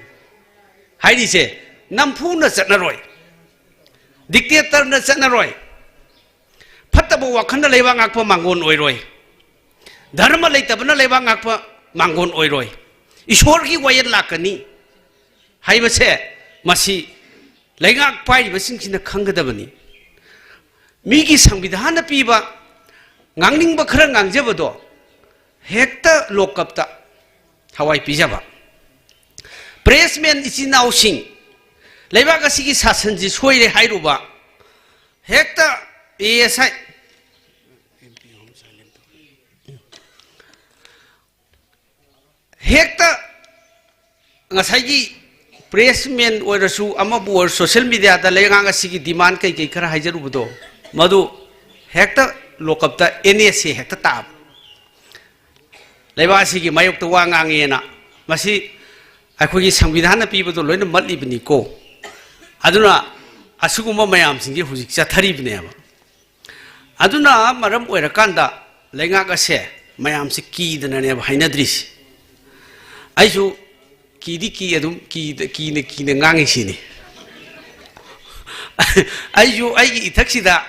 ꯍꯥꯏꯔꯤꯁꯦ꯫ ꯅꯝꯐꯨꯅ ꯆꯠꯅꯔꯣꯏ, ꯗꯤꯛꯇꯦꯇꯔꯅ ꯆꯠꯅꯔꯣꯏ, ꯐꯠꯇꯕ ꯋꯥꯈꯜꯅ ꯂꯩꯕꯥꯛ ꯉꯥꯛꯄ ꯃꯥꯡꯒꯣꯟ ꯑꯣꯏꯔꯣꯏ, ꯙꯔꯃ ꯂꯩꯇꯕꯅ ꯂꯩꯕꯥꯛ ꯉꯥꯛꯄ ꯃꯥꯡꯒꯣꯟ ꯑꯣꯏꯔꯣꯏ, ꯏꯁꯣꯔꯒꯤ ꯋꯥꯌꯦꯜ ꯂꯥꯛꯀꯅꯤ ꯍꯥꯏꯕꯁꯦ ꯃꯁꯤ ꯂꯩꯉꯥꯛ ꯄꯥꯏꯔꯤꯕꯁꯤꯡꯁꯤꯅ ꯈꯪꯒꯗꯕꯅꯤ꯫ ꯃꯤꯒꯤ ꯁꯪꯕꯤꯙꯥꯟꯅ ꯄꯤꯕ ꯉꯥꯡꯅꯤꯡꯕ ꯈꯔ ꯉꯥꯡꯖꯕꯗꯣ ꯍꯦꯛꯇ ꯂꯣꯛꯀꯞꯇ ꯊꯋꯥꯏ ꯄꯤꯖꯕ꯫ ꯄ꯭ꯔꯦꯁꯃꯦꯟ ꯏꯆꯤꯟ ꯏꯅꯥꯎꯁꯤꯡ, ꯂꯩꯕꯥꯛ ꯑꯁꯤꯒꯤ ꯁꯥꯁꯟꯁꯤ ꯁꯣꯏꯔꯦ ꯍꯥꯏꯔꯨꯕ, ꯍꯦꯛꯇ ꯑꯦ ꯑꯦꯁ ꯑꯥꯏ, ꯍꯦꯛꯇ ꯉꯁꯥꯏꯒꯤ ꯄ꯭ꯔꯦꯁꯃꯦꯟ ꯑꯣꯏꯔꯁꯨ, ꯑꯃꯕꯨ ꯑꯣꯏꯔꯁꯨ, ꯁꯣꯁꯤꯌꯦꯜ ꯃꯦꯗꯤꯌꯥꯗ ꯂꯩꯉꯥꯛ ꯑꯁꯤꯒꯤ ꯗꯤꯃꯥꯟ ꯀꯩꯀꯩ ꯈꯔ ꯍꯥꯏꯖꯔꯨꯕꯗꯣ, ꯃꯗꯨ ꯍꯦꯛꯇ ꯂꯣꯀꯞꯇ ꯑꯦꯟ ꯑꯦꯁ ꯑꯦ ꯍꯦꯛꯇ ꯇꯥꯕ꯫ ꯂꯩꯕꯥꯛ ꯑꯁꯤꯒꯤ ꯃꯥꯌꯣꯛꯇ ꯋꯥ ꯉꯥꯡꯉꯦꯅ꯫ ꯃꯁꯤ ꯑꯩꯈꯣꯏꯒꯤ ꯁꯪꯕꯤꯙꯥꯟꯅ ꯄꯤꯕꯗꯣ ꯂꯣꯏꯅ ꯃꯠꯂꯤꯕꯅꯤꯀꯣ꯫ ꯑꯗꯨꯅ ꯑꯁꯤꯒꯨꯝꯕ ꯃꯌꯥꯝꯁꯤꯡꯁꯦ ꯍꯧꯖꯤꯛ ꯆꯠꯊꯔꯤꯕꯅꯦꯕ꯫ ꯑꯗꯨꯅ ꯃꯔꯝ ꯑꯣꯏꯔꯀꯥꯟꯗ ꯂꯩꯉꯥꯛ ꯑꯁꯦ ꯃꯌꯥꯝꯁꯦ ꯀꯤꯗꯅꯅꯦꯕ ꯍꯥꯏꯅꯗ꯭ꯔꯤꯁꯦ꯫ ꯑꯩꯁꯨ ꯀꯤꯗꯤ ꯀꯤ, ꯑꯗꯨꯝ ꯀꯤꯗ-, ꯀꯤꯅ ꯀꯤꯅ ꯉꯥꯡꯉꯤꯁꯤꯅꯤ꯫ ꯑꯩꯁꯨ ꯑꯩꯒꯤ ꯏꯊꯛꯁꯤꯗ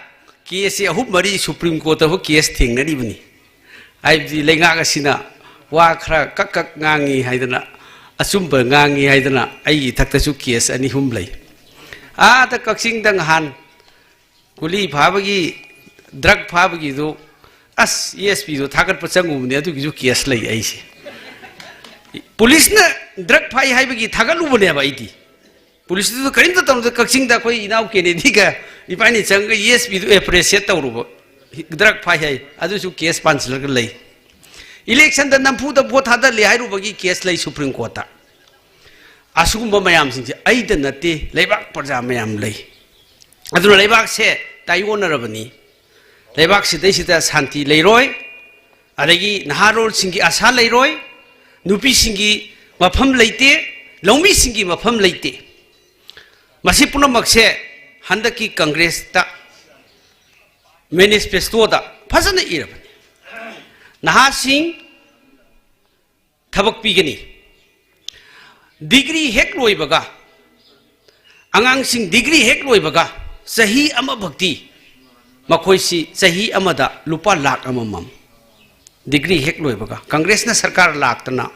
ꯀꯦꯁꯁꯦ ꯑꯍꯨꯝ ꯃꯔꯤ ꯁꯨꯄ꯭ꯔꯤꯝ ꯀꯣꯔꯠꯇꯐꯥꯎ ꯀꯦꯁ ꯊꯦꯡꯅꯔꯤꯕꯅꯤ꯫ ꯍꯥꯏꯕꯗꯤ ꯂꯩꯉꯥꯛ ꯑꯁꯤꯅ ꯋꯥ ꯈꯔ ꯀꯛ ꯀꯛ ꯉꯥꯡꯉꯤ ꯍꯥꯏꯗꯅ, ꯑꯆꯨꯝꯕ ꯉꯥꯡꯉꯤ ꯍꯥꯏꯗꯅ ꯑꯩꯒꯤ ꯏꯊꯛꯇꯁꯨ ꯀꯦꯁ ꯑꯅꯤ ꯑꯍꯨꯝ ꯂꯩ꯫ ꯑꯥꯗ ꯀꯛꯆꯤꯡꯗ ꯉꯍꯥꯟ ꯒꯨꯂꯤ ꯐꯥꯕꯒꯤ, ꯗ꯭ꯔꯒ ꯐꯥꯕꯒꯤꯗꯨ, ꯑꯁ, ꯑꯦ ꯑꯦꯁ ꯄꯤꯗꯣ ꯊꯥꯒꯠꯄ ꯆꯪꯉꯨꯕꯅꯦ, ꯑꯗꯨꯒꯤꯁꯨ ꯀꯦꯁ ꯂꯩ ꯑꯩꯁꯦ꯫ ꯄꯨꯂꯤꯁꯅ ꯗ꯭ꯔꯒ ꯐꯥꯏ ꯍꯥꯏꯕꯒꯤ ꯊꯥꯒꯠꯂꯨꯕꯅꯦꯕ ꯑꯩꯗꯤ꯫ ꯄꯨꯂꯤꯁꯇꯨꯁꯨ ꯀꯔꯤꯝꯇ ꯇꯧꯅꯗꯦ꯫ ꯀꯛꯆꯤꯡꯗ ꯑꯩꯈꯣꯏ ꯏꯅꯥꯎ ꯀꯦꯅꯦꯗꯤꯒ ꯏꯕꯥꯅꯤ ꯆꯪꯉꯒ ꯑꯦ ꯑꯦꯁ ꯄꯤꯗꯨ ꯑꯦꯄ꯭ꯔꯤꯁꯤꯌꯦꯠ ꯇꯧꯔꯨꯕ, ꯗ꯭ꯔꯒ ꯐꯥꯏ ꯍꯥꯏ, ꯑꯗꯨꯁꯨ ꯀꯦꯁ ꯄꯥꯟꯁꯤꯜꯂꯒ ꯂꯩ꯫ ꯏꯂꯦꯛꯁꯟꯗ ꯅꯝꯐꯨꯗ ꯚꯣꯠ ꯊꯥꯗꯜꯂꯦ ꯍꯥꯏꯔꯨꯕꯒꯤ ꯀꯦꯁ ꯂꯩ ꯁꯨꯄ꯭ꯔꯤꯝ ꯀꯣꯔꯠꯇ꯫ ꯑꯁꯤꯒꯨꯝꯕ ꯃꯌꯥꯝꯁꯤꯡꯁꯦ ꯑꯩꯗ ꯅꯠꯇꯦ, ꯂꯩꯕꯥꯛ ꯄ꯭ꯔꯖꯥ ꯃꯌꯥꯝ ꯂꯩ꯫ ꯑꯗꯨꯅ ꯂꯩꯕꯥꯛꯁꯦ ꯇꯥꯏꯑꯣꯟꯅꯔꯕꯅꯤ꯫ ꯂꯩꯕꯥꯛꯁꯤꯗꯩꯁꯤꯗ ꯁꯥꯟꯇꯤ ꯂꯩꯔꯣꯏ, ꯑꯗꯒꯤ ꯅꯍꯥꯔꯣꯜꯁꯤꯡꯒꯤ ꯑꯁꯥ ꯂꯩꯔꯣꯏ, ꯅꯨꯄꯤꯁꯤꯡꯒꯤ ꯃꯐꯝ ꯂꯩꯇꯦ, ꯂꯧꯃꯤꯁꯤꯡꯒꯤ ꯃꯐꯝ ꯂꯩꯇꯦ꯫ ꯃꯁꯤ ꯄꯨꯝꯅꯃꯛꯁꯦ ꯍꯟꯗꯛꯀꯤ ꯀꯪꯒ꯭ꯔꯦꯁꯇ ꯃꯦꯅꯤꯐꯦꯁꯇꯣꯗ ꯐꯖꯅ ꯏꯔꯕꯅꯤ꯫ ꯅꯍꯥꯁꯤꯡ ꯊꯕꯛ ꯄꯤꯒꯅꯤ꯫ ꯗꯤꯒ꯭ꯔꯤ ꯍꯦꯛ ꯂꯣꯏꯕꯒ, ꯑꯉꯥꯡꯁꯤꯡ ꯗꯤꯒ꯭ꯔꯤ ꯍꯦꯛ ꯂꯣꯏꯕꯒ ꯆꯍꯤ ꯑꯃ ꯚꯛꯇꯤ, ꯃꯈꯣꯏꯁꯤ ꯆꯍꯤ ꯑꯃꯗ ꯂꯨꯄꯥ ꯂꯥꯈ ꯑꯃꯃꯝ꯫ ꯗꯤꯒ꯭ꯔꯤ ꯍꯦꯛ ꯂꯣꯏꯕꯒ ꯀꯪꯒ꯭ꯔꯦꯁꯅ ꯁꯔꯀꯥꯔ ꯂꯥꯛꯇꯅ,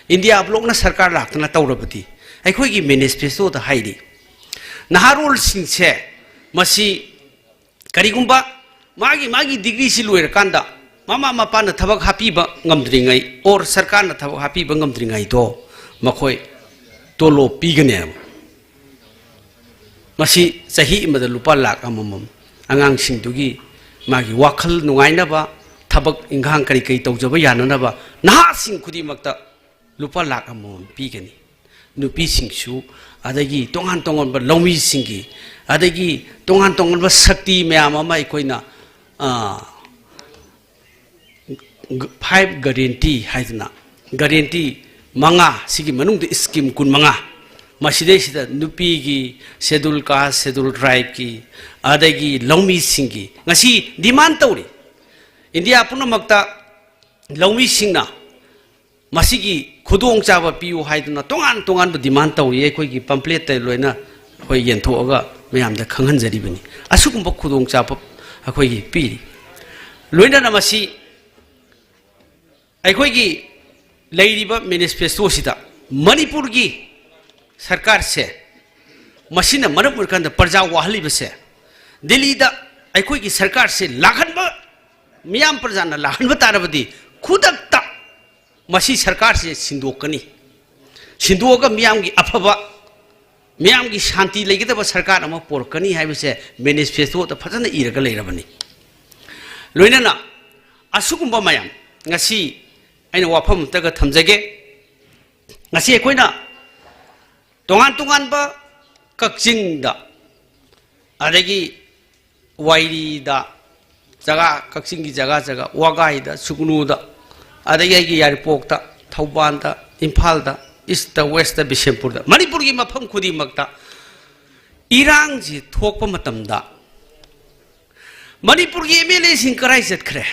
ꯏꯟꯗꯤꯌꯥ ꯕ꯭ꯂꯣꯛꯅ ꯁꯔꯀꯥꯔ ꯂꯥꯛꯇꯅ ꯇꯧꯔꯕꯗꯤ, ꯑꯩꯈꯣꯏꯒꯤ ꯃꯦꯅꯤꯐꯦꯁꯇꯣꯗ ꯍꯥꯏꯔꯤ, ꯅꯍꯥꯔꯣꯜꯁꯤꯡꯁꯦ ꯃꯁꯤ ꯀꯔꯤꯒꯨꯝꯕ ꯃꯥꯒꯤ, ꯃꯥꯒꯤ ꯗꯤꯒ꯭ꯔꯤꯁꯤ ꯂꯣꯏꯔꯀꯥꯟꯗ ꯃꯃꯥ ꯃꯄꯥꯅ ꯊꯕꯛ ꯍꯥꯞꯄꯤꯕ ꯉꯝꯗ꯭ꯔꯤꯉꯩ, or ꯁꯔꯀꯥꯔꯅ ꯊꯕꯛ ꯍꯥꯞꯄꯤꯕ ꯉꯝꯗ꯭ꯔꯤꯉꯩꯗꯣ, ꯃꯈꯣꯏ ꯇꯣꯂꯣꯞ ꯄꯤꯒꯅꯦꯕ꯫ ꯃꯁꯤ ꯆꯍꯤ ꯑꯃꯗ ꯂꯨꯄꯥ ꯂꯥꯈ ꯑꯃꯃꯝ, ꯑꯉꯥꯡꯁꯤꯡꯗꯨꯒꯤ ꯃꯥꯒꯤ ꯋꯥꯈꯜ ꯅꯨꯡꯉꯥꯏꯅꯕ, ꯊꯕꯛ ꯏꯪꯈꯥꯡ ꯀꯔꯤ ꯀꯔꯤ ꯇꯧꯖꯕ ꯌꯥꯅꯅꯕ ꯅꯍꯥꯁꯤꯡ ꯈꯨꯗꯤꯡꯃꯛꯇ ꯂꯨꯄꯥ ꯂꯥꯈ ꯑꯃꯃꯝ ꯄꯤꯒꯅꯤ꯫ ꯅꯨꯄꯤꯁꯤꯡꯁꯨ, ꯑꯗꯒꯤ ꯇꯣꯉꯥꯟ ꯇꯣꯉꯥꯟꯕ ꯂꯧꯃꯤꯁꯤꯡꯒꯤ, ꯑꯗꯒꯤ ꯇꯣꯉꯥꯟ ꯇꯣꯉꯥꯟꯕ ꯁꯛꯇꯤ ꯃꯌꯥꯝ ꯑꯃ ꯑꯩꯈꯣꯏꯅ, ꯑ, ꯐꯥꯏꯚ ꯒꯔꯦꯟꯇꯤ ꯍꯥꯏꯗꯅ, ꯒꯔꯦꯟꯇꯤ ꯃꯉꯥ, ꯁꯤꯒꯤ ꯃꯅꯨꯡꯗ ꯁ꯭ꯀꯤꯝ ꯀꯨꯟꯃꯉꯥ, ꯃꯁꯤꯗꯩꯁꯤꯗ ꯅꯨꯄꯤꯒꯤ, ꯁꯦꯗꯨꯜ ꯀꯥꯁ, ꯁꯦꯗꯨꯜ ꯇ꯭ꯔꯥꯏꯕꯀꯤ, ꯑꯗꯒꯤ ꯂꯧꯃꯤꯁꯤꯡꯒꯤ ꯉꯁꯤ ꯗꯤꯃꯥꯟ ꯇꯧꯔꯤ꯫ ꯏꯟꯗꯤꯌꯥ ꯄꯨꯝꯅꯃꯛꯇ ꯂꯧꯃꯤꯁꯤꯡꯅ ꯃꯁꯤꯒꯤ ꯈꯨꯗꯣꯡꯆꯥꯕ ꯄꯤꯌꯨ ꯍꯥꯏꯗꯨꯅ ꯇꯣꯉꯥꯟ ꯇꯣꯉꯥꯟꯕ ꯗꯤꯃꯥꯟ ꯇꯧꯔꯤ꯫ ꯑꯩꯈꯣꯏꯒꯤ ꯄꯝꯄ꯭ꯂꯦꯠꯇ ꯂꯣꯏꯅ ꯑꯩꯈꯣꯏ ꯌꯦꯟꯊꯣꯛꯑꯒ ꯃꯌꯥꯝꯗ ꯈꯪꯍꯟꯖꯔꯤꯕꯅꯤ꯫ ꯑꯁꯤꯒꯨꯝꯕ ꯈꯨꯗꯣꯡꯆꯥꯕ ꯑꯩꯈꯣꯏꯒꯤ ꯄꯤꯔꯤ꯫ ꯂꯣꯏꯅꯅ ꯃꯁꯤ ꯑꯩꯈꯣꯏꯒꯤ ꯂꯩꯔꯤꯕ ꯃꯦꯅꯤꯐꯦꯁꯇꯣꯁꯤꯗ ꯃꯅꯤꯄꯨꯔꯒꯤ ꯁꯔꯀꯥꯔꯁꯦ, ꯃꯁꯤꯅ ꯃꯔꯝ ꯑꯣꯏꯔꯀꯥꯟꯗ ꯄ꯭ꯔꯖꯥ ꯋꯥꯍꯜꯂꯤꯕꯁꯦ, ꯗꯤꯜꯂꯤꯗ ꯑꯩꯈꯣꯏꯒꯤ ꯁꯔꯀꯥꯔꯁꯦ ꯂꯥꯛꯍꯟꯕ, ꯃꯤꯌꯥꯝ ꯄ꯭ꯔꯖꯥꯅ ꯂꯥꯛꯍꯟꯕ ꯇꯥꯔꯕꯗꯤ ꯈꯨꯗꯛꯇ ꯃꯁꯤ ꯁꯔꯀꯥꯔꯁꯦ ꯁꯤꯟꯗꯣꯛꯀꯅꯤ꯫ ꯁꯤꯟꯗꯣꯛꯑꯒ ꯃꯤꯌꯥꯝꯒꯤ ꯑꯐꯕ, ꯃꯤꯌꯥꯝꯒꯤ ꯁꯥꯟꯇꯤ ꯂꯩꯒꯗꯕ ꯁꯔꯀꯥꯔ ꯑꯃ ꯄꯣꯔꯛꯀꯅꯤ ꯍꯥꯏꯕꯁꯦ ꯃꯦꯅꯤꯐꯦꯁꯇꯣꯗ ꯐꯖꯅ ꯏꯔꯒ ꯂꯩꯔꯕꯅꯤ꯫ ꯂꯣꯏꯅꯅ ꯑꯁꯤꯒꯨꯝꯕ ꯃꯌꯥꯝ, ꯉꯁꯤ ꯑꯩꯅ ꯋꯥꯐꯝ ꯑꯝꯇꯒ ꯊꯝꯖꯒꯦ꯫ ꯉꯁꯤ ꯑꯩꯈꯣꯏꯅ ꯇꯣꯉꯥꯟ ꯇꯣꯉꯥꯟꯕ ꯀꯛꯆꯤꯡꯗ, ꯑꯗꯒꯤ ꯋꯥꯏꯔꯤꯗ, ꯖꯒꯥ, ꯀꯛꯆꯤꯡꯒꯤ ꯖꯒꯥ ꯖꯒꯥ, ꯋꯥꯒꯥꯏꯗ, ꯁꯨꯒꯅꯨꯗ, ꯑꯗꯒꯤ ꯑꯩꯒꯤ ꯌꯥꯏꯔꯤꯄꯣꯛꯇ, ꯊꯧꯕꯥꯜꯗ, ꯏꯝꯐꯥꯜꯗ, ꯏꯁꯇ, ꯋꯦꯁꯇ, ꯕꯤꯁꯦꯝꯄꯨꯔꯗ, ꯃꯅꯤꯄꯨꯔꯒꯤ ꯃꯐꯝ ꯈꯨꯗꯤꯡꯃꯛꯇ ꯏꯔꯥꯡꯁꯤ ꯊꯣꯛꯄ ꯃꯇꯝꯗ ꯃꯅꯤꯄꯨꯔꯒꯤ ꯑꯦꯝ ꯑꯦꯜ ꯑꯦꯁꯤꯡ ꯀꯔꯥꯏ ꯆꯠꯈ꯭ꯔꯦ?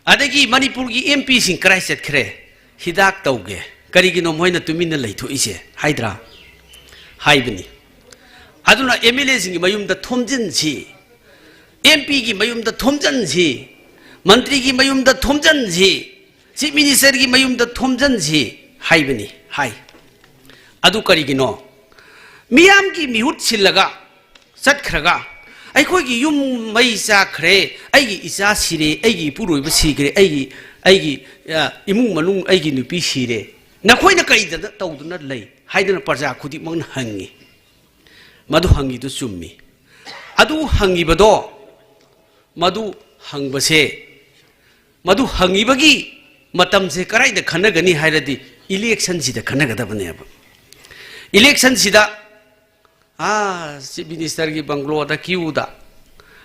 ꯑꯗꯒꯤ ꯃꯅꯤꯄꯨꯔꯒꯤ ꯑꯦꯝ ꯄꯤꯁꯤꯡ ꯀꯔꯥꯏ ꯆꯠꯈ꯭ꯔꯦ? ꯍꯤꯗꯥꯛ ꯇꯧꯒꯦ, ꯀꯔꯤꯒꯤꯅꯣ ꯃꯣꯏꯅ ꯇꯨꯃꯤꯟꯅ ꯂꯩꯊꯣꯛꯏꯁꯦ ꯍꯥꯏꯗ꯭ꯔꯥ? ꯍꯥꯏꯕꯅꯤ꯫ ꯑꯗꯨꯅ ꯑꯦꯝ ꯑꯦꯜ ꯑꯦꯁꯤꯡꯒꯤ ꯃꯌꯨꯝꯗ ꯊꯣꯝꯖꯤꯟꯁꯤ, ꯑꯦꯝ ꯄꯤꯒꯤ ꯃꯌꯨꯝꯗ ꯊꯣꯝꯖꯤꯟꯁꯤ, ꯃꯟꯇ꯭ꯔꯤꯒꯤ ꯃꯌꯨꯝꯗ ꯊꯣꯝꯖꯤꯟꯁꯤ, ꯆꯤꯐ ꯃꯤꯅꯤꯁꯇꯔꯒꯤ ꯃꯌꯨꯝꯗ ꯊꯣꯝꯖꯤꯟꯁꯤ ꯍꯥꯏꯕꯅꯤ꯫ ꯍꯥꯏ꯫ ꯑꯗꯨ ꯀꯔꯤꯒꯤꯅꯣ? ꯃꯤꯌꯥꯝꯒꯤ ꯃꯤꯍꯨꯠ ꯁꯤꯜꯂꯒ ꯆꯠꯈ꯭ꯔꯒ, "ꯑꯩꯈꯣꯏꯒꯤ ꯌꯨꯝ ꯃꯩ ꯆꯥꯈ꯭ꯔꯦ, ꯑꯩꯒꯤ ꯏꯆꯥ ꯁꯤꯔꯦ, ꯑꯩꯒꯤ ꯏꯄꯨꯔꯣꯏꯕ ꯁꯤꯈ꯭ꯔꯦ, ꯑꯩꯒꯤ, ꯑꯩꯒꯤ, ꯑ, ꯏꯃꯨꯡ ꯃꯅꯨꯡ, ꯑꯩꯒꯤ ꯅꯨꯄꯤ ꯁꯤꯔꯦ, ꯅꯈꯣꯏꯅ ꯀꯔꯤꯗ ꯇꯧꯗꯨꯅ ꯂꯩ?" ꯍꯥꯏꯗꯅ ꯄ꯭ꯔꯖꯥ ꯈꯨꯗꯤꯡꯃꯛꯅ ꯍꯪꯉꯤ꯫ ꯃꯗꯨ ꯍꯪꯉꯤꯗꯨ ꯆꯨꯝꯃꯤ꯫ ꯑꯗꯨ ꯍꯪꯉꯤꯕꯗꯣ, ꯃꯗꯨ ꯍꯪꯕꯁꯦ, ꯃꯗꯨ ꯍꯪꯉꯤꯕꯒꯤ ꯃꯇꯝꯁꯦ ꯀꯗꯥꯏꯗ ꯈꯟꯅꯒꯅꯤ ꯍꯥꯏꯔꯗꯤ, ꯏꯂꯦꯛꯁꯟꯁꯤꯗ ꯈꯟꯅꯒꯗꯕꯅꯦꯕ꯫ ꯏꯂꯦꯛꯁꯟꯁꯤꯗ, ꯑꯥ, ꯆꯤꯐ ꯃꯤꯅꯤꯁꯇꯔꯒꯤ ꯕꯪꯒ꯭ꯂꯣꯗ ꯀ꯭ꯌꯨꯗ,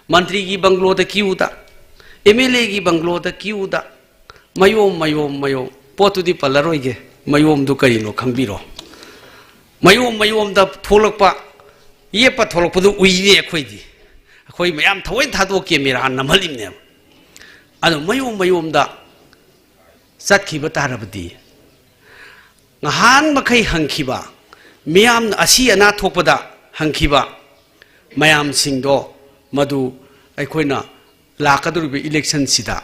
ꯃꯟꯇ꯭ꯔꯤꯒꯤ ꯕꯪꯒ꯭ꯂꯣꯗ ꯀ꯭ꯌꯨꯗ, ꯑꯦꯝ ꯑꯦꯜ ꯑꯦꯒꯤ ꯕꯪꯒ꯭ꯂꯣꯗ ꯀ꯭ꯌꯨꯗ, ꯃꯌꯣꯝ, ꯃꯌꯣꯝ, ꯃꯌꯣꯝ, ꯄꯣꯠꯇꯨꯗꯤ ꯄꯜꯂꯔꯣꯏꯒꯦ, ꯃꯌꯣꯝꯗꯨ ꯀꯔꯤꯅꯣ ꯈꯪꯕꯤꯔꯣ꯫ ꯃꯌꯣꯝ ꯃꯌꯣꯝꯗ ꯊꯣꯛꯂꯛꯄ, ꯌꯦꯞꯄ ꯊꯣꯛꯂꯛꯄꯗꯨ ꯎꯏꯅꯦ ꯑꯩꯈꯣꯏꯗꯤ꯫ ꯑꯩꯈꯣꯏ ꯃꯌꯥꯝ ꯊꯑꯣꯏ ꯊꯥꯗꯣꯛ ꯀꯦꯃꯦꯔꯥ ꯅꯝꯍꯜꯂꯤꯕꯅꯦꯕ꯫ ꯑꯗꯣ ꯃꯌꯣꯝ ꯃꯌꯣꯝꯗ ꯆꯠꯈꯤꯕ ꯇꯥꯔꯕꯗꯤ, ꯉꯍꯥꯟ ꯃꯈꯩ ꯍꯪꯈꯤꯕ, ꯃꯤꯌꯥꯝꯅ ꯑꯁꯤ ꯑꯅꯥ ꯊꯣꯛꯄꯗ ꯍꯪꯈꯤꯕ ꯃꯌꯥꯝꯁꯤꯡꯗꯣ, ꯃꯗꯨ ꯑꯩꯈꯣꯏꯅ ꯂꯥꯛꯀꯗꯧꯔꯤꯕ ꯏꯂꯦꯛꯁꯟꯁꯤꯗ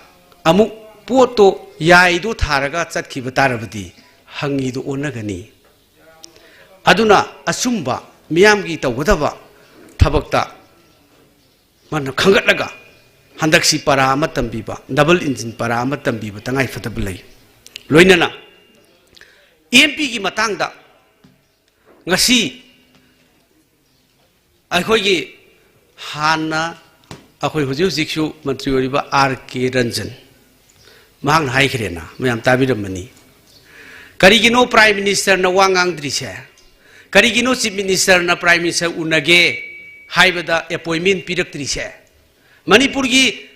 ꯑꯃꯨꯛ ꯄꯣꯠꯇꯣ ꯌꯥꯏꯗꯣ ꯊꯥꯔꯒ ꯆꯠꯈꯤꯕ ꯇꯥꯔꯕꯗꯤ, ꯍꯪꯉꯤꯗꯣ ꯑꯣꯟꯅꯒꯅꯤ꯫ ꯑꯗꯨꯅ ꯑꯆꯨꯝꯕ, ꯃꯤꯌꯥꯝꯒꯤ ꯇꯧꯒꯗꯕ ꯊꯕꯛꯇ ꯃꯥꯅ ꯈꯟꯒꯠꯂꯒ, ꯍꯟꯗꯛꯁꯤ ꯄꯔꯥ ꯑꯃ ꯇꯝꯕꯤꯕ, ꯗꯕꯜ ꯏꯟꯖꯤꯟ ꯄꯔꯥ ꯑꯃ ꯇꯝꯕꯤꯕ ꯇꯉꯥꯏꯐꯗꯕ ꯂꯩ꯫ ꯂꯣꯏꯅꯅ ꯑꯦꯝ ꯄꯤꯒꯤ ꯃꯇꯥꯡꯗ ꯉꯁꯤ ꯑꯩꯈꯣꯏꯒꯤ ꯍꯥꯟꯅ, ꯑꯩꯈꯣꯏ ꯍꯧꯖꯤꯛ ꯍꯧꯖꯤꯛꯁꯨ ꯃꯟꯇ꯭ꯔꯤ ꯑꯣꯏꯔꯤꯕ ꯑꯥꯔ ꯀꯦ ꯔꯟꯖꯟ, ꯃꯍꯥꯛꯅ ꯍꯥꯏꯈ꯭ꯔꯦꯅ, ꯃꯌꯥꯝ ꯇꯥꯕꯤꯔꯝꯃꯅꯤ꯫ ꯀꯔꯤꯒꯤꯅꯣ ꯄ꯭ꯔꯥꯏꯝ ꯃꯤꯅꯤꯁꯇꯔꯅ ꯋꯥ ꯉꯥꯡꯗ꯭ꯔꯤꯁꯦ? ꯀꯔꯤꯒꯤꯅꯣ ꯆꯤꯐ ꯃꯤꯅꯤꯁꯇꯔꯅ ꯄ꯭ꯔꯥꯏꯝ ꯃꯤꯅꯤꯁꯇꯔ ꯎꯅꯒꯦ ꯍꯥꯏꯕꯗ ꯑꯦꯄꯣꯏꯟꯃꯦꯟ ꯄꯤꯔꯛꯇ꯭ꯔꯤꯁꯦ? ꯃꯅꯤꯄꯨꯔꯒꯤ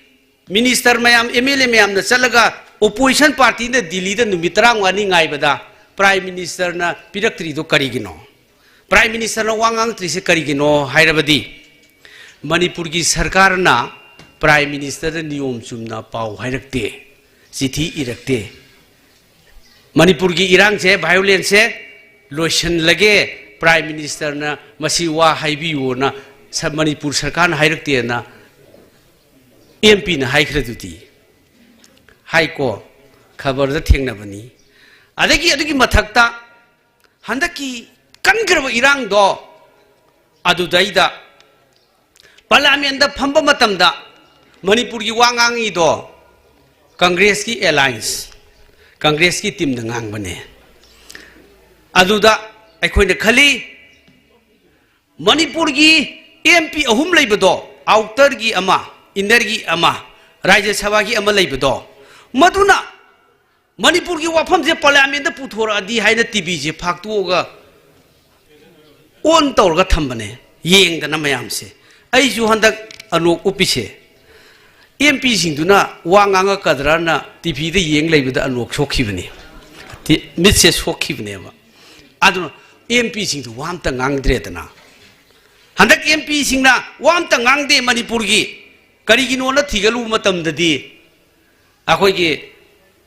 ꯃꯤꯅꯤꯁꯇꯔ ꯃꯌꯥꯝ, ꯑꯦꯝ ꯑꯦꯜ ꯑꯦ ꯃꯌꯥꯝꯅ ꯆꯠꯂꯒ ꯑꯣꯄꯣꯖꯤꯁꯟ ꯄꯥꯔꯇꯤꯅ ꯗꯤꯜꯂꯤꯗ ꯅꯨꯃꯤꯠ ꯇꯔꯥꯃꯉꯥꯅꯤ ꯉꯥꯏꯕꯗ ꯄ꯭ꯔꯥꯏꯝ ꯃꯤꯅꯤꯁꯇꯔꯅ ꯄꯤꯔꯛꯇ꯭ꯔꯤꯗꯣ ꯀꯔꯤꯒꯤꯅꯣ? ꯄ꯭ꯔꯥꯏꯝ ꯃꯤꯅꯤꯁꯇꯔꯅ ꯋꯥ ꯉꯥꯡꯉꯛꯇ꯭ꯔꯤꯁꯦ ꯀꯔꯤꯒꯤꯅꯣ ꯍꯥꯏꯔꯕꯗꯤ, ꯃꯅꯤꯄꯨꯔꯒꯤ ꯁꯔꯀꯥꯔꯅ ꯄ꯭ꯔꯥꯏꯝ ꯃꯤꯅꯤꯁꯇꯔꯗ ꯅꯤꯌꯣꯝ ꯆꯨꯝꯅ ꯄꯥꯎ ꯍꯥꯏꯔꯛꯇꯦ, ꯆꯤꯊꯤ ꯏꯔꯛꯇꯦ꯫ ꯃꯅꯤꯄꯨꯔꯒꯤ ꯏꯔꯥꯡꯁꯦ, ꯚꯥꯏꯑꯣꯂꯦꯟꯁꯁꯦ ꯂꯣꯏꯁꯤꯜꯂꯒꯦ, ꯄ꯭ꯔꯥꯏꯝ ꯃꯤꯅꯤꯁꯇꯔꯅ ꯃꯁꯤ ꯋꯥ ꯍꯥꯏꯕꯤꯌꯨꯅ ꯁ-, ꯃꯅꯤꯄꯨꯔ ꯁꯔꯀꯥꯔꯅ ꯍꯥꯏꯔꯛꯇꯦꯅ ꯑꯦꯝ ꯄꯤꯅ ꯍꯥꯏꯈ꯭ꯔꯗꯨꯗꯤ꯫ ꯍꯥꯏꯀꯣ, ꯈꯕꯔꯗ ꯊꯦꯡꯅꯕꯅꯤ꯫ ꯑꯗꯒꯤ ꯑꯗꯨꯒꯤ ꯃꯊꯛꯇ ꯍꯟꯗꯛꯀꯤ ꯀꯟꯈ꯭ꯔꯕ ꯏꯔꯥꯡꯗꯣ, ꯑꯗꯨꯗꯩꯗ ꯄꯥꯔꯂꯤꯌꯥꯃꯦꯟꯗ ꯐꯝꯕ ꯃꯇꯝꯗ ꯃꯅꯤꯄꯨꯔꯒꯤ ꯋꯥ ꯉꯥꯡꯉꯤꯗꯣ ꯀꯪꯒ꯭ꯔꯦꯁꯀꯤ ꯑꯦꯂꯥꯏꯟꯁ, ꯀꯪꯒ꯭ꯔꯦꯁꯀꯤ ꯇꯤꯝꯅ ꯉꯥꯡꯕꯅꯦ꯫ ꯑꯗꯨꯗ ꯑꯩꯈꯣꯏꯅ ꯈꯜꯂꯤ, ꯃꯅꯤꯄꯨꯔꯒꯤ ꯑꯦꯝ ꯄꯤ ꯑꯍꯨꯝ ꯂꯩꯕꯗꯣ, ꯑꯥꯎꯇꯔꯒꯤ ꯑꯃ, ꯏꯟꯅꯔꯒꯤ ꯑꯃ, ꯔꯥꯖ꯭ꯌ ꯁꯚꯥꯒꯤ ꯑꯃ ꯂꯩꯕꯗꯣ, ꯃꯗꯨꯅ ꯃꯅꯤꯄꯨꯔꯒꯤ ꯋꯥꯐꯝꯁꯦ ꯄꯥꯔꯂꯤꯌꯥꯃꯦꯟꯗ ꯄꯨꯊꯣꯔꯛꯑꯗꯤ ꯍꯥꯏꯅ ꯇꯤ ꯚꯤꯁꯦ ꯐꯥꯛꯇꯣꯛꯑꯒ ꯑꯣꯟ ꯇꯧꯔꯒ ꯊꯝꯕꯅꯦ, ꯌꯦꯡꯗꯅ ꯃꯌꯥꯝꯁꯦ꯫ ꯑꯩꯁꯨ ꯍꯟꯗꯛ ꯑꯅꯣꯛ ꯎꯞꯄꯤꯁꯦ, ꯑꯦꯝ ꯄꯤꯁꯤꯡꯗꯨꯅ ꯋꯥ ꯉꯥꯡꯉꯛꯀꯗ꯭ꯔꯅ ꯇꯤ ꯚꯤꯗ ꯌꯦꯡ ꯂꯩꯕꯗ ꯑꯅꯣꯛ ꯁꯣꯛꯈꯤꯕꯅꯤ, ꯇꯤ-, ꯃꯤꯠꯁꯦ ꯁꯣꯛꯈꯤꯕꯅꯦꯕ꯫ ꯑꯗꯨꯅ ꯑꯦꯝ ꯄꯤꯁꯤꯡꯗꯨ ꯋꯥ ꯑꯝꯇ ꯉꯥꯡꯗ꯭ꯔꯦꯗꯅ꯫ ꯍꯟꯗꯛ ꯑꯦꯝ ꯄꯤꯁꯤꯡꯅ ꯋꯥ ꯑꯝꯇ ꯉꯥꯡꯗꯦ ꯃꯅꯤꯄꯨꯔꯒꯤ꯫ ꯀꯔꯤꯒꯤꯅꯣꯅ ꯊꯤꯒꯠꯂꯨꯕ ꯃꯇꯝꯗꯗꯤ, ꯑꯩꯈꯣꯏꯒꯤ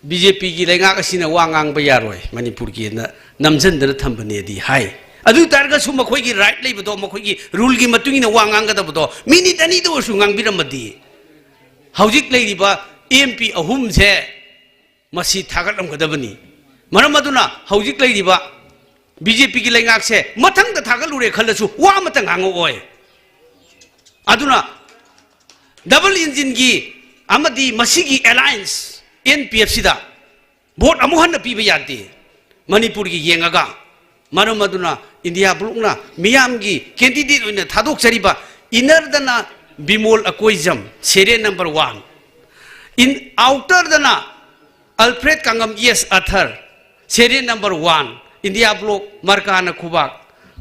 ꯕꯤ ꯖꯦ ꯄꯤꯒꯤ ꯂꯩꯉꯥꯛ ꯑꯁꯤꯅ ꯋꯥ ꯉꯥꯡꯕ ꯌꯥꯔꯣꯏ, ꯃꯅꯤꯄꯨꯔꯒꯤꯅ ꯅꯝꯁꯤꯟꯗꯅ ꯊꯝꯕꯅꯦꯗꯤ ꯍꯥꯏ꯫ ꯑꯗꯨ ꯑꯣꯏ ꯇꯥꯔꯒꯁꯨ ꯃꯈꯣꯏꯒꯤ ꯔꯥꯏꯠ ꯂꯩꯕꯗꯣ, ꯃꯈꯣꯏꯒꯤ ꯔꯨꯜꯒꯤ ꯃꯇꯨꯡ ꯏꯟꯅ ꯋꯥ ꯉꯥꯡꯒꯗꯕꯗꯣ, ꯃꯤꯅꯤꯠ ꯑꯅꯤꯗ ꯑꯣꯏꯔꯁꯨ ꯉꯥꯡꯕꯤꯔꯝꯃꯗꯤ, ꯍꯧꯖꯤꯛ ꯂꯩꯔꯤꯕ ꯑꯦꯝ ꯄꯤ ꯑꯍꯨꯝꯁꯦ ꯃꯁꯤ ꯊꯥꯒꯠꯂꯝꯒꯗꯕꯅꯤ꯫ ꯃꯔꯝ ꯑꯗꯨꯅ ꯍꯧꯖꯤꯛ ꯂꯩꯔꯤꯕ ꯕꯤ ꯖꯦ ꯄꯤꯒꯤ ꯂꯩꯉꯥꯛꯁꯦ ꯃꯊꯪꯗ ꯊꯥꯒꯠꯂꯨꯔꯦ ꯈꯜꯂꯁꯨ ꯋꯥ ꯑꯃꯠꯇ ꯉꯥꯡꯉꯛꯑꯣꯏ꯫ ꯑꯗꯨꯅ ꯗꯕꯜ ꯏꯟꯖꯤꯟꯒꯤ ꯑꯃꯗꯤ ꯃꯁꯤꯒꯤ ꯑꯦꯂꯥꯏꯟꯁ ꯑꯦꯟ ꯄꯤ ꯑꯦꯐ ꯁꯤꯗ ꯚꯣꯠ ꯑꯃꯨꯛ ꯍꯟꯅ ꯄꯤꯕ ꯌꯥꯗꯦ꯫ ꯃꯅꯤꯄꯨꯔꯒꯤ ꯌꯦꯡꯉꯒ, ꯃꯔꯝ ꯑꯗꯨꯅ ꯏꯟꯗꯤꯌꯥ ꯕ꯭ꯂꯣꯛꯅ ꯃꯤꯌꯥꯝꯒꯤ ꯀꯦꯟꯗꯤꯗꯦꯠ ꯑꯣꯏꯅ ꯊꯥꯗꯣꯛꯆꯔꯤꯕ ꯏꯟꯅꯔꯗꯅ Bimol Akoijam, serial number one, ꯏꯟ-, ꯑꯥꯎꯇꯔꯗꯅ Alfred Kangam, S Arthur, serial number one, India bloc ꯃꯔꯀꯥꯅ ꯈꯨꯕꯥꯛ,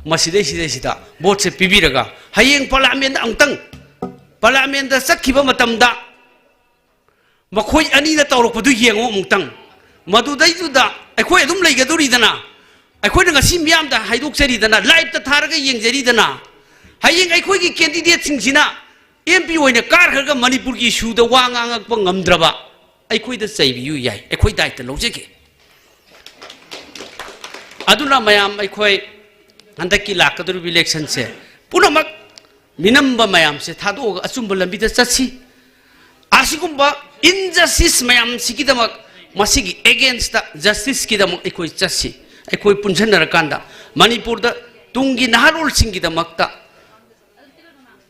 ꯃꯁꯤꯗꯩꯁꯤꯗꯩꯁꯤꯗ ꯚꯣꯠꯁꯦ ꯄꯤꯕꯤꯔꯒ ꯍꯌꯦꯡ ꯄꯥꯔꯂꯤꯌꯥꯃꯦꯟꯗ ꯑꯃꯨꯛꯇꯪ, ꯄꯥꯔꯂꯤꯌꯥꯃꯦꯟꯗ ꯆꯠꯈꯤꯕ ꯃꯇꯝꯗ ꯃꯈꯣꯏ ꯑꯅꯤꯅ ꯇꯧꯔꯛꯄꯗꯨ ꯌꯦꯡꯉꯨ ꯑꯃꯨꯛꯇꯪ꯫ ꯃꯗꯨꯗꯩꯗꯨꯗ ꯑꯩꯈꯣꯏ ꯑꯗꯨꯝ ꯂꯩꯒꯗꯣꯔꯤꯗꯅ, ꯑꯩꯈꯣꯏꯅ ꯉꯁꯤ ꯃꯤꯌꯥꯝꯗ ꯍꯥꯏꯗꯣꯛꯆꯔꯤꯗꯅ, ꯂꯥꯏꯞꯇ ꯊꯥꯔꯒ ꯌꯦꯡꯖꯔꯤꯗꯅ, ꯍꯌꯦꯡ ꯑꯩꯈꯣꯏꯒꯤ ꯀꯦꯟꯗꯤꯗꯦꯠꯁꯤꯡꯁꯤꯅ ꯑꯦꯝ ꯄꯤ ꯑꯣꯏꯅ ꯀꯥꯔꯈ꯭ꯔꯒ ꯃꯅꯤꯄꯨꯔꯒꯤ ꯏꯁꯨꯗ ꯋꯥ ꯉꯥꯡꯉꯛꯄ ꯉꯝꯗ꯭ꯔꯕ, ꯑꯩꯈꯣꯏꯗ ꯆꯩꯕꯤꯌꯨ ꯌꯥꯏ, ꯑꯩꯈꯣꯏ ꯗꯥꯏꯇ ꯂꯧꯖꯒꯦ꯫ ꯑꯗꯨꯅ ꯃꯌꯥꯝ, ꯑꯩꯈꯣꯏ ꯍꯟꯗꯛꯀꯤ ꯂꯥꯛꯀꯗꯧꯔꯤꯕ ꯏꯂꯦꯛꯁꯟꯁꯦ ꯄꯨꯝꯅꯃꯛ ꯃꯤꯅꯝꯕ ꯃꯌꯥꯝꯁꯦ ꯊꯥꯗꯣꯛꯑꯒ ꯑꯆꯨꯝꯕ ꯂꯝꯕꯤꯗ ꯆꯠꯁꯤ꯫ ꯑꯁꯤꯒꯨꯝꯕ ꯏꯟꯖꯁꯇꯤꯁ ꯃꯌꯥꯝꯁꯤꯒꯤꯗꯃꯛ, ꯃꯁꯤꯒꯤ ꯑꯦꯒꯦꯟꯁꯇ ꯖꯁꯇꯤꯁꯀꯤꯗꯃꯛ ꯑꯩꯈꯣꯏ ꯆꯠꯁꯤ꯫ ꯑꯩꯈꯣꯏ ꯄꯨꯟꯁꯤꯟꯅꯔꯀꯥꯟꯗ ꯃꯅꯤꯄꯨꯔꯗ ꯇꯨꯡꯒꯤ ꯅꯍꯥꯔꯣꯜꯁꯤꯡꯒꯤꯗꯃꯛꯇ,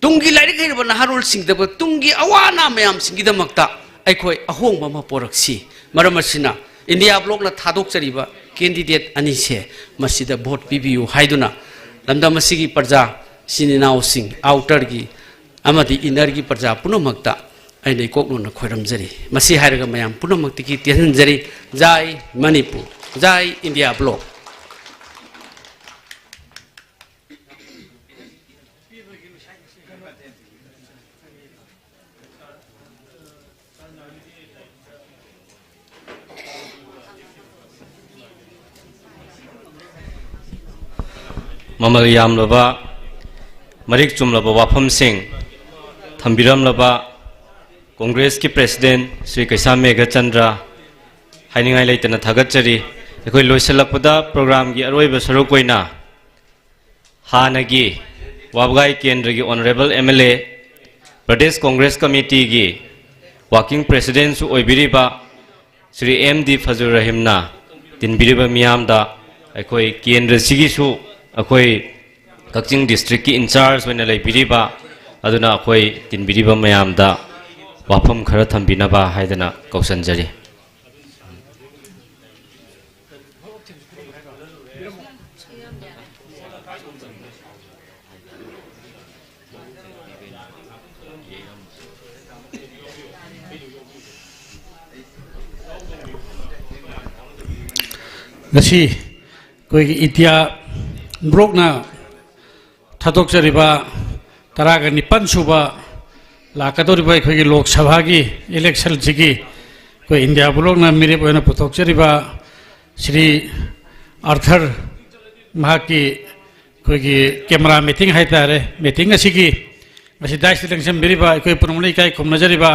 ꯇꯨꯡꯒꯤ ꯂꯥꯏꯔꯤꯛ ꯍꯩꯔꯕ ꯅꯍꯥꯔꯣꯜꯁꯤꯡꯒꯤꯗꯃꯛ, ꯇꯨꯡꯒꯤ ꯑꯋꯥ ꯑꯅꯥ ꯃꯌꯥꯝꯁꯤꯡꯒꯤꯗꯃꯛꯇ ꯑꯩꯈꯣꯏ ꯑꯍꯣꯡꯕ ꯑꯃ ꯄꯣꯔꯛꯁꯤ꯫ ꯃꯔꯝ ꯑꯁꯤꯅ ꯏꯟꯗꯤꯌꯥ ꯕ꯭ꯂꯣꯛꯅ ꯊꯥꯗꯣꯛꯆꯔꯤꯕ ꯀꯦꯟꯗꯤꯗꯦꯠ ꯑꯅꯤꯁꯦ, ꯃꯁꯤꯗ ꯚꯣꯠ ꯄꯤꯕꯤꯌꯨ ꯍꯥꯏꯗꯨꯅ ꯂꯝꯗꯝ ꯑꯁꯤꯒꯤ ꯄ꯭ꯔꯖꯥ, ꯏꯆꯤꯟ ꯏꯅꯥꯎꯁꯤꯡ, ꯑꯥꯎꯇꯔꯒꯤ ꯑꯃꯗꯤ ꯏꯅꯔꯒꯤ ꯄ꯭ꯔꯖꯥ ꯄꯨꯝꯅꯃꯛꯇ ꯑꯩꯅ ꯏꯀꯣꯛ ꯂꯣꯟꯅ ꯈꯣꯏꯔꯝꯖꯔꯤ꯫ ꯃꯁꯤ ꯍꯥꯏꯔꯒ ꯃꯌꯥꯝ ꯄꯨꯝꯅꯃꯛꯇꯒꯤ ꯇꯦꯟꯍꯟꯖꯔꯤ꯫ ꯖꯥꯏ ꯃꯅꯤꯄꯨꯔ, ꯖꯥꯏ ꯏꯟꯗꯤꯌꯥ ꯕ꯭ꯂꯣꯛ꯫ ꯃꯃꯜ ꯌꯥꯝꯂꯕ, ꯃꯔꯤꯛ ꯆꯨꯝꯂꯕ ꯋꯥꯐꯝꯁꯤꯡ ꯊꯝꯕꯤꯔꯝꯂꯕ ꯀꯣꯡꯒ꯭ꯔꯦꯁꯀꯤ ꯄ꯭ꯔꯦꯁꯤꯗꯦꯟꯠ ꯁ꯭ꯔꯤ ꯀꯩꯁꯥꯝ ꯃꯦꯘꯆꯟꯗ꯭ꯔ, ꯍꯥꯏꯅꯤꯡꯉꯥꯏ ꯂꯩꯇꯅ ꯊꯥꯒꯠꯆꯔꯤ꯫ ꯑꯩꯈꯣꯏ ꯂꯣꯏꯁꯤꯜꯂꯛꯄꯗ ꯄ꯭ꯔꯣꯒ꯭ꯔꯥꯝꯒꯤ ꯑꯔꯣꯏꯕ ꯁꯔꯨꯛ ꯑꯣꯏꯅ ꯍꯥꯟꯅꯒꯤ ꯋꯥꯕꯒꯥꯏ ꯀꯦꯟꯗ꯭ꯔꯒꯤ honourable M L A, Pradesh Congress ꯀꯃꯤꯇꯤꯒꯤ ꯋꯥꯔꯀꯤꯡ ꯄ꯭ꯔꯦꯁꯤꯗꯦꯟꯠꯁꯨ ꯑꯣꯏꯕꯤꯔꯤꯕ ꯁ꯭ꯔꯤ ꯑꯦꯝ ꯗꯤ ꯐꯖꯨꯔ ꯔꯍꯤꯝꯅ ꯇꯤꯟꯕꯤꯔꯤꯕ ꯃꯤꯌꯥꯝꯗ, ꯑꯩꯈꯣꯏ ꯀꯦꯟꯗ꯭ꯔꯁꯤꯒꯤꯁꯨ ꯑꯩꯈꯣꯏ ꯀꯛꯆꯤꯡ ꯗꯤꯁꯇ꯭ꯔꯤꯛꯀꯤ ꯏꯟꯆꯥꯔꯖ ꯑꯣꯏꯅ ꯂꯩꯕꯤꯔꯤꯕ, ꯑꯗꯨꯅ ꯑꯩꯈꯣꯏ ꯇꯤꯟꯕꯤꯔꯤꯕ ꯃꯌꯥꯝꯗ ꯋꯥꯐꯝ ꯈꯔ ꯊꯝꯕꯤꯅꯕ ꯍꯥꯏꯗꯅ ꯀꯧꯁꯟꯖꯔꯤ꯫ ꯉꯁꯤ ꯑꯩꯈꯣꯏꯒꯤ ꯏꯟꯗꯤꯌꯥ ꯕ꯭ꯂꯣꯛꯅ ꯊꯥꯗꯣꯛꯆꯔꯤꯕ ꯇꯔꯥꯒ ꯅꯤꯄꯥꯟ ꯁꯨꯕ ꯂꯥꯛꯀꯗꯧꯔꯤꯕ ꯑꯩꯈꯣꯏꯒꯤ ꯂꯣꯛ ꯁꯚꯥꯒꯤ ꯏꯂꯦꯛꯁꯟꯁꯤꯒꯤ ꯑꯩꯈꯣꯏ ꯏꯟꯗꯤꯌꯥ ꯕ꯭ꯂꯣꯛꯅ ꯃꯤꯔꯦꯞ ꯑꯣꯏꯅ ꯄꯨꯊꯣꯛꯆꯔꯤꯕ ꯁ꯭ꯔꯤ ꯑꯥꯔꯊꯔ, ꯃꯍꯥꯛꯀꯤ ꯑꯩꯈꯣꯏꯒꯤ ꯀꯦꯃꯦꯔꯥ ꯃꯤꯇꯤꯡ ꯍꯥꯏꯇꯥꯔꯦ, ꯃꯤꯇꯤꯡ ꯑꯁꯤꯒꯤ ꯉꯁꯤ ꯗꯥꯏꯁꯇ ꯂꯦꯡꯁꯤꯟꯕꯤꯔꯤꯕ ꯑꯩꯈꯣꯏ ꯄꯨꯝꯅꯃꯛꯅ ꯏꯀꯥꯏ ꯈꯨꯝꯅꯖꯔꯤꯕ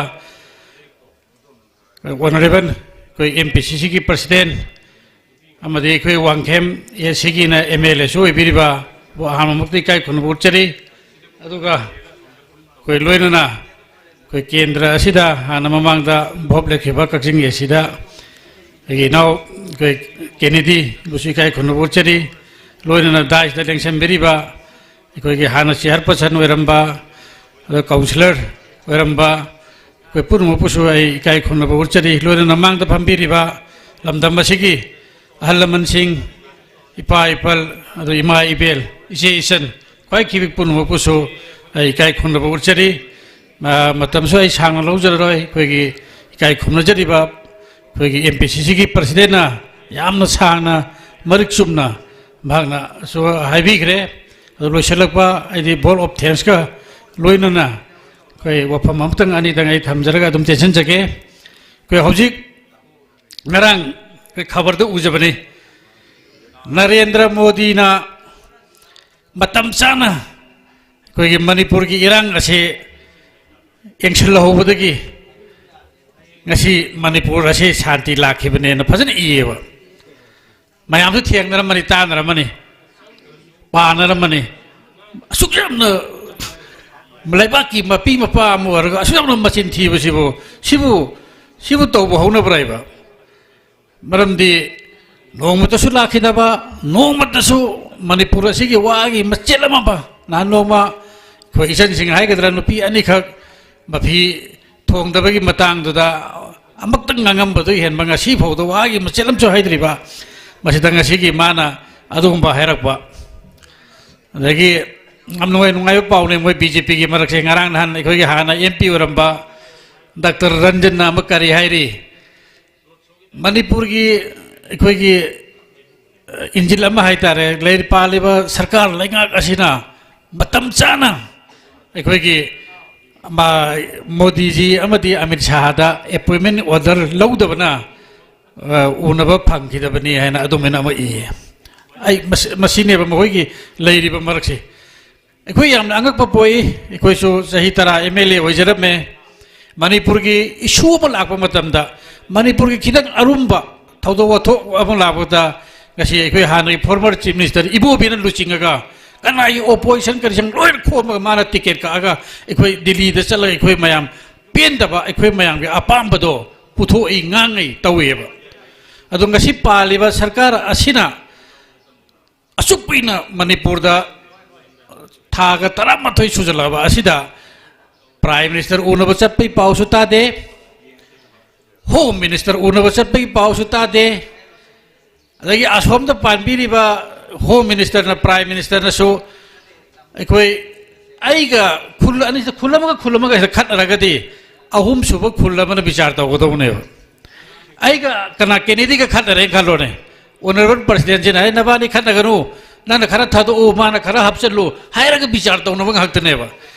ꯑꯣꯅꯔꯦꯕꯜ ꯑꯩꯈꯣꯏ ꯑꯦꯝ ꯄꯤ ꯁꯤ ꯁꯤꯒꯤ ꯄ꯭ꯔꯁꯤꯗꯦꯟ ꯑꯃꯗꯤ ꯑꯩꯈꯣꯏ ꯋꯥꯡꯈꯦꯝ ꯑꯦ ꯁꯤꯒꯤꯅ ꯑꯦꯝ ꯑꯦꯜ ꯑꯦꯁꯨ ꯑꯣꯏꯕꯤꯔꯤꯕ, ꯕꯨ ꯑꯍꯥꯟꯕꯃꯛꯇ ꯏꯀꯥꯏ ꯈꯨꯝꯅꯕ ꯎꯠꯆꯔꯤ꯫ ꯑꯗꯨꯒ ꯑꯩꯈꯣꯏ ꯂꯣꯏꯅꯅ ꯑꯩꯈꯣꯏ ꯀꯦꯟꯗ꯭ꯔ ꯑꯁꯤꯗ ꯍꯥꯟꯅ ꯃꯃꯥꯡꯗ ꯚꯣꯠ ꯂꯦꯞꯈꯤꯕ ꯀꯛꯆꯤꯡ ꯑꯦ ꯁꯤꯗ ꯑꯩꯒꯤ ꯏꯅꯥꯎ ꯑꯩꯈꯣꯏ ꯀꯦꯅꯦꯗꯤꯕꯨꯁꯨ ꯏꯀꯥꯏ ꯈꯨꯝꯅꯕ ꯎꯠꯆꯔꯤ꯫ ꯂꯣꯏꯅꯅ ꯗꯥꯏꯁꯇ ꯂꯦꯡꯁꯤꯟꯕꯤꯔꯤꯕ ꯑꯩꯈꯣꯏꯒꯤ ꯍꯥꯟꯅ ꯆꯤꯌꯥꯔ ꯄꯔꯁꯟ ꯑꯣꯏꯔꯝꯕ, ꯑꯗ ꯀꯥꯎꯟꯁꯤꯂꯔ ꯑꯣꯏꯔꯝꯕ, ꯑꯩꯈꯣꯏ ꯄꯨꯝꯅꯃꯛꯄꯨꯁꯨ ꯑꯩ ꯏꯀꯥꯏ ꯈꯨꯝꯅꯕ ꯎꯠꯆꯔꯤ꯫ ꯂꯣꯏꯅꯅ ꯃꯥꯡꯗ ꯐꯝꯕꯤꯔꯤꯕ ꯂꯝꯗꯝ ꯑꯁꯤꯒꯤ ꯑꯍꯜ ꯂꯃꯟꯁꯤꯡ, ꯏꯄꯥ ꯏꯄꯜ, ꯑꯗꯨ ꯏꯃꯥ ꯏꯕꯦꯜ, ꯏꯆꯦ ꯏꯆꯟ, ꯈ꯭ꯋꯥꯏ ꯀꯤꯕꯤ ꯄꯨꯝꯅꯃꯛꯄꯨꯁꯨ ꯑꯩ ꯏꯀꯥꯏ ꯈꯨꯝꯅꯕ ꯎꯠꯆꯔꯤ꯫ ꯃ-, ꯃꯇꯝꯁꯨ ꯑꯩ ꯁꯥꯡꯅ ꯂꯧꯖꯔꯔꯣꯏ꯫ ꯑꯩꯈꯣꯏꯒꯤ ꯏꯀꯥꯏ ꯈꯨꯝꯅꯖꯔꯤꯕ ꯑꯩꯈꯣꯏꯒꯤ ꯑꯦꯝ ꯄꯤ ꯁꯤ ꯁꯤꯒꯤ ꯄ꯭ꯔꯁꯤꯗꯦꯟꯅ ꯌꯥꯝꯅ ꯁꯥꯡꯅ, ꯃꯔꯤꯛ ꯆꯨꯝꯅꯁꯨ ꯍꯥꯏꯕꯤꯈ꯭ꯔꯦ꯫ ꯑꯗꯨ ꯂꯣꯏꯁꯤꯜꯂꯛꯄ ꯑꯩꯗꯤ vote of thanksꯀ ꯂꯣꯏꯅꯅ ꯑꯩꯈꯣꯏ ꯋꯥꯐꯝ ꯑꯃꯇꯪ ꯑꯅꯤꯗꯪ ꯑꯩ ꯊꯝꯖꯔꯒ ꯑꯗꯨꯝ ꯇꯦꯟꯁꯤꯟꯖꯒꯦ꯫ ꯑꯩꯈꯣꯏ ꯍꯧꯖꯤꯛ ꯉꯔꯥꯡ ꯑꯩꯈꯣꯏ ꯈꯕꯔꯗ ꯎꯖꯕꯅꯤ, ꯅꯔꯦꯟꯗ꯭ꯔ ꯃꯣꯗꯤꯅ ꯃꯇꯝ ꯆꯥꯅ ꯑꯩꯈꯣꯏꯒꯤ ꯃꯅꯤꯄꯨꯔꯒꯤ ꯏꯔꯥꯡ ꯑꯁꯤ ꯌꯦꯡꯁꯤꯜꯍꯧꯕꯗꯒꯤ ꯉꯁꯤ ꯃꯅꯤꯄꯨꯔ ꯑꯁꯤ ꯁꯥꯟꯇꯤ ꯂꯥꯛꯈꯤꯕꯅꯦꯅ ꯐꯖꯅ ꯏꯌꯦꯕ꯫ ꯃꯌꯥꯝꯁꯨ ꯊꯦꯡꯅꯔꯝꯃꯅꯤ, ꯇꯥꯅꯔꯝꯃꯅꯤ, ꯄꯥꯅꯔꯝꯃꯅꯤ꯫ ꯑꯁꯨꯛ ꯌꯥꯝꯅ ꯂꯩꯕꯥꯛꯀꯤ ꯃꯄꯤ ꯃꯄꯥ ꯑꯃ ꯑꯣꯏꯔꯒ ꯑꯁꯨꯛ ꯌꯥꯝꯅ ꯃꯆꯤꯟ ꯊꯤꯕꯁꯤꯕꯨ, ꯁꯤꯕꯨ, ꯁꯤꯕꯨ ꯇꯧꯕ ꯍꯧꯅꯕ꯭ꯔꯥ ꯍꯥꯏꯕ? ꯃꯔꯝꯗꯤ ꯅꯣꯡꯃꯇꯁꯨ ꯂꯥꯛꯈꯤꯗꯕ, ꯅꯣꯡꯃꯇꯁꯨ ꯃꯅꯤꯄꯨꯔ ꯑꯁꯤꯒꯤ ꯋꯥꯒꯤ ꯃꯆꯦꯠ ꯑꯃ ꯐ-, ꯅꯍꯥꯟ ꯅꯣꯡꯃ ꯑꯩꯈꯣꯏ ꯏꯆꯟꯁꯤꯡ ꯍꯥꯏꯒꯗ꯭ꯔꯥ, ꯅꯨꯄꯤ ꯑꯅꯤꯈꯛ ꯃꯐꯤ ꯊꯣꯡꯗꯕꯒꯤ ꯃꯇꯥꯡꯗꯨꯗ ꯑꯃꯨꯛꯇꯪ ꯉꯥꯡꯉꯝꯕꯗꯨ ꯍꯦꯟꯕ ꯉꯁꯤ ꯐꯥꯎꯗ ꯋꯥꯒꯤ ꯃꯆꯦꯠ ꯑꯃꯁꯨ ꯍꯥꯏꯗ꯭ꯔꯤꯕ, ꯃꯁꯤꯗ ꯉꯁꯤꯒꯤ ꯃꯥꯅ ꯑꯗꯨꯒꯨꯝꯕ ꯍꯥꯏꯔꯛꯄ꯫ ꯑꯗꯒꯤ ꯌꯥꯝ ꯅꯨꯡꯉꯥꯏ, ꯅꯨꯡꯉꯥꯏꯕ ꯄꯥꯎꯅꯦ, ꯃꯣꯏ ꯕꯤ ꯖꯦ ꯄꯤꯒꯤ ꯃꯔꯛꯁꯦ꯫ ꯉꯔꯥꯡ ꯅꯍꯥꯟ ꯑꯩꯈꯣꯏꯒꯤ ꯍꯥꯟꯅ ꯑꯦꯝ ꯄꯤ ꯑꯣꯏꯔꯝꯕ ꯗꯥꯛꯇꯔ ꯔꯟꯖꯟꯅ ꯑꯃ ꯀꯔꯤ ꯍꯥꯏꯔꯤ, ꯃꯅꯤꯄꯨꯔꯒꯤ ꯑꯩꯈꯣꯏꯒꯤ, ꯑ, ꯏꯟꯖꯤꯜ ꯑꯃ ꯍꯥꯏꯇꯥꯔꯦ, ꯂꯩ-, ꯄꯥꯜꯂꯤꯕ ꯁꯔꯀꯥꯔ ꯂꯩꯉꯥꯛ ꯑꯁꯤꯅ ꯃꯇꯝ ꯆꯥꯅ ꯑꯩꯈꯣꯏꯒꯤ ꯃ-, ꯃꯣꯗꯤꯖꯤ ꯑꯃꯗꯤ ꯑꯃꯤꯠ ꯁꯥꯍꯗ appointment order ꯂꯧꯗꯕꯅ, ꯑ, ꯎꯅꯕ ꯐꯪꯈꯤꯗꯕꯅꯤ ꯍꯥꯏꯅ ꯑꯗꯨꯃꯥꯏꯅ ꯑꯃ ꯏꯌꯦ꯫ ꯑꯩ ꯃꯁꯤ-, ꯃꯁꯤꯅꯦꯕ ꯃꯈꯣꯏꯒꯤ ꯂꯩꯔꯤꯕ ꯃꯔꯛꯁꯦ꯫ ꯑꯩꯈꯣꯏ ꯌꯥꯝꯅ ꯑꯉꯛꯄ ꯄꯣꯛꯏ꯫ ꯑꯩꯈꯣꯏꯁꯨ ꯆꯍꯤ ꯇꯔꯥ MLA ꯑꯣꯏꯖꯔꯝꯃꯦ꯫ ꯃꯅꯤꯄꯨꯔꯒꯤ issue ꯑꯃ ꯂꯥꯛꯄ ꯃꯇꯝꯗ, ꯃꯅꯤꯄꯨꯔꯒꯤ ꯈꯤꯇꯪ ꯑꯔꯨꯝꯕ ꯊꯧꯗꯣꯛ ꯋꯥꯊꯣꯛ ꯑꯃ ꯂꯥꯛꯄꯗ, ꯉꯁꯤ ꯑꯩꯈꯣꯏ ꯍꯥꯟꯅꯒꯤ former Chief Minister ꯏꯕꯣꯕꯤꯅ ꯂꯨꯆꯤꯡꯉꯒ, ꯀꯅꯥꯒꯤ opposition ꯀꯔꯤꯁꯤꯡ ꯂꯣꯏꯅ ꯈꯣꯝꯃꯒ ꯃꯥꯅ ticket ꯀꯛꯑꯒ ꯑꯩꯈꯣꯏ ꯗꯤꯜꯂꯤꯗ ꯆꯠꯂꯒ ꯑꯩꯈꯣꯏ ꯃꯌꯥꯝ ꯄꯦꯟꯗꯕ, ꯑꯩꯈꯣꯏ ꯃꯌꯥꯝꯒꯤ ꯑꯄꯥꯝꯕꯗꯣ ꯄꯨꯊꯣꯛꯏ, ꯉꯥꯡꯉꯤ, ꯇꯧꯋꯦꯕ꯫ ꯑꯗꯣ ꯉꯁꯤ ꯄꯥꯜꯂꯤꯕ ꯁꯔꯀꯥꯔ ꯑꯁꯤꯅ ꯑꯁꯨꯛ ꯀꯨꯏꯅ ꯃꯅꯤꯄꯨꯔꯗ ꯊꯥꯒ ꯇꯔꯥꯃꯥꯊꯣꯏ ꯁꯨꯖꯜꯂꯛꯑꯕ ꯑꯁꯤꯗ Prime Minister ꯎꯅꯕ ꯆꯠꯄꯒꯤ ꯄꯥꯎꯁꯨ ꯇꯥꯗꯦ, Home Minister ꯎꯅꯕ ꯆꯠꯄꯒꯤ ꯄꯥꯎꯁꯨ ꯇꯥꯗꯦ꯫ ꯑꯗꯒꯤ ꯑꯁꯣꯝꯗ ꯄꯥꯟꯕꯤꯔꯤꯕ Home Ministerꯅ, Prime Ministerꯅꯁꯨ ꯑꯩꯈꯣꯏ, ꯑꯩꯒ ꯈꯨꯜ ꯑꯅꯤꯁꯤꯗ, ꯈꯨꯜ ꯑꯃꯒ ꯈꯨꯜ ꯑꯃꯒ ꯍꯦꯛꯇ ꯈꯠꯅꯔꯒꯗꯤ, ꯑꯍꯨꯝꯁꯨꯕ ꯈꯨꯜ ꯑꯃꯅ ꯕꯤꯆꯥꯔ ꯇꯧꯒꯗꯧꯕꯅꯦꯕ꯫ ꯑꯩꯒ ꯀꯅꯥ, Kennedyꯒ ꯈꯠꯅꯔꯦꯅ ꯈꯜꯂꯣꯅꯦ, Honourable Presidentꯁꯤꯅ, "ꯑꯩ ꯅꯕꯥꯅꯤ ꯈꯠꯅꯒꯅꯨ, ꯅꯪꯅ ꯈꯔ ꯊꯥꯗꯣꯛꯎ, ꯃꯥꯅ ꯈꯔ ꯍꯥꯞꯆꯤꯜꯂꯨ" ꯍꯥꯏꯔꯒ ꯕꯤꯆꯥꯔ ꯇꯧꯅꯕ ꯉꯥꯛꯇꯅꯦꯕ꯫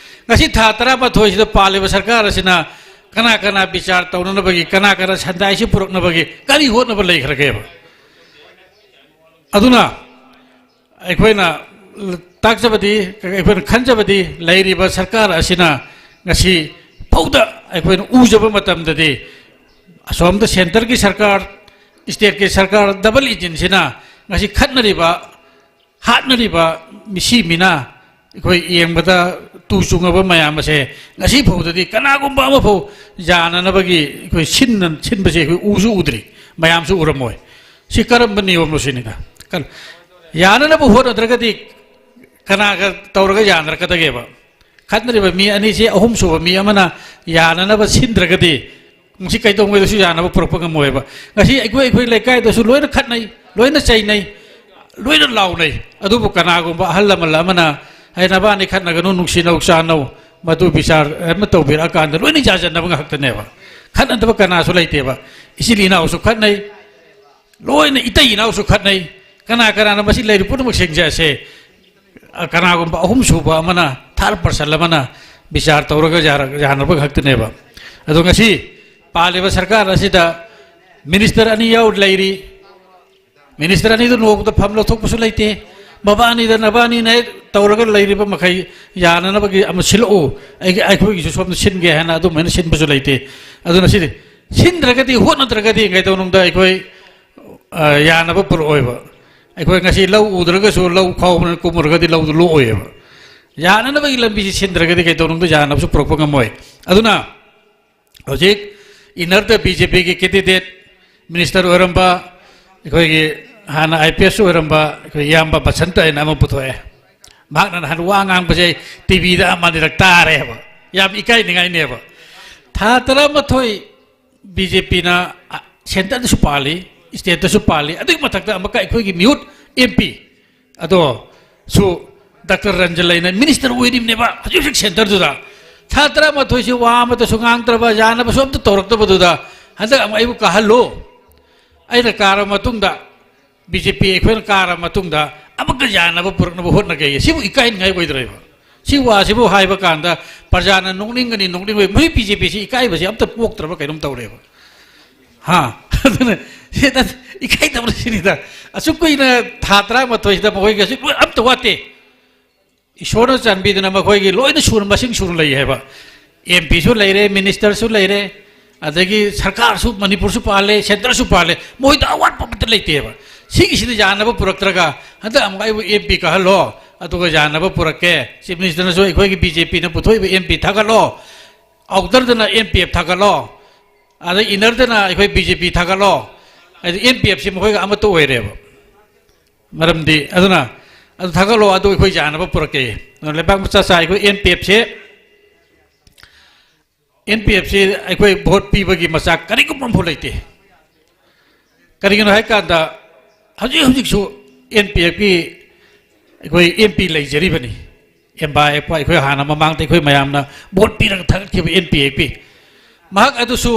ꯉꯁꯤ ꯊꯥ ꯇꯔꯥꯃꯥꯊꯣꯏꯁꯤꯗ ꯄꯥꯜꯂꯤꯕ ꯁꯔꯀꯥꯔ ꯑꯁꯤꯅ ꯀꯅꯥ ꯀꯅꯥ ꯕꯤꯆꯥꯔ ꯇꯧꯅꯅꯕꯒꯤ, ꯀꯅꯥ ꯀꯅꯥ ꯁꯟꯗꯥꯏꯁꯤ ꯄꯨꯔꯛꯅꯕꯒꯤ ꯀꯔꯤ ꯍꯣꯠꯅꯕ ꯂꯩꯈ꯭ꯔꯒꯦꯕ? ꯑꯗꯨꯅ ꯑꯩꯈꯣꯏꯅ ꯇꯥꯛꯆꯕꯗꯤ, ꯑꯩꯈꯣꯏꯅ ꯈꯟꯖꯕꯗꯤ, ꯂꯩꯔꯤꯕ ꯁꯔꯀꯥꯔ ꯑꯁꯤꯅ ꯉꯁꯤ ꯐꯥꯎꯗ ꯑꯩꯈꯣꯏꯅ ꯎꯖꯕ ꯃꯇꯝꯗꯗꯤ, ꯑꯁꯣꯝꯗ centreꯒꯤ ꯁꯔꯀꯥꯔ, stateꯀꯤ ꯁꯔꯀꯥꯔ, double engineꯁꯤꯅ ꯉꯁꯤ ꯈꯠꯅꯔꯤꯕ, ꯍꯥꯠꯅꯔꯤꯕ ꯃꯤꯁꯤ ꯃꯤꯅꯥ, ꯑꯩꯈꯣꯏ ꯌꯦꯡꯕꯗ ꯇꯨ ꯆꯨꯡꯉꯕ ꯃꯌꯥꯝ ꯑꯁꯦ ꯉꯁꯤ ꯐꯥꯎꯗꯗꯤ ꯀꯅꯥꯒꯨꯝꯕ ꯑꯃꯐꯥꯎ ꯌꯥꯅꯅꯕꯒꯤ ꯑꯩꯈꯣꯏ ꯁꯤꯟꯅ-, ꯁꯤꯟꯕꯁꯦ ꯑꯩꯈꯣꯏ ꯎꯁꯨ ꯎꯗ꯭ꯔꯤ, ꯃꯌꯥꯝꯁꯨ ꯎꯔꯝꯃꯣꯏ꯫ ꯁꯤ ꯀꯔꯝꯕ ꯅꯤꯌꯣꯝꯅꯣ ꯁꯤꯅꯤꯗ꯫ ꯀꯟ-, ꯌꯥꯅꯅꯕ ꯍꯣꯠꯅꯗ꯭ꯔꯒꯗꯤ ꯀꯅꯥꯒ ꯇꯧꯔꯒ ꯌꯥꯅꯔꯛꯀꯗꯒꯦꯕ? ꯈꯠꯅꯔꯤꯕ ꯃꯤ ꯑꯅꯤꯁꯤ, ꯑꯍꯨꯝꯁꯨꯕ ꯃꯤ ꯑꯃꯅ ꯌꯥꯅꯅꯕ ꯁꯤꯟꯗ꯭ꯔꯒꯗꯤ ꯃꯁꯤ ꯀꯩꯗꯧꯉꯩꯗꯁꯨ ꯌꯥꯅꯕ ꯄꯨꯔꯛꯄ ꯉꯝꯃꯣꯏꯕ꯫ ꯉꯁꯤ ꯑꯩꯈꯣꯏ, ꯑꯩꯈꯣꯏ ꯂꯩꯀꯥꯏꯗꯁꯨ ꯂꯣꯏꯅ ꯈꯠꯅꯩ, ꯂꯣꯏꯅ ꯆꯩꯅꯩ, ꯂꯣꯏꯅ ꯂꯥꯎꯅꯩ꯫ ꯑꯗꯨꯕꯨ ꯀꯅꯥꯒꯨꯝꯕ ꯑꯍꯜ ꯂꯃꯟ ꯑꯃꯅ, "ꯍꯩ, ꯅꯕꯥꯅꯤ ꯈꯠꯅꯒꯅꯨ, ꯅꯨꯡꯁꯤꯅꯧ, ꯆꯥꯟꯅꯧ", ꯃꯗꯨ ꯕꯤꯆꯥꯔ ꯑꯃ ꯇꯧꯕꯤꯔꯛꯑꯀꯥꯟꯗ ꯂꯣꯏꯅ ꯌꯥꯖꯟꯅꯕ ꯉꯥꯛꯇꯅꯦꯕ꯫ ꯈꯠꯅꯗꯕ ꯀꯅꯥꯁꯨ ꯂꯩꯇꯦꯕ꯫ ꯏꯆꯤꯜ ꯏꯅꯥꯎꯁꯨ ꯈꯠꯅꯩ, ꯂꯣꯏꯅ ꯏꯇꯩ ꯏꯅꯥꯎꯁꯨ ꯈꯠꯅꯩ꯫ ꯀꯅꯥ ꯀꯅꯥꯅ ꯃꯁꯤ ꯂꯩꯔꯤꯕ ꯄꯨꯝꯅꯃꯛꯁꯤꯡꯁꯦ ꯑꯁꯦ, ꯑ, ꯀꯅꯥꯒꯨꯝꯕ ꯑꯍꯨꯝꯁꯨꯕ ꯑꯃꯅ, third person ꯑꯃꯅ ꯕꯤꯆꯥꯔ ꯇꯧꯔꯒ ꯌꯥꯔ-, ꯌꯥꯅꯕ ꯈꯛꯇꯅꯦꯕ꯫ ꯑꯗꯣ ꯉꯁꯤ ꯄꯥꯜꯂꯤꯕ ꯁꯔꯀꯥꯔ ꯑꯁꯤꯗ ꯃꯤꯅꯤꯁꯇꯔ ꯑꯅꯤ ꯌꯥꯎ ꯂꯩꯔꯤ꯫ ꯃꯤꯅꯤꯁꯇꯔ ꯑꯅꯤꯗꯨ ꯅꯣꯡꯃꯗ ꯐꯝ ꯂꯧꯊꯣꯛꯄꯁꯨ ꯂꯩꯇꯦ꯫ ꯃꯕꯥꯅꯤꯗ ꯅꯕꯥꯅꯤꯅ ꯍꯦꯛ ꯇꯧꯔꯒ ꯂꯩꯔꯤꯕ ꯃꯈꯩ ꯌꯥꯅꯅꯕꯒꯤ ꯑꯃ ꯁꯤꯜꯂꯛꯎ, ꯑꯩꯒꯤ, ꯑꯩꯈꯣꯏꯒꯤꯁꯨ ꯁꯣꯝꯗ ꯁꯤꯟꯒꯦ ꯍꯥꯏꯅ ꯑꯗꯨꯃꯥꯏꯅ ꯁꯤꯟꯕꯁꯨ ꯂꯩꯇꯦ꯫ ꯑꯗꯨꯅ ꯁꯤꯗꯤ ꯁꯤꯟꯗ꯭ꯔꯒꯗꯤ, ꯍꯣꯠꯅꯗ꯭ꯔꯒꯗꯤ ꯀꯩꯗꯧꯅꯨꯡꯗ ꯑꯩꯈꯣꯏ, ꯑ, ꯌꯥꯅꯕ ꯄꯨꯔꯛꯑꯣꯏꯕ꯫ ꯑꯩꯈꯣꯏ ꯉꯁꯤ ꯂꯧ ꯎꯗ꯭ꯔꯒꯁꯨ ꯂꯧ ꯈꯥꯎꯕꯅ ꯀꯨꯝꯃꯨꯔꯒꯗꯤ ꯂꯧꯗꯨ ꯂꯣꯛꯑꯣꯏꯕ꯫ ꯌꯥꯅꯅꯕꯒꯤ ꯂꯝꯕꯤꯁꯤ ꯁꯤꯟꯗ꯭ꯔꯒꯗꯤ ꯀꯩꯗꯧꯅꯨꯡꯗ ꯌꯥꯅꯕꯁꯨ ꯄꯨꯔꯛꯄ ꯉꯝꯃꯣꯏ꯫ ꯑꯗꯨꯅ ꯍꯧꯖꯤꯛ ꯏꯟꯅꯔꯗ ꯕꯤ ꯖꯦ ꯄꯤꯒꯤ ꯀꯦꯟꯗꯤꯗꯦꯠ ꯃꯤꯅꯤꯁꯇꯔ ꯑꯣꯏꯔꯝꯕ, ꯑꯩꯈꯣꯏꯒꯤ ꯍꯥꯟꯅ ꯑꯥꯏ ꯄꯤ ꯑꯦꯁ ꯑꯣꯏꯔꯝꯕ ꯑꯩꯈꯣꯏ ꯏꯌꯥꯝꯕ ꯕꯁꯟꯇ ꯍꯥꯏꯅ ꯑꯃ ꯄꯨꯊꯣꯛꯑꯦ꯫ ꯃꯍꯥꯛꯅ ꯅꯍꯥꯟ ꯋꯥ ꯉꯥꯡꯕꯁꯦ ꯑꯩ ꯇꯤ ꯚꯤꯗ ꯑꯃ ꯑꯅꯤꯔꯛ ꯇꯥꯔꯦꯕ꯫ ꯌꯥꯝ ꯏꯀꯥꯏꯅꯤꯡꯉꯥꯏꯅꯦꯕ꯫ ꯊꯥ ꯇꯔꯥꯃꯥꯊꯣꯏ ꯕꯤ ꯖꯦ ꯄꯤꯅ ꯁꯦꯟꯇꯔꯗꯁꯨ ꯄꯥꯜꯂꯤ, ꯁ꯭ꯇꯦꯠꯇꯁꯨ ꯄꯥꯜꯂꯤ, ꯑꯗꯨꯒꯤ ꯃꯊꯛꯇ ꯑꯃꯨꯛꯀ ꯑꯩꯈꯣꯏꯒꯤ ꯃꯤꯍꯨꯠ ꯑꯦꯝ ꯄꯤ ꯑꯗꯣ ꯁꯨ ꯗꯥꯛꯇꯔ ꯔꯟꯖꯟ ꯂꯩꯅ ꯃꯤꯅꯤꯁꯇꯔ ꯑꯣꯏꯔꯤꯕꯅꯦꯕ ꯍꯧꯖꯤꯛ ꯍꯧꯖꯤꯛ ꯁꯦꯟꯇꯔꯗꯨꯗ꯫ ꯊꯥ ꯇꯔꯥꯃꯥꯊꯣꯏꯁꯤ ꯋꯥ ꯑꯃꯠꯇꯁꯨ ꯉꯥꯡꯗ꯭ꯔꯕ, ꯌꯥꯅꯕꯁꯨ ꯑꯝꯇ ꯇꯧꯔꯛꯇꯕꯗꯨꯗ ꯍꯟꯗꯛ ꯑꯃꯨꯛ ꯑꯩꯕꯨ ꯀꯥꯍꯜꯂꯨ꯫ ꯑꯩꯅ ꯀꯥꯔꯕ ꯃꯇꯨꯡꯗ, ꯕꯤ ꯖꯦ ꯄꯤ ꯑꯩꯈꯣꯏꯅ ꯀꯥꯔꯕ ꯃꯇꯨꯡꯗ ꯑꯃꯨꯛꯀ ꯌꯥꯅꯕ ꯄꯨꯔꯛꯅꯕ ꯍꯣꯠꯅꯒꯦ꯫ ꯁꯤꯕꯨ ꯏꯀꯥꯏꯅꯤꯡꯉꯥꯏ ꯑꯣꯏꯗ꯭ꯔꯦꯕ? ꯁꯤ ꯋꯥꯁꯤꯕꯨ ꯍꯥꯏꯕ ꯀꯥꯟꯗ ꯄ꯭ꯔꯖꯥꯅ ꯅꯣꯛꯅꯤꯡꯒꯅꯤ, ꯅꯣꯛꯅꯤꯡꯉꯣꯏ꯫ ꯃꯁꯤ ꯕꯤ ꯖꯦ ꯄꯤꯁꯤ ꯏꯀꯥꯏꯕꯁꯤ ꯑꯝꯇ ꯄꯣꯛꯇ꯭ꯔꯕ ꯀꯩꯅꯣꯝ ꯇꯧꯔꯦꯕ꯫ ꯍꯥ? ꯑꯗꯨꯅ ꯁꯤꯗ ꯏꯀꯥꯏꯗꯕꯅ ꯁꯤꯅꯤꯗ꯫ ꯑꯁꯨꯛ ꯀꯨꯏꯅ ꯊꯥ ꯇꯔꯥꯃꯥꯊꯣꯏꯁꯤꯗ ꯃꯈꯣꯏꯒꯤ ꯑꯁꯨꯛ ꯂꯣꯏ ꯑꯝꯇ ꯋꯥꯠꯇꯦ꯫ ꯏꯁꯣꯔꯅ ꯆꯥꯟꯕꯤꯗꯨꯅ ꯃꯈꯣꯏꯒꯤ ꯂꯣꯏꯅ ꯁꯨꯅ ꯃꯁꯤꯡ ꯁꯨꯅ ꯂꯩ ꯍꯥꯏꯕ꯫ ꯑꯦꯝ ꯄꯤꯁꯨ ꯂꯩꯔꯦ, ꯃꯤꯅꯤꯁꯇꯔꯁꯨ ꯂꯩꯔꯦ, ꯑꯗꯒꯤ ꯁꯔꯀꯥꯔꯁꯨ ꯃꯅꯤꯄꯨꯔꯁꯨ ꯄꯥꯜꯂꯦ, ꯁꯦꯟꯇꯔꯁꯨ ꯄꯥꯜꯂꯦ, ꯃꯣꯏꯗ ꯑꯋꯥꯠꯄ ꯑꯃꯠꯇ ꯂꯩꯇꯦꯕ꯫ ꯁꯤꯒꯤꯁꯤꯗ ꯌꯥꯅꯕ ꯄꯨꯔꯛꯇ꯭ꯔꯒ ꯍꯟꯗꯛ ꯑꯃꯨꯛ ꯑꯩꯕꯨ ꯑꯦꯝ ꯄꯤ ꯀꯥꯍꯜꯂꯣ, ꯑꯗꯨꯒ ꯌꯥꯅꯕ ꯄꯨꯔꯛꯀꯦ꯫ ꯆꯤꯐ ꯃꯤꯅꯤꯁꯇꯔꯅꯁꯨ ꯑꯩꯈꯣꯏꯒꯤ ꯕꯤ ꯖꯦ ꯄꯤꯅ ꯄꯨꯊꯣꯛꯏꯕ ꯑꯦꯝ ꯄꯤ ꯊꯥꯒꯠꯂꯣ, ꯑꯥꯎꯇꯔꯗꯅ ꯑꯦꯝ ꯄꯤ ꯑꯦꯐ ꯊꯥꯒꯠꯂꯣ, ꯑꯗꯩ ꯏꯟꯅꯔꯗꯅ ꯑꯩꯈꯣꯏ ꯕꯤ ꯖꯦ ꯄꯤ ꯊꯥꯒꯠꯂꯣ, ꯑꯗꯩ ꯑꯦꯝ ꯄꯤ ꯑꯦꯐꯁꯤ ꯃꯈꯣꯏꯒ ꯑꯃꯠꯇ ꯑꯣꯏꯔꯦꯕ꯫ ꯃꯔꯝꯗꯤ ꯑꯗꯨꯅ ꯑꯗꯨ ꯊꯥꯒꯠꯂꯣ, ꯑꯗꯨ ꯑꯩꯈꯣꯏ ꯌꯥꯅꯕ ꯄꯨꯔꯛꯀꯦ꯫ ꯑꯗꯨꯅ ꯂꯩꯕꯥꯛ ꯃꯆꯥ ꯆꯥ ꯑꯩꯈꯣꯏ ꯑꯦꯝ ꯄꯤ ꯑꯦꯐꯁꯦ, ꯑꯦꯝ ꯄꯤ ꯑꯦꯐꯁꯤ ꯑꯩꯈꯣꯏ ꯚꯣꯠ ꯄꯤꯕꯒꯤ ꯃꯆꯥꯛ ꯀꯔꯤꯒꯨꯝꯕ ꯑꯃꯐꯥꯎ ꯂꯩꯇꯦ꯫ ꯀꯔꯤꯒꯤꯅꯣ ꯍꯥꯏꯀꯥꯟꯗ ꯍꯧꯖꯤꯛ ꯍꯧꯖꯤꯛꯁꯨ ꯑꯦꯝ ꯄꯤ ꯑꯦꯐꯀꯤ ꯑꯩꯈꯣꯏ ꯑꯦꯝ ꯄꯤ ꯂꯩꯖꯔꯤꯕꯅꯤ꯫ ꯑꯦꯝ ꯄꯤ ꯑꯦꯐ ꯑꯩꯈꯣꯏ ꯍꯥꯟꯅ ꯃꯃꯥꯡꯗ ꯑꯩꯈꯣꯏ ꯃꯌꯥꯝꯅ ꯚꯣꯠ ꯄꯤꯔꯒ ꯊꯥꯒꯠꯈꯤꯕ ꯑꯦꯝ ꯄꯤ ꯑꯦꯐ ꯄꯤ꯫ ꯃꯍꯥꯛ ꯑꯗꯨꯁꯨ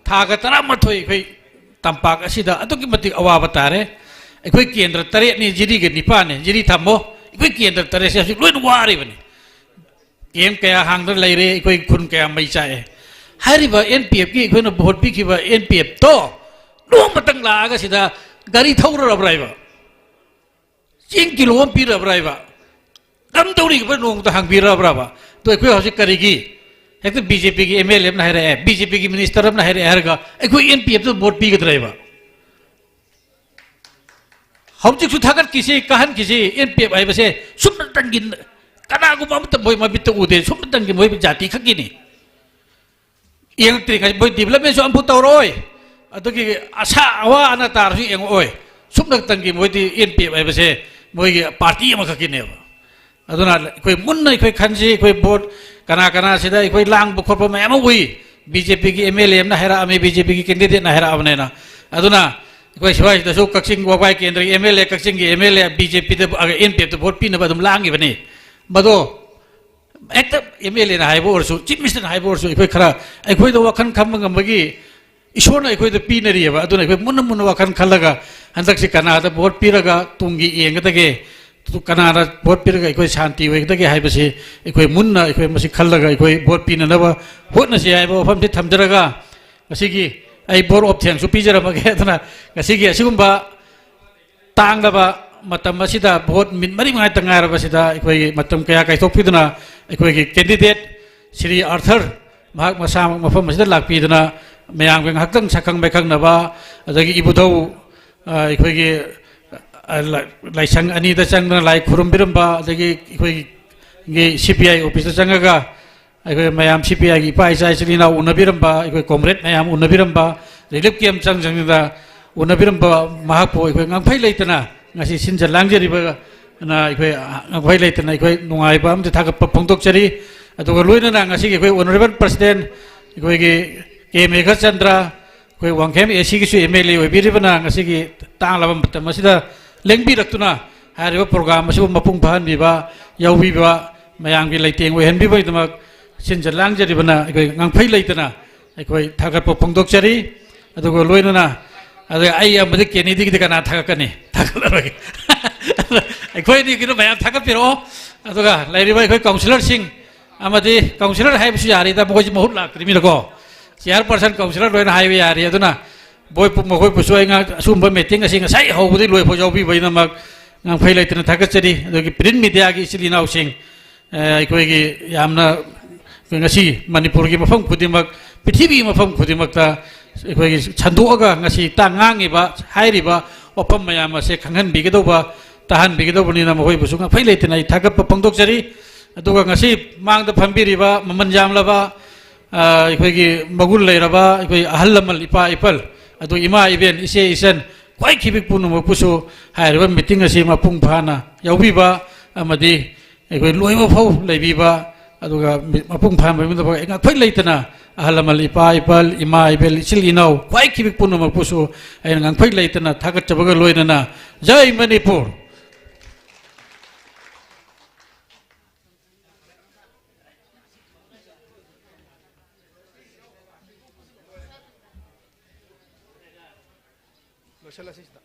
ꯊꯥꯒ ꯇꯔꯥꯃꯥꯊꯣꯏ ꯑꯩꯈꯣꯏ ꯇꯝꯄꯥꯛ ꯑꯁꯤꯗ ꯑꯗꯨꯛꯀꯤ ꯃꯇꯤꯛ ꯑꯋꯥꯕ ꯇꯥꯔꯦ꯫ ꯑꯩꯈꯣꯏ ꯀꯦꯟꯗ꯭ꯔ ꯇꯔꯦꯠꯅꯤ, ꯖꯤꯔꯤꯒ ꯅꯤꯄꯥꯟꯅꯤ, ꯖꯤꯔꯤ ꯊꯝꯃꯣ꯫ ꯑꯩꯈꯣꯏ ꯀꯦꯟꯗ꯭ꯔ ꯇꯔꯦꯠꯁꯦ ꯍꯧꯖꯤꯛ ꯂꯣꯏꯅ ꯋꯥꯔꯤꯕꯅꯤ꯫ ꯀꯦꯝ ꯀꯌꯥ ꯍꯥꯡꯗꯅ ꯂꯩꯔꯦ, ꯑꯩꯈꯣꯏ ꯈꯨꯟ ꯀꯌꯥ ꯃꯩ ꯆꯥꯛꯑꯦ꯫ ꯍꯥꯏꯔꯤꯕ ꯑꯦꯟ ꯄꯤ ꯑꯦꯐꯀꯤ ꯑꯩꯈꯣꯏꯅ ꯚꯣꯠ ꯄꯤꯈꯤꯕ ꯑꯦꯟ ꯄꯤ ꯑꯦꯐꯇꯣ ꯅꯣꯡꯃꯇꯪ ꯂꯥꯛꯑꯒ ꯁꯤꯗ ꯒꯥꯔꯤ ꯊꯧꯔꯔꯕ꯭ꯔꯥ ꯍꯥꯏꯕ? ꯆꯦꯡ ꯀꯤꯂꯣ ꯑꯃ ꯄꯤꯔꯕ꯭ꯔꯥ ꯍꯥꯏꯕ? ꯀꯝꯗꯧꯔꯤꯕ ꯅꯣꯡꯃꯇ ꯍꯪꯕꯤꯔꯕ꯭ꯔꯕ? ꯑꯗꯣ ꯑꯩꯈꯣꯏ ꯍꯧꯖꯤꯛ ꯀꯔꯤꯒꯤ ꯍꯦꯛꯇ ꯕꯤ ꯖꯦ ꯄꯤꯒꯤ ꯑꯦꯝ ꯑꯦꯜ ꯑꯦ ꯑꯃꯅ ꯍꯥꯏꯔꯛꯑꯦ, ꯕꯤ ꯖꯦ ꯄꯤꯒꯤ ꯃꯤꯅꯤꯁꯇꯔ ꯑꯃꯅ ꯍꯥꯏꯔꯛꯑꯦ ꯍꯥꯏꯔꯒ ꯑꯩꯈꯣꯏ ꯑꯦꯟ ꯄꯤ ꯑꯦꯐꯇ ꯚꯣꯠ ꯄꯤꯒꯗ꯭ꯔꯥ ꯍꯥꯏꯕ? ꯍꯧꯖꯤꯛꯁꯨ ꯊꯥꯒꯠꯈꯤꯁꯤ, ꯀꯥꯍꯟꯈꯤꯁꯤ꯫ ꯑꯦꯟ ꯄꯤ ꯑꯦꯐ ꯍꯥꯏꯕꯁꯦ ꯁꯨꯞꯅꯇꯪꯒꯤ, ꯀꯅꯥꯒꯨꯝꯕ ꯑꯃꯠꯇ ꯃꯣꯏ ꯃꯃꯤꯠꯇ ꯎꯗꯦ, ꯁꯨꯞꯅꯇꯪꯒꯤ ꯃꯣꯏ ꯖꯥꯇꯤ ꯈꯛꯀꯤꯅꯤ꯫ ꯌꯦꯡꯉꯛꯇ꯭ꯔꯤꯉꯩ ꯃꯣꯏ ꯗꯤꯕꯂꯞꯃꯦꯟꯁꯨ ꯑꯝꯐꯥꯎ ꯇꯧꯔꯛꯑꯣꯏ꯫ ꯑꯗꯨꯒꯤ ꯑꯁꯥ ꯑꯋꯥ ꯑꯅꯥ ꯇꯥꯔꯁꯨ ꯌꯦꯡꯉꯛꯑꯣꯏ꯫ ꯁꯨꯞꯅꯇꯪꯒꯤ ꯃꯣꯏꯗꯤ ꯑꯦꯟ ꯄꯤ ꯑꯦꯐ ꯍꯥꯏꯕꯁꯦ ꯃꯣꯏꯒꯤ ꯄꯥꯔꯇꯤ ꯑꯃꯈꯛꯀꯤꯅꯦꯕ꯫ ꯑꯗꯨꯅ ꯑꯩꯈꯣꯏ ꯃꯨꯟꯅ ꯑꯩꯈꯣꯏ ꯈꯟꯁꯤ, ꯑꯩꯈꯣꯏ ꯚꯣꯠ ꯀꯅꯥ ꯀꯅꯥꯁꯤꯗ ꯑꯩꯈꯣꯏ ꯂꯥꯡꯕ ꯈꯣꯠꯄ ꯃꯌꯥꯝ ꯑꯃ ꯎꯏ꯫ ꯕꯤ ꯖꯦ ꯄꯤꯒꯤ ꯑꯦꯝ ꯑꯦꯜ ꯑꯦ ꯑꯃꯅ ꯍꯥꯏꯔꯛꯑꯝꯃꯤ, ꯕꯤ ꯖꯦ ꯄꯤꯒꯤ ꯀꯦꯟꯗꯤꯗꯦꯠꯅ ꯍꯥꯏꯔꯛꯑꯕꯅꯤꯅ꯫ ꯑꯗꯨꯅ ꯑꯩꯈꯣꯏ ꯁ꯭ꯋꯥꯏꯁꯤꯗꯁꯨ ꯀꯛꯆꯤꯡ ꯋꯥꯕꯒꯥꯏ ꯀꯦꯟꯗ꯭ꯔꯒꯤ ꯑꯦꯝ ꯑꯦꯜ ꯑꯦ, ꯀꯛꯆꯤꯡꯒꯤ M L A B J ꯄꯤꯗ, ꯑꯦꯟ ꯄꯤ ꯑꯦꯐꯇ ꯚꯣꯠ ꯄꯤꯅꯕ ꯑꯗꯨꯝ ꯂꯥꯡꯉꯤꯕꯅꯤ꯫ ꯃꯗꯣ ꯍꯦꯛꯇ ꯑꯦꯝ ꯑꯦꯜ ꯑꯦꯅ ꯍꯥꯏꯕ ꯑꯣꯏꯔꯁꯨ, ꯆꯤꯐ ꯃꯤꯅꯤꯁꯇꯔꯅ ꯍꯥꯏꯕ ꯑꯣꯏꯔꯁꯨ, ꯑꯩꯈꯣꯏ ꯈꯔ ꯑꯩꯈꯣꯏꯗ ꯋꯥꯈꯜ ꯈꯟꯕ ꯉꯝꯕꯒꯤ ꯏꯁꯣꯔꯅ ꯑꯩꯈꯣꯏꯗ ꯄꯤꯅꯔꯤꯑꯕ꯫ ꯑꯗꯨꯅ ꯑꯩꯈꯣꯏ ꯃꯨꯟꯅ ꯃꯨꯟꯅ ꯋꯥꯈꯜ ꯈꯜꯂꯒ ꯍꯟꯗꯛꯁꯤ ꯀꯅꯥꯗ ꯚꯣꯠ ꯄꯤꯔꯒ ꯇꯨꯡꯒꯤ ꯌꯦꯡꯒꯗꯒꯦ, ꯀꯅꯥꯗ ꯚꯣꯠ ꯄꯤꯔꯒ ꯑꯩꯈꯣꯏ ꯁꯥꯟꯇꯤ ꯑꯣꯏꯒꯗꯒꯦ ꯍꯥꯏꯕꯁꯤ ꯑꯩꯈꯣꯏ ꯃꯨꯟꯅ ꯑꯩꯈꯣꯏ ꯃꯁꯤ ꯈꯜꯂꯒ ꯑꯩꯈꯣꯏ ꯚꯣꯠ ꯄꯤꯅꯅꯕ ꯍꯣꯠꯅꯁꯤ ꯍꯥꯏꯕ ꯋꯥꯐꯝꯁꯤ ꯊꯝꯖꯔꯒ, ꯉꯁꯤꯒꯤ ꯑꯩ vote of thanksꯁꯨ ꯄꯤꯖꯔꯝꯃꯒꯦ꯫ ꯑꯗꯨꯅ ꯉꯁꯤꯒꯤ ꯑꯁꯤꯒꯨꯝꯕ ꯇꯥꯡꯂꯕ ꯃꯇꯝ ꯑꯁꯤꯗ, ꯚꯣꯠ ꯃꯤꯅꯤꯠ ꯃꯔꯤ ꯃꯉꯥꯇ ꯉꯥꯏꯔꯕꯁꯤꯗ, ꯑꯩꯈꯣꯏꯒꯤ ꯃꯇꯝ ꯀꯌꯥ ꯀꯥꯏꯊꯣꯛꯄꯤꯗꯨꯅ ꯑꯩꯈꯣꯏꯒꯤ ꯀꯦꯟꯗꯤꯗꯦꯠ ꯁ꯭ꯔꯤ ꯑꯥꯔꯊꯔ ꯃꯍꯥꯛ ꯃꯁꯥꯃꯛ ꯃꯐꯝ ꯑꯁꯤꯗ ꯂꯥꯛꯄꯤꯗꯨꯅ ꯃꯌꯥꯝꯒ ꯉꯥꯏꯍꯥꯛꯇꯪ ꯁꯛꯈꯪ ꯃꯥꯏꯈꯪꯅꯕ, ꯑꯗꯒꯤ ꯏꯕꯨꯙꯧ, ꯑ, ꯑꯩꯈꯣꯏꯒꯤ, ꯑ, ꯂꯥꯏ-, ꯂꯥꯏꯁꯪ ꯑꯅꯤꯗ ꯆꯪꯗꯨꯅ ꯂꯥꯏ ꯈꯨꯔꯨꯝꯕꯤꯔꯝꯕ, ꯑꯗꯒꯤ ꯑꯩꯈꯣꯏꯒꯤ ꯁꯤ ꯄꯤ ꯑꯥꯏ ꯑꯣꯐꯤꯁꯇ ꯆꯪꯉꯒ ꯑꯩꯈꯣꯏ ꯃꯌꯥꯝ ꯁꯤ ꯄꯤ ꯑꯥꯏꯒꯤ ꯏꯄꯥ ꯏꯆꯥ ꯏꯆꯤꯜ ꯏꯅꯥꯎ ꯎꯅꯕꯤꯔꯝꯕ, ꯑꯩꯈꯣꯏ ꯀꯣꯝꯔꯦꯗ ꯃꯌꯥꯝ ꯎꯅꯕꯤꯔꯝꯕ, ꯔꯤꯂꯤꯐ ꯀꯦꯝ ꯆꯪ ꯆꯪꯗꯨꯅ ꯎꯅꯕꯤꯔꯝꯕ ꯃꯍꯥꯛꯄꯨ ꯑꯩꯈꯣꯏ ꯉꯝꯈꯩ ꯂꯩꯇꯅ ꯉꯁꯤ ꯁꯤꯟꯖ ꯂꯥꯡꯖꯔꯤꯕ ꯑꯩꯈꯣꯏ ꯉꯝꯈꯩ ꯂꯩꯇꯅ ꯑꯩꯈꯣꯏ ꯅꯨꯡꯉꯥꯏꯕ ꯑꯃꯗꯤ ꯊꯥꯒꯠꯄ ꯐꯣꯡꯗꯣꯛꯆꯔꯤ꯫ ꯑꯗꯨꯒ ꯂꯣꯏꯅꯅ ꯉꯁꯤꯒꯤ ꯑꯩꯈꯣꯏ ꯑꯣꯅꯔꯦꯕꯜ ꯄ꯭ꯔꯁꯤꯗꯦꯟ ꯑꯩꯈꯣꯏꯒꯤ ꯀꯦ ꯃꯦꯘꯆꯟꯗ꯭ꯔ, ꯑꯩꯈꯣꯏ ꯋꯥꯡꯈꯦꯝ ꯑꯦ ꯁꯤꯒꯤꯁꯨ ꯑꯦꯝ ꯑꯦꯜ ꯑꯦ ꯑꯣꯏꯕꯤꯔꯤꯕꯅ ꯉꯁꯤꯒꯤ ꯇꯥꯡꯂꯕ ꯃꯇꯝ ꯑꯁꯤꯗ ꯂꯦꯡꯕꯤꯔꯛꯇꯨꯅ ꯍꯥꯏꯔꯤꯕ ꯄ꯭ꯔꯣꯒ꯭ꯔꯥꯝ ꯑꯁꯤꯕꯨ ꯃꯄꯨꯡ ꯐꯥꯍꯟꯕꯤꯕ, ꯌꯥꯎꯕꯤꯕ, ꯃꯌꯥꯝꯒꯤ ꯂꯩꯇꯦꯡ ꯑꯣꯏꯍꯟꯕꯤꯕꯒꯤꯗꯃꯛ ꯁꯤꯟꯖ ꯂꯥꯡꯖꯔꯤꯕꯅ ꯑꯩꯈꯣꯏ ꯉꯝꯈꯩ ꯂꯩꯇꯅ ꯑꯩꯈꯣꯏ ꯊꯥꯒꯠꯄ ꯐꯣꯡꯗꯣꯛꯆꯔꯤ꯫ ꯑꯗꯨꯒ ꯂꯣꯏꯅꯅ, ꯑꯗꯨꯒ ꯑꯩ ꯑꯃꯗꯤ ꯀꯦꯅꯤꯗꯤꯒꯤꯗꯤ ꯀꯅꯥ ꯊꯥꯒꯠꯀꯅꯤ? ꯊꯥꯒꯠꯂꯔꯣꯏꯒꯦ꯫ ꯑꯩꯈꯣꯏ ꯑꯅꯤꯒꯤꯗꯣ ꯃꯌꯥꯝ ꯊꯥꯒꯠꯄꯤꯔꯛꯑꯣ꯫ ꯑꯗꯨꯒ ꯂꯩꯔꯤꯕ ꯑꯩꯈꯣꯏ ꯀꯥꯎꯟꯁꯤꯂꯔꯁꯤꯡ, ꯑꯃꯗꯤ ꯀꯥꯎꯟꯁꯤꯂꯔ ꯍꯥꯏꯕꯁꯨ ꯌꯥꯔꯤꯗ, ꯃꯈꯣꯏꯁꯤ ꯃꯍꯨꯠ ꯂꯥꯛꯇ꯭ꯔꯤꯃꯤꯅꯀꯣ꯫ ꯆꯤꯌꯥꯔ ꯄꯔꯁꯟ, ꯀꯥꯎꯟꯁꯤꯂꯔ ꯂꯣꯏꯅ ꯍꯥꯏꯕ ꯌꯥꯔꯤ꯫ ꯑꯗꯨꯅ ꯃꯈꯣꯏ ꯄꯨ-, ꯃꯈꯣꯏꯕꯨꯁꯨ ꯑꯩ ꯉꯥ-, ꯑꯁꯤꯒꯨꯝꯕ ꯃꯤꯇꯤꯡ ꯑꯁꯤ ꯉꯁꯥꯏ ꯍꯧꯕꯗꯒꯤ ꯂꯣꯏꯐꯥꯎ ꯌꯥꯎꯕꯤꯕꯒꯤꯗꯃꯛ ꯉꯝꯈꯩ ꯂꯩꯇꯅ ꯊꯥꯒꯠꯆꯔꯤ꯫ ꯑꯗꯒꯤ ꯄ꯭ꯔꯤꯟꯠ ꯃꯤꯗꯤꯌꯥꯒꯤ ꯏꯆꯤꯜ ꯏꯅꯥꯎꯁꯤꯡ, ꯑ, ꯑꯩꯈꯣꯏꯒꯤ ꯌꯥꯝꯅ ꯉꯁꯤ ꯃꯅꯤꯄꯨꯔꯒꯤ ꯃꯐꯝ ꯈꯨꯗꯤꯡꯃꯛ, ꯄ꯭ꯔꯤꯊꯤꯕꯤꯒꯤ ꯃꯐꯝ ꯈꯨꯗꯤꯡꯃꯛꯇ ꯑꯩꯈꯣꯏꯒꯤ ꯁꯟꯗꯣꯛꯑꯒ ꯉꯁꯤ ꯇꯥ-, ꯉꯥꯡꯉꯤꯕ, ꯍꯥꯏꯔꯤꯕ ꯋꯥꯐꯝ ꯃꯌꯥꯝ ꯑꯁꯦ ꯈꯪꯍꯟꯕꯤꯒꯗꯧꯕ, ꯇꯥꯍꯟꯕꯤꯒꯗꯧꯕꯅꯤꯅ ꯃꯈꯣꯏꯕꯨꯁꯨ ꯉꯝꯈꯩ ꯂꯩꯇꯅ ꯑꯩ ꯊꯥꯒꯠꯄ ꯐꯣꯡꯗꯣꯛꯆꯔꯤ꯫ ꯑꯗꯨꯒ ꯉꯁꯤ ꯃꯥꯡꯗ ꯐꯝꯕꯤꯔꯤꯕ ꯃꯃꯜ ꯌꯥꯝꯂꯕ, ꯑ, ꯑꯩꯈꯣꯏꯒꯤ ꯃꯒꯨꯟ ꯂꯩꯔꯕ ꯑꯩꯈꯣꯏ ꯑꯍꯜ ꯂꯃꯟ, ꯏꯄꯥ ꯏꯄꯜ, ꯑꯗꯨ ꯏꯃꯥ ꯏꯕꯦꯟ, ꯏꯆꯦ ꯏꯆꯟ, ꯈ꯭ꯋꯥꯏ ꯈꯤꯕꯤꯛ ꯄꯨꯝꯅꯃꯛꯄꯨꯁꯨ ꯍꯥꯏꯔꯤꯕ ꯃꯤꯇꯤꯡ ꯑꯁꯤ ꯃꯄꯨꯡ ꯐꯥꯅ ꯌꯥꯎꯕꯤꯕ ꯑꯃꯗꯤ ꯑꯩꯈꯣꯏ ꯂꯣꯏꯕ ꯐꯥꯎ ꯂꯩꯕꯤꯕ, ꯑꯗꯨꯒ ꯃꯤ-, ꯃꯄꯨꯡ ꯐꯥꯍꯟꯕꯒꯤ ꯉꯝꯈꯩ ꯂꯩꯇꯅ ꯑꯍꯜ ꯂꯃꯟ, ꯏꯄꯥ ꯏꯄꯜ, ꯏꯃꯥ ꯏꯕꯦꯜ, ꯏꯆꯤꯜ ꯏꯅꯥꯎ, ꯈ꯭ꯋꯥꯏ ꯈꯤꯕꯤꯛ ꯄꯨꯝꯅꯃꯛꯄꯨꯁꯨ ꯑꯩꯅ ꯉꯝꯈꯩ ꯂꯩꯇꯅ ꯊꯥꯒꯠꯆꯕꯒ ꯂꯣꯏꯅꯅ ꯖꯩ ꯃꯅꯤꯄꯨꯔ꯫ ꯂꯣꯏꯁꯤꯜꯂꯁꯤ ꯁꯤꯗ꯫